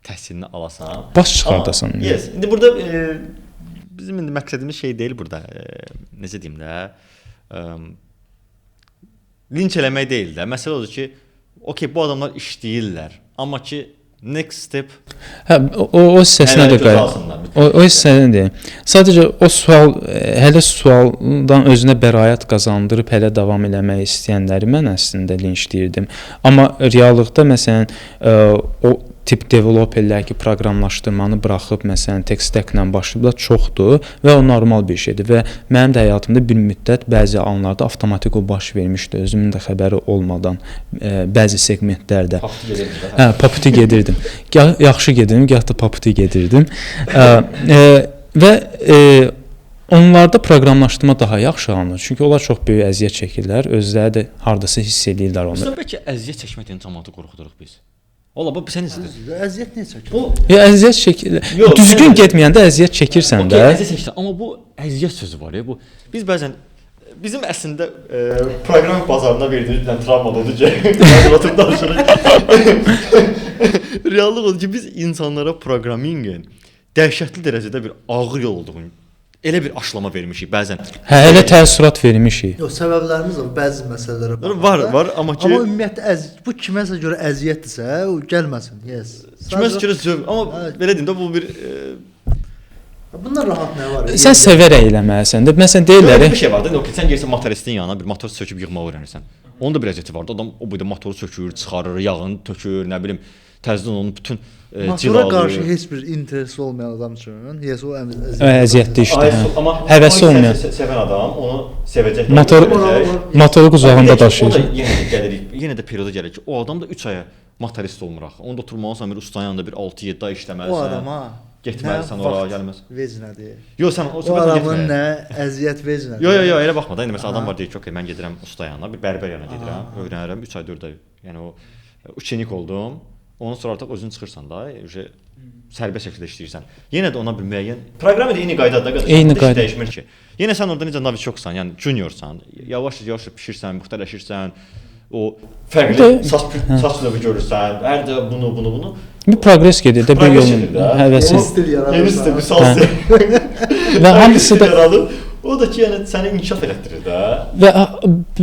təhsilini alasan. Baş çıxardasan. Yes. İndi burada bizim indi məqsədimiz şey deyil burada. Necə deyim də? Linç eləmək deyil də. Məsələ odur ki, okey, bu adamlar işləyirlər, amma ki next step. Hə, o hissəsinə də qayıt. O hissənə deyim. Sadəcə o sual hələ sualdan özünə bəraət qazandırıb hələ davam eləmək istəyənləri mən əslində linçləyirdim. Amma reallıqda məsələn o tip developerlər ki, proqramlaşdırmanı buraxıb, məsələn, tech stack-lə başlayıblar, çoxdur və o normal bir şeydir və mənim də həyatımda bir müddət bəzi anlarda avtomatik o baş vermişdi, özümün də xəbəri olmadan bəzi segmentlərdə. Paputi gedirdim. Hə, paputi gedirdim. Gah yaxşı gedirdim, gah da paputi gedirdim. Və onlarda proqramlaşdırma daha yaxşı alınır. Çünki onlar çox böyük əziyyət çəkirlər, özləri də hardasa hiss eləyirlər onu. Üstə bəlkə əziyyət çəkməkdən cəmaatı qorxuduruq biz. Ola, bu sən necədir? Əziyyət necə çəkilir? Bu ya əziyyət çəkir. Düzgün getməyəndə əziyyət çəkirsən də. Okey, əziyyət çəkirsən, amma bu əziyyət sözü var ya, bu biz bəzən bizim əslində proqram bazarına verdiyimiz bir dənə travma odur ki, oturub danışırıq. Reallıq odur ki, biz insanlara proqramingin dəhşətli dərəcədə bir ağır yol olduğunu Elə bir aşılama vermişik bəzən. Hə, elə təəssürat vermişik. Yox, səbəblərimiz var bəzi məsələlərə baxanda. Var, var, amma ki amma ümumiyyətlə bu kiməsə görə əziyyətdirsə, o gəlməsin. Yes. Kiməsə görə zövq, amma hə, belə deyim də bu bir Bundan rahat nə var? Sən sevərək eləməlisən də. Məsələn deyirlər. Bir şey var da, okey, sən gəlirsən motoristin yanına, bir motor söküb yığmağı öyrənirsən. Onun da bir əziyyəti var da. Adam o boyda motoru sökür, çıxarır, yağını tökür, nə bilim, təzədən onun bütün motora qarşı heç bir interesi olmayan adam üçün, yes, o əziyyətli işdir. Hə. Amma həvəsi olmayan sevən adam onu sevəcək. Motoru qucağında daşıyır. O da yenə də gəlirik, yenə də perioda gəlir ki, o adam da 3 aya motorist olmur axı. Onda oturmalısan bir ustanın yanında bir 6-7 ay işləməlisən. O adama getməlisən ora, gəlməz. Vecinədir. Yox, sən o söhbətə getmə. O adamın nə əziyyət vecinədir. Yox, yox, yox, elə baxma da. İndi məsələn adam var deyir ki, okey, mən gedirəm usta yanına, bir bərbər yanına gedirəm, öyrənirəm 3 ay, 4 ay. Yəni o uçenik oldum. Ondan sonra artıq özün çıxırsan da, sərbəst şəkildə işləyirsən. Yenə də ona bir müəyyən proqram ilə eyni qaydada qardaş, eyni qayda dəyişmir ki. Yenə sən orada necə noviçoksan, yəni juniorsan, yavaş-yavaş pişirsən, müxtələşirsən, o fərqli saç növü görürsən, hər də bunu. Bir proqres gedir də, bir yolun həvəsi. Yeni stil, misal stil. Və hamısı da yaranır. O da ki, yəni səni inkişaf elətdirir də. Və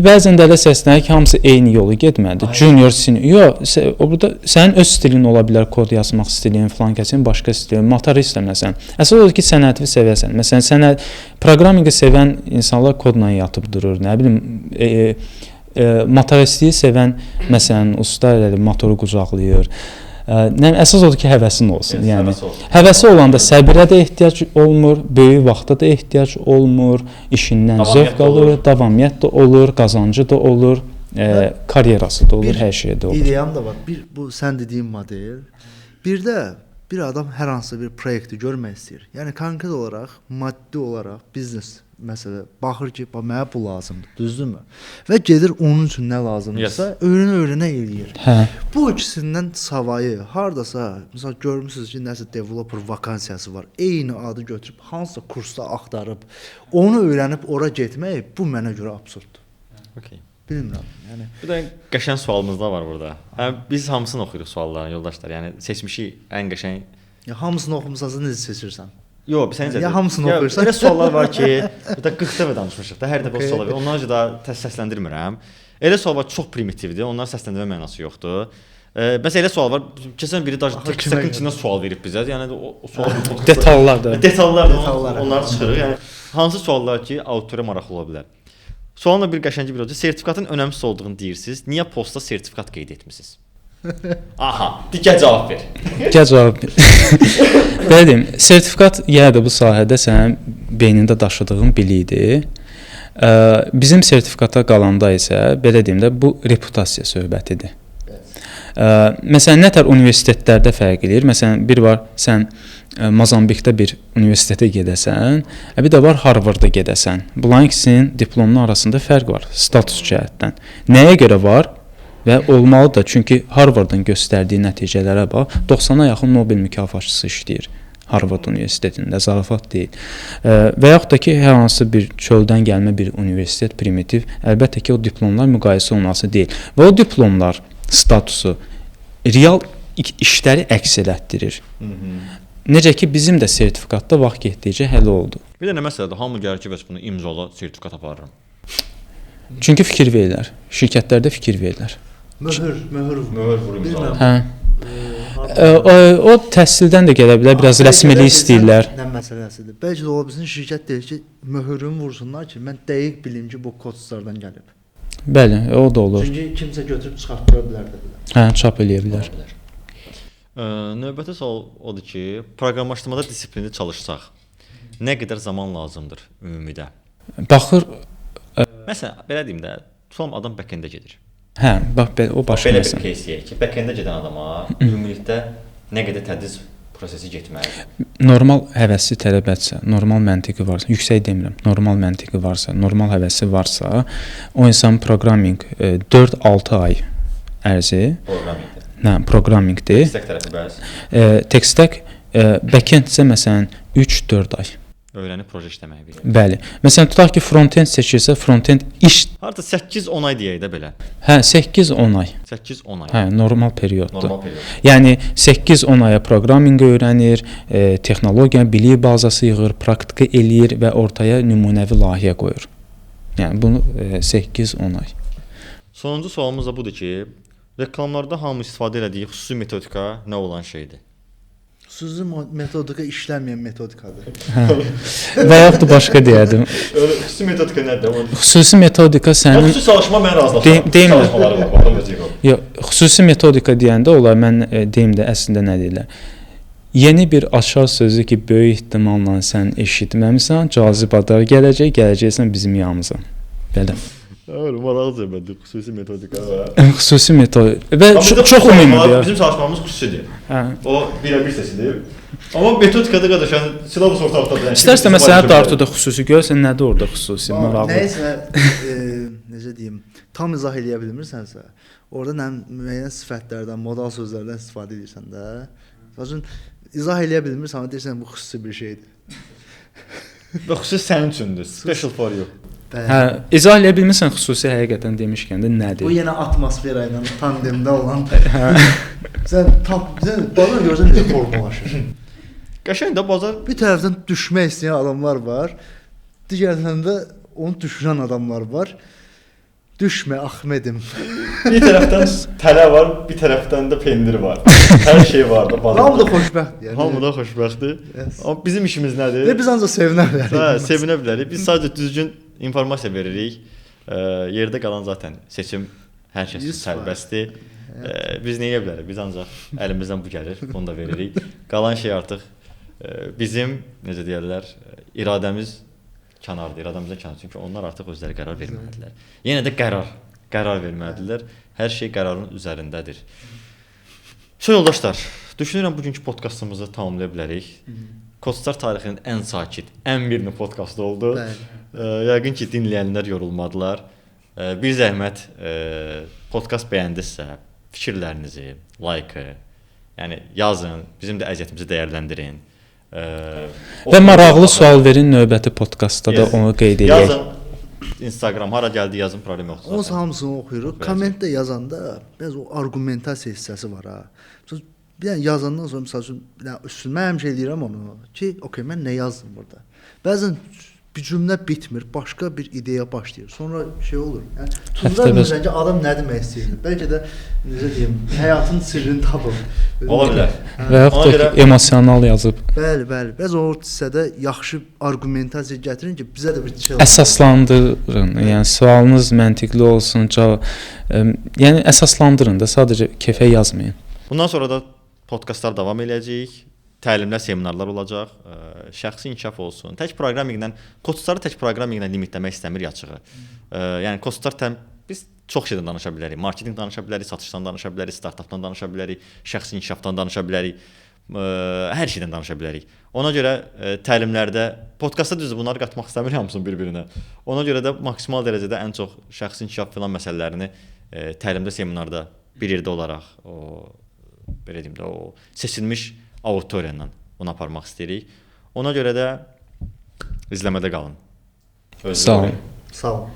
bəzən də elə səslənir ki, hamısı eyni yolu getməlidir. Junior, senior. Yox, o burada sənin öz stilin ola bilər, kod yazmaq stilin, filan kəsin başqa stili, motoristlə məsələn. Əsas odur ki, sənəti sevəsən. Məsələn, sənət proqraminqi sevən insanlar kodla yatıb durur, nə bilim, motoristliyi sevən məsələn usta elə motoru qucaqlayır. Əsas odur ki, həvəsin olsun. Yes, yəni həvəsi olanda səbrə də ehtiyac olmur, böyük vaxta da ehtiyac olmur, işindən zövq alır, davamiyyət də olur, qazancı da olur, karyerası da olur, hər şey də olur. İdeyam da var. Bir bu sən dediyin model. Bir də bir adam hər hansı bir proyekti görmək istəyir. Yəni konkret olaraq, maddi olaraq biznes məsələ baxır ki, mənə bu lazımdır, düzdürmü? Və gedir onun üçün nə lazımdırsa, yes, öyrənə-öyrənə eləyir. Hə. Bu ikisindən savayı hardasa, məsəl görmüsünüz ki, nəsə developer vakansiyası var. Eyni adı götürüb hansısa kursda axtarıb, onu öyrənib ora getmək bu mənə görə absurddur. Okay. Bilmirəm. Yəni bir də qəşəng sualımız da var burada. Hə, biz hamısını oxuyuruq sualların yoldaşlar. Yəni seçmişik ən qəşəng. Ya hamısını oxumusansa necə seçirsən? Yox, sən necə? Ya hamısını oxuyursan. Elə suallar var ki, bir də 40 dəfə danışmışıq da, hər dəfə o suala. Onları da səsləndirmirəm. Elə sual var çox primitivdir. Onları səsləndirmə mənası yoxdur. Məsələn elə sual var. Keçən biri da 40 sekund içində sual verib bizə. Yəni o sual detallar da. Detallar, onları çıxırıq. Yəni hansı suallar ki, auditoriya maraqlı ola bilər. Sualın da bir qəşəngi bir olacaq. Sertifikatın önəmsiz olduğunu deyirsiniz. Niyə postda sertifikat qeyd etmisiniz? Aha, digər cavab ver. Digər cavab ver. Belə deyim, sertifikat yenə də bu sahədə sənin beynində daşıdığın bilikdir. Bizim sertifikata qalanda isə, belə deyim də, bu reputasiya söhbətidir. Məsələn, nə tər universitetlərdə fərq eləyir? Məsələn, bir var, sən Mozambikdə bir universitetə gedəsən, bir də var Harvardda gedəsən. Bunların ikisinin diplomunun arasında fərq var, status cəhətdən. Nəyə görə var? Və olmalı da, çünki Harvardın göstərdiyi nəticələrə bax, 90-a yaxın Nobel mükafatçısı işləyir Harvard Universitetində, zarafat deyil. Və yaxud da ki, hər hansı bir çöldən gəlmə bir universitet primitiv, əlbəttə ki, o diplomlar müqayisə olunması deyil. Və o diplomlar statusu real işləri əks elətdirir. Necə ki, bizim də sertifikatda vaxt getdikcə həll oldu. Bir də nə məsələdir, hamı gəlir ki, bəs bunu imzala, sertifikat aparıram. Çünki fikir verirlər, şirkətlərdə fikir verirlər. Möhür vur imzala. Hə. O təhsildən də gələ bilər, biraz rəsmilik istəyirlər. Nə məsələsidir? Bəlkə də ola bilsin şirkət deyir ki, möhürümü vursunlar ki, mən dəqiq bilim ki, bu kodlardan gəlib. Bəli, o da olur. Çünki kimsə götürüb çıxartdıra bilər də bilər. Hə, çap eləyə bilər. Növbəti sual odur ki, proqramlaşdırmada disiplinli çalışsaq, nə qədər zaman lazımdır ümumidə? Baxır, məsələn, belə deyim də, tutalım adam back-endə gedir. Hə, bax belə o başqa belə məsələ. Bir case deyək ki, back-endə gedən adama ümumilikdə nə qədər tədris prosesi getməlidir? Normal həvəsi tələbədirsə, normal məntiqi varsa, yüksək demirəm, normal məntiqi varsa, normal həvəsi varsa, o insan programming 4-6 ay ərzi proqramingdir. Nə, proqramingdir. Tech stack tərəfi bəs. Tech stack backend isə məsələn 3-4 ay. Öyrənib proje işləməyi bilir. Bəli. Məsələn, tutaq ki, front-end seçirsə, front-end iş Harda 8-10 ay deyək də belə. Hə, 8-10 ay. 8-10 ay. Hə, normal perioddur. Normal period. Yəni 8-10 aya proqraminqi öyrənir, texnologiya bilik bazası yığır, praktika eləyir və ortaya nümunəvi layihə qoyur. Yəni bunu 8-10 ay. Sonuncu sualımız da budur ki, reklamlarda hamı istifadə elədiyi xüsusi metodika nə olan şeydir? Xüsusi metodika işləməyən metodikadır. Hə. Və yaxud da başqa deyərdim. Öyle xüsusi metodika nədir? Xüsusi metodika sənin Xüsusi çalışma mən razılaşıram. Deyim də. Çalışmaları var, baxın necə yox. Yox, xüsusi metodika deyəndə olar mən deyim də əslində nə deyirlər. Yeni bir açar sözü ki, böyük ehtimalla sən eşitməmisən, cazibadar gələcək, gələcəksən bizim yanımıza. Belə. Doğru, maraqlı söhbətdir, xüsusi metodika və Xüsusi metod və çox ümumidir. Bizim çalışmamız xüsusidir. Hə. O birəbir seçilir. Amma metodikada qardaş, yəni silabus ortalıqdadır. Yəni, İstərsə məsələn Dartoda xüsusi görsən nədir orada xüsusi maraqlı. Nəysə, necə deyim, tam izah eləyə bilmirsənsə, orada nə müəyyən sifətlərdən, modal sözlərdən istifadə edirsən də. Məsəl üçün izah eləyə bilmirsən, amma deyirsən bu xüsusi bir şeydir. Və xüsusi sənin üçündür. Special for you. Bəli. Hə, izah eləyə bilmirsən xüsusi həqiqətən demişkən də nədir? Bu yenə atmosfera ilə tandemdə olan. Sən tap, sən bazar görsən necə formalaşır. Qəşəng də bazar. Bir tərəfdən düşmək istəyən adamlar var, digər tərəfdən də onu düşürən adamlar var. Düşmə Ahmedim. Bir tərəfdən tələ var, bir tərəfdən də pendir var. Hər şey var da bazarda. Hamı da xoşbəxtdir. Yəni. Hamı da xoşbəxtdir. Yes. Amma bizim işimiz nədir? Və biz ancaq sevinə bilərik. Hə, sevinə bilərik. Biz sadəcə düzgün informasiya veririk. Yerdə qalan zaten seçim hər kəsin sərbəstdir. Biz nə edə bilərik? Biz ancaq əlimizdən bu gəlir, bunu da veririk. Qalan şey artıq bizim, necə deyirlər, iradəmiz kənardır, iradəmizdən kənar. Çünki onlar artıq özləri qərar verməlidirlər. Yenə də qərar verməlidirlər. Hər şey qərarın üzərindədir. Şey yoldaşlar, düşünürəm bugünkü podkastımızı tamamlaya bilərik. Kodstar tarixinin ən sakit, ən birini podkastı oldu. Yəqin ki, dinləyənlər yorulmadılar. Bir zəhmət podkast bəyəndinizsə, fikirlərinizi, like-ı, yəni yazın, bizim də əziyyətimizi dəyərləndirin. Və maraqlı sual verin, növbəti podkastda da onu qeyd edək. Yazın. Instagram hara gəldi yazın, problem yoxdur. Onsuz hamısını oxuyuruq. Kommentdə yazanda biraz o arqumentasiya hissəsi var ha. Bir dənə yazandan sonra məsəl üçün üstün mən həmişə eləyirəm onu ki, okey mən nə yazdım burada. Bəzən bir cümlə bitmir, başqa bir ideya başlayır. Sonra şey olur. Yəni tutura bilmirsən ki, adam nə demək istəyir. Bəlkə də necə deyim, həyatın sirrini tapıb. Ola bilər. Və yaxud da emosional yazıb. Bəli, bəli. Bəzən o hissədə yaxşı arqumentasiya gətirin ki, bizə də bir şey əsaslandırın. Yəni sualınız məntiqli olsun, yəni əsaslandırın da, sadəcə kefə yazmayın. Bundan sonra da podkastlar davam eləyəcəyik. Təlimlər, seminarlar olacaq, şəxsi inkişaf olsun. Tək proqraminglə, Kodstarı tək proqraminglə limitləmək istəmir açığı. Yəni Kodstar biz çox şeydən danışa bilərik. Marketinq danışa bilərik, satışdan danışa bilərik, startapdan danışa bilərik, şəxsi inkişafdan danışa bilərik, hər şeydən danışa bilərik. Ona görə təlimlərdə, podkastda düzdür bunları qatmaq istəmir hamısını bir-birinə. Ona görə də maksimal dərəcədə ən çox şəxsi inkişaf filan məsələlərini təlimdə, seminarda bir yerdə olaraq o belə deyim də o seçilmiş auditoriya ilə bunu aparmaq istəyirik. Ona görə də izləmədə qalın. Sağ olun. Sağ olun.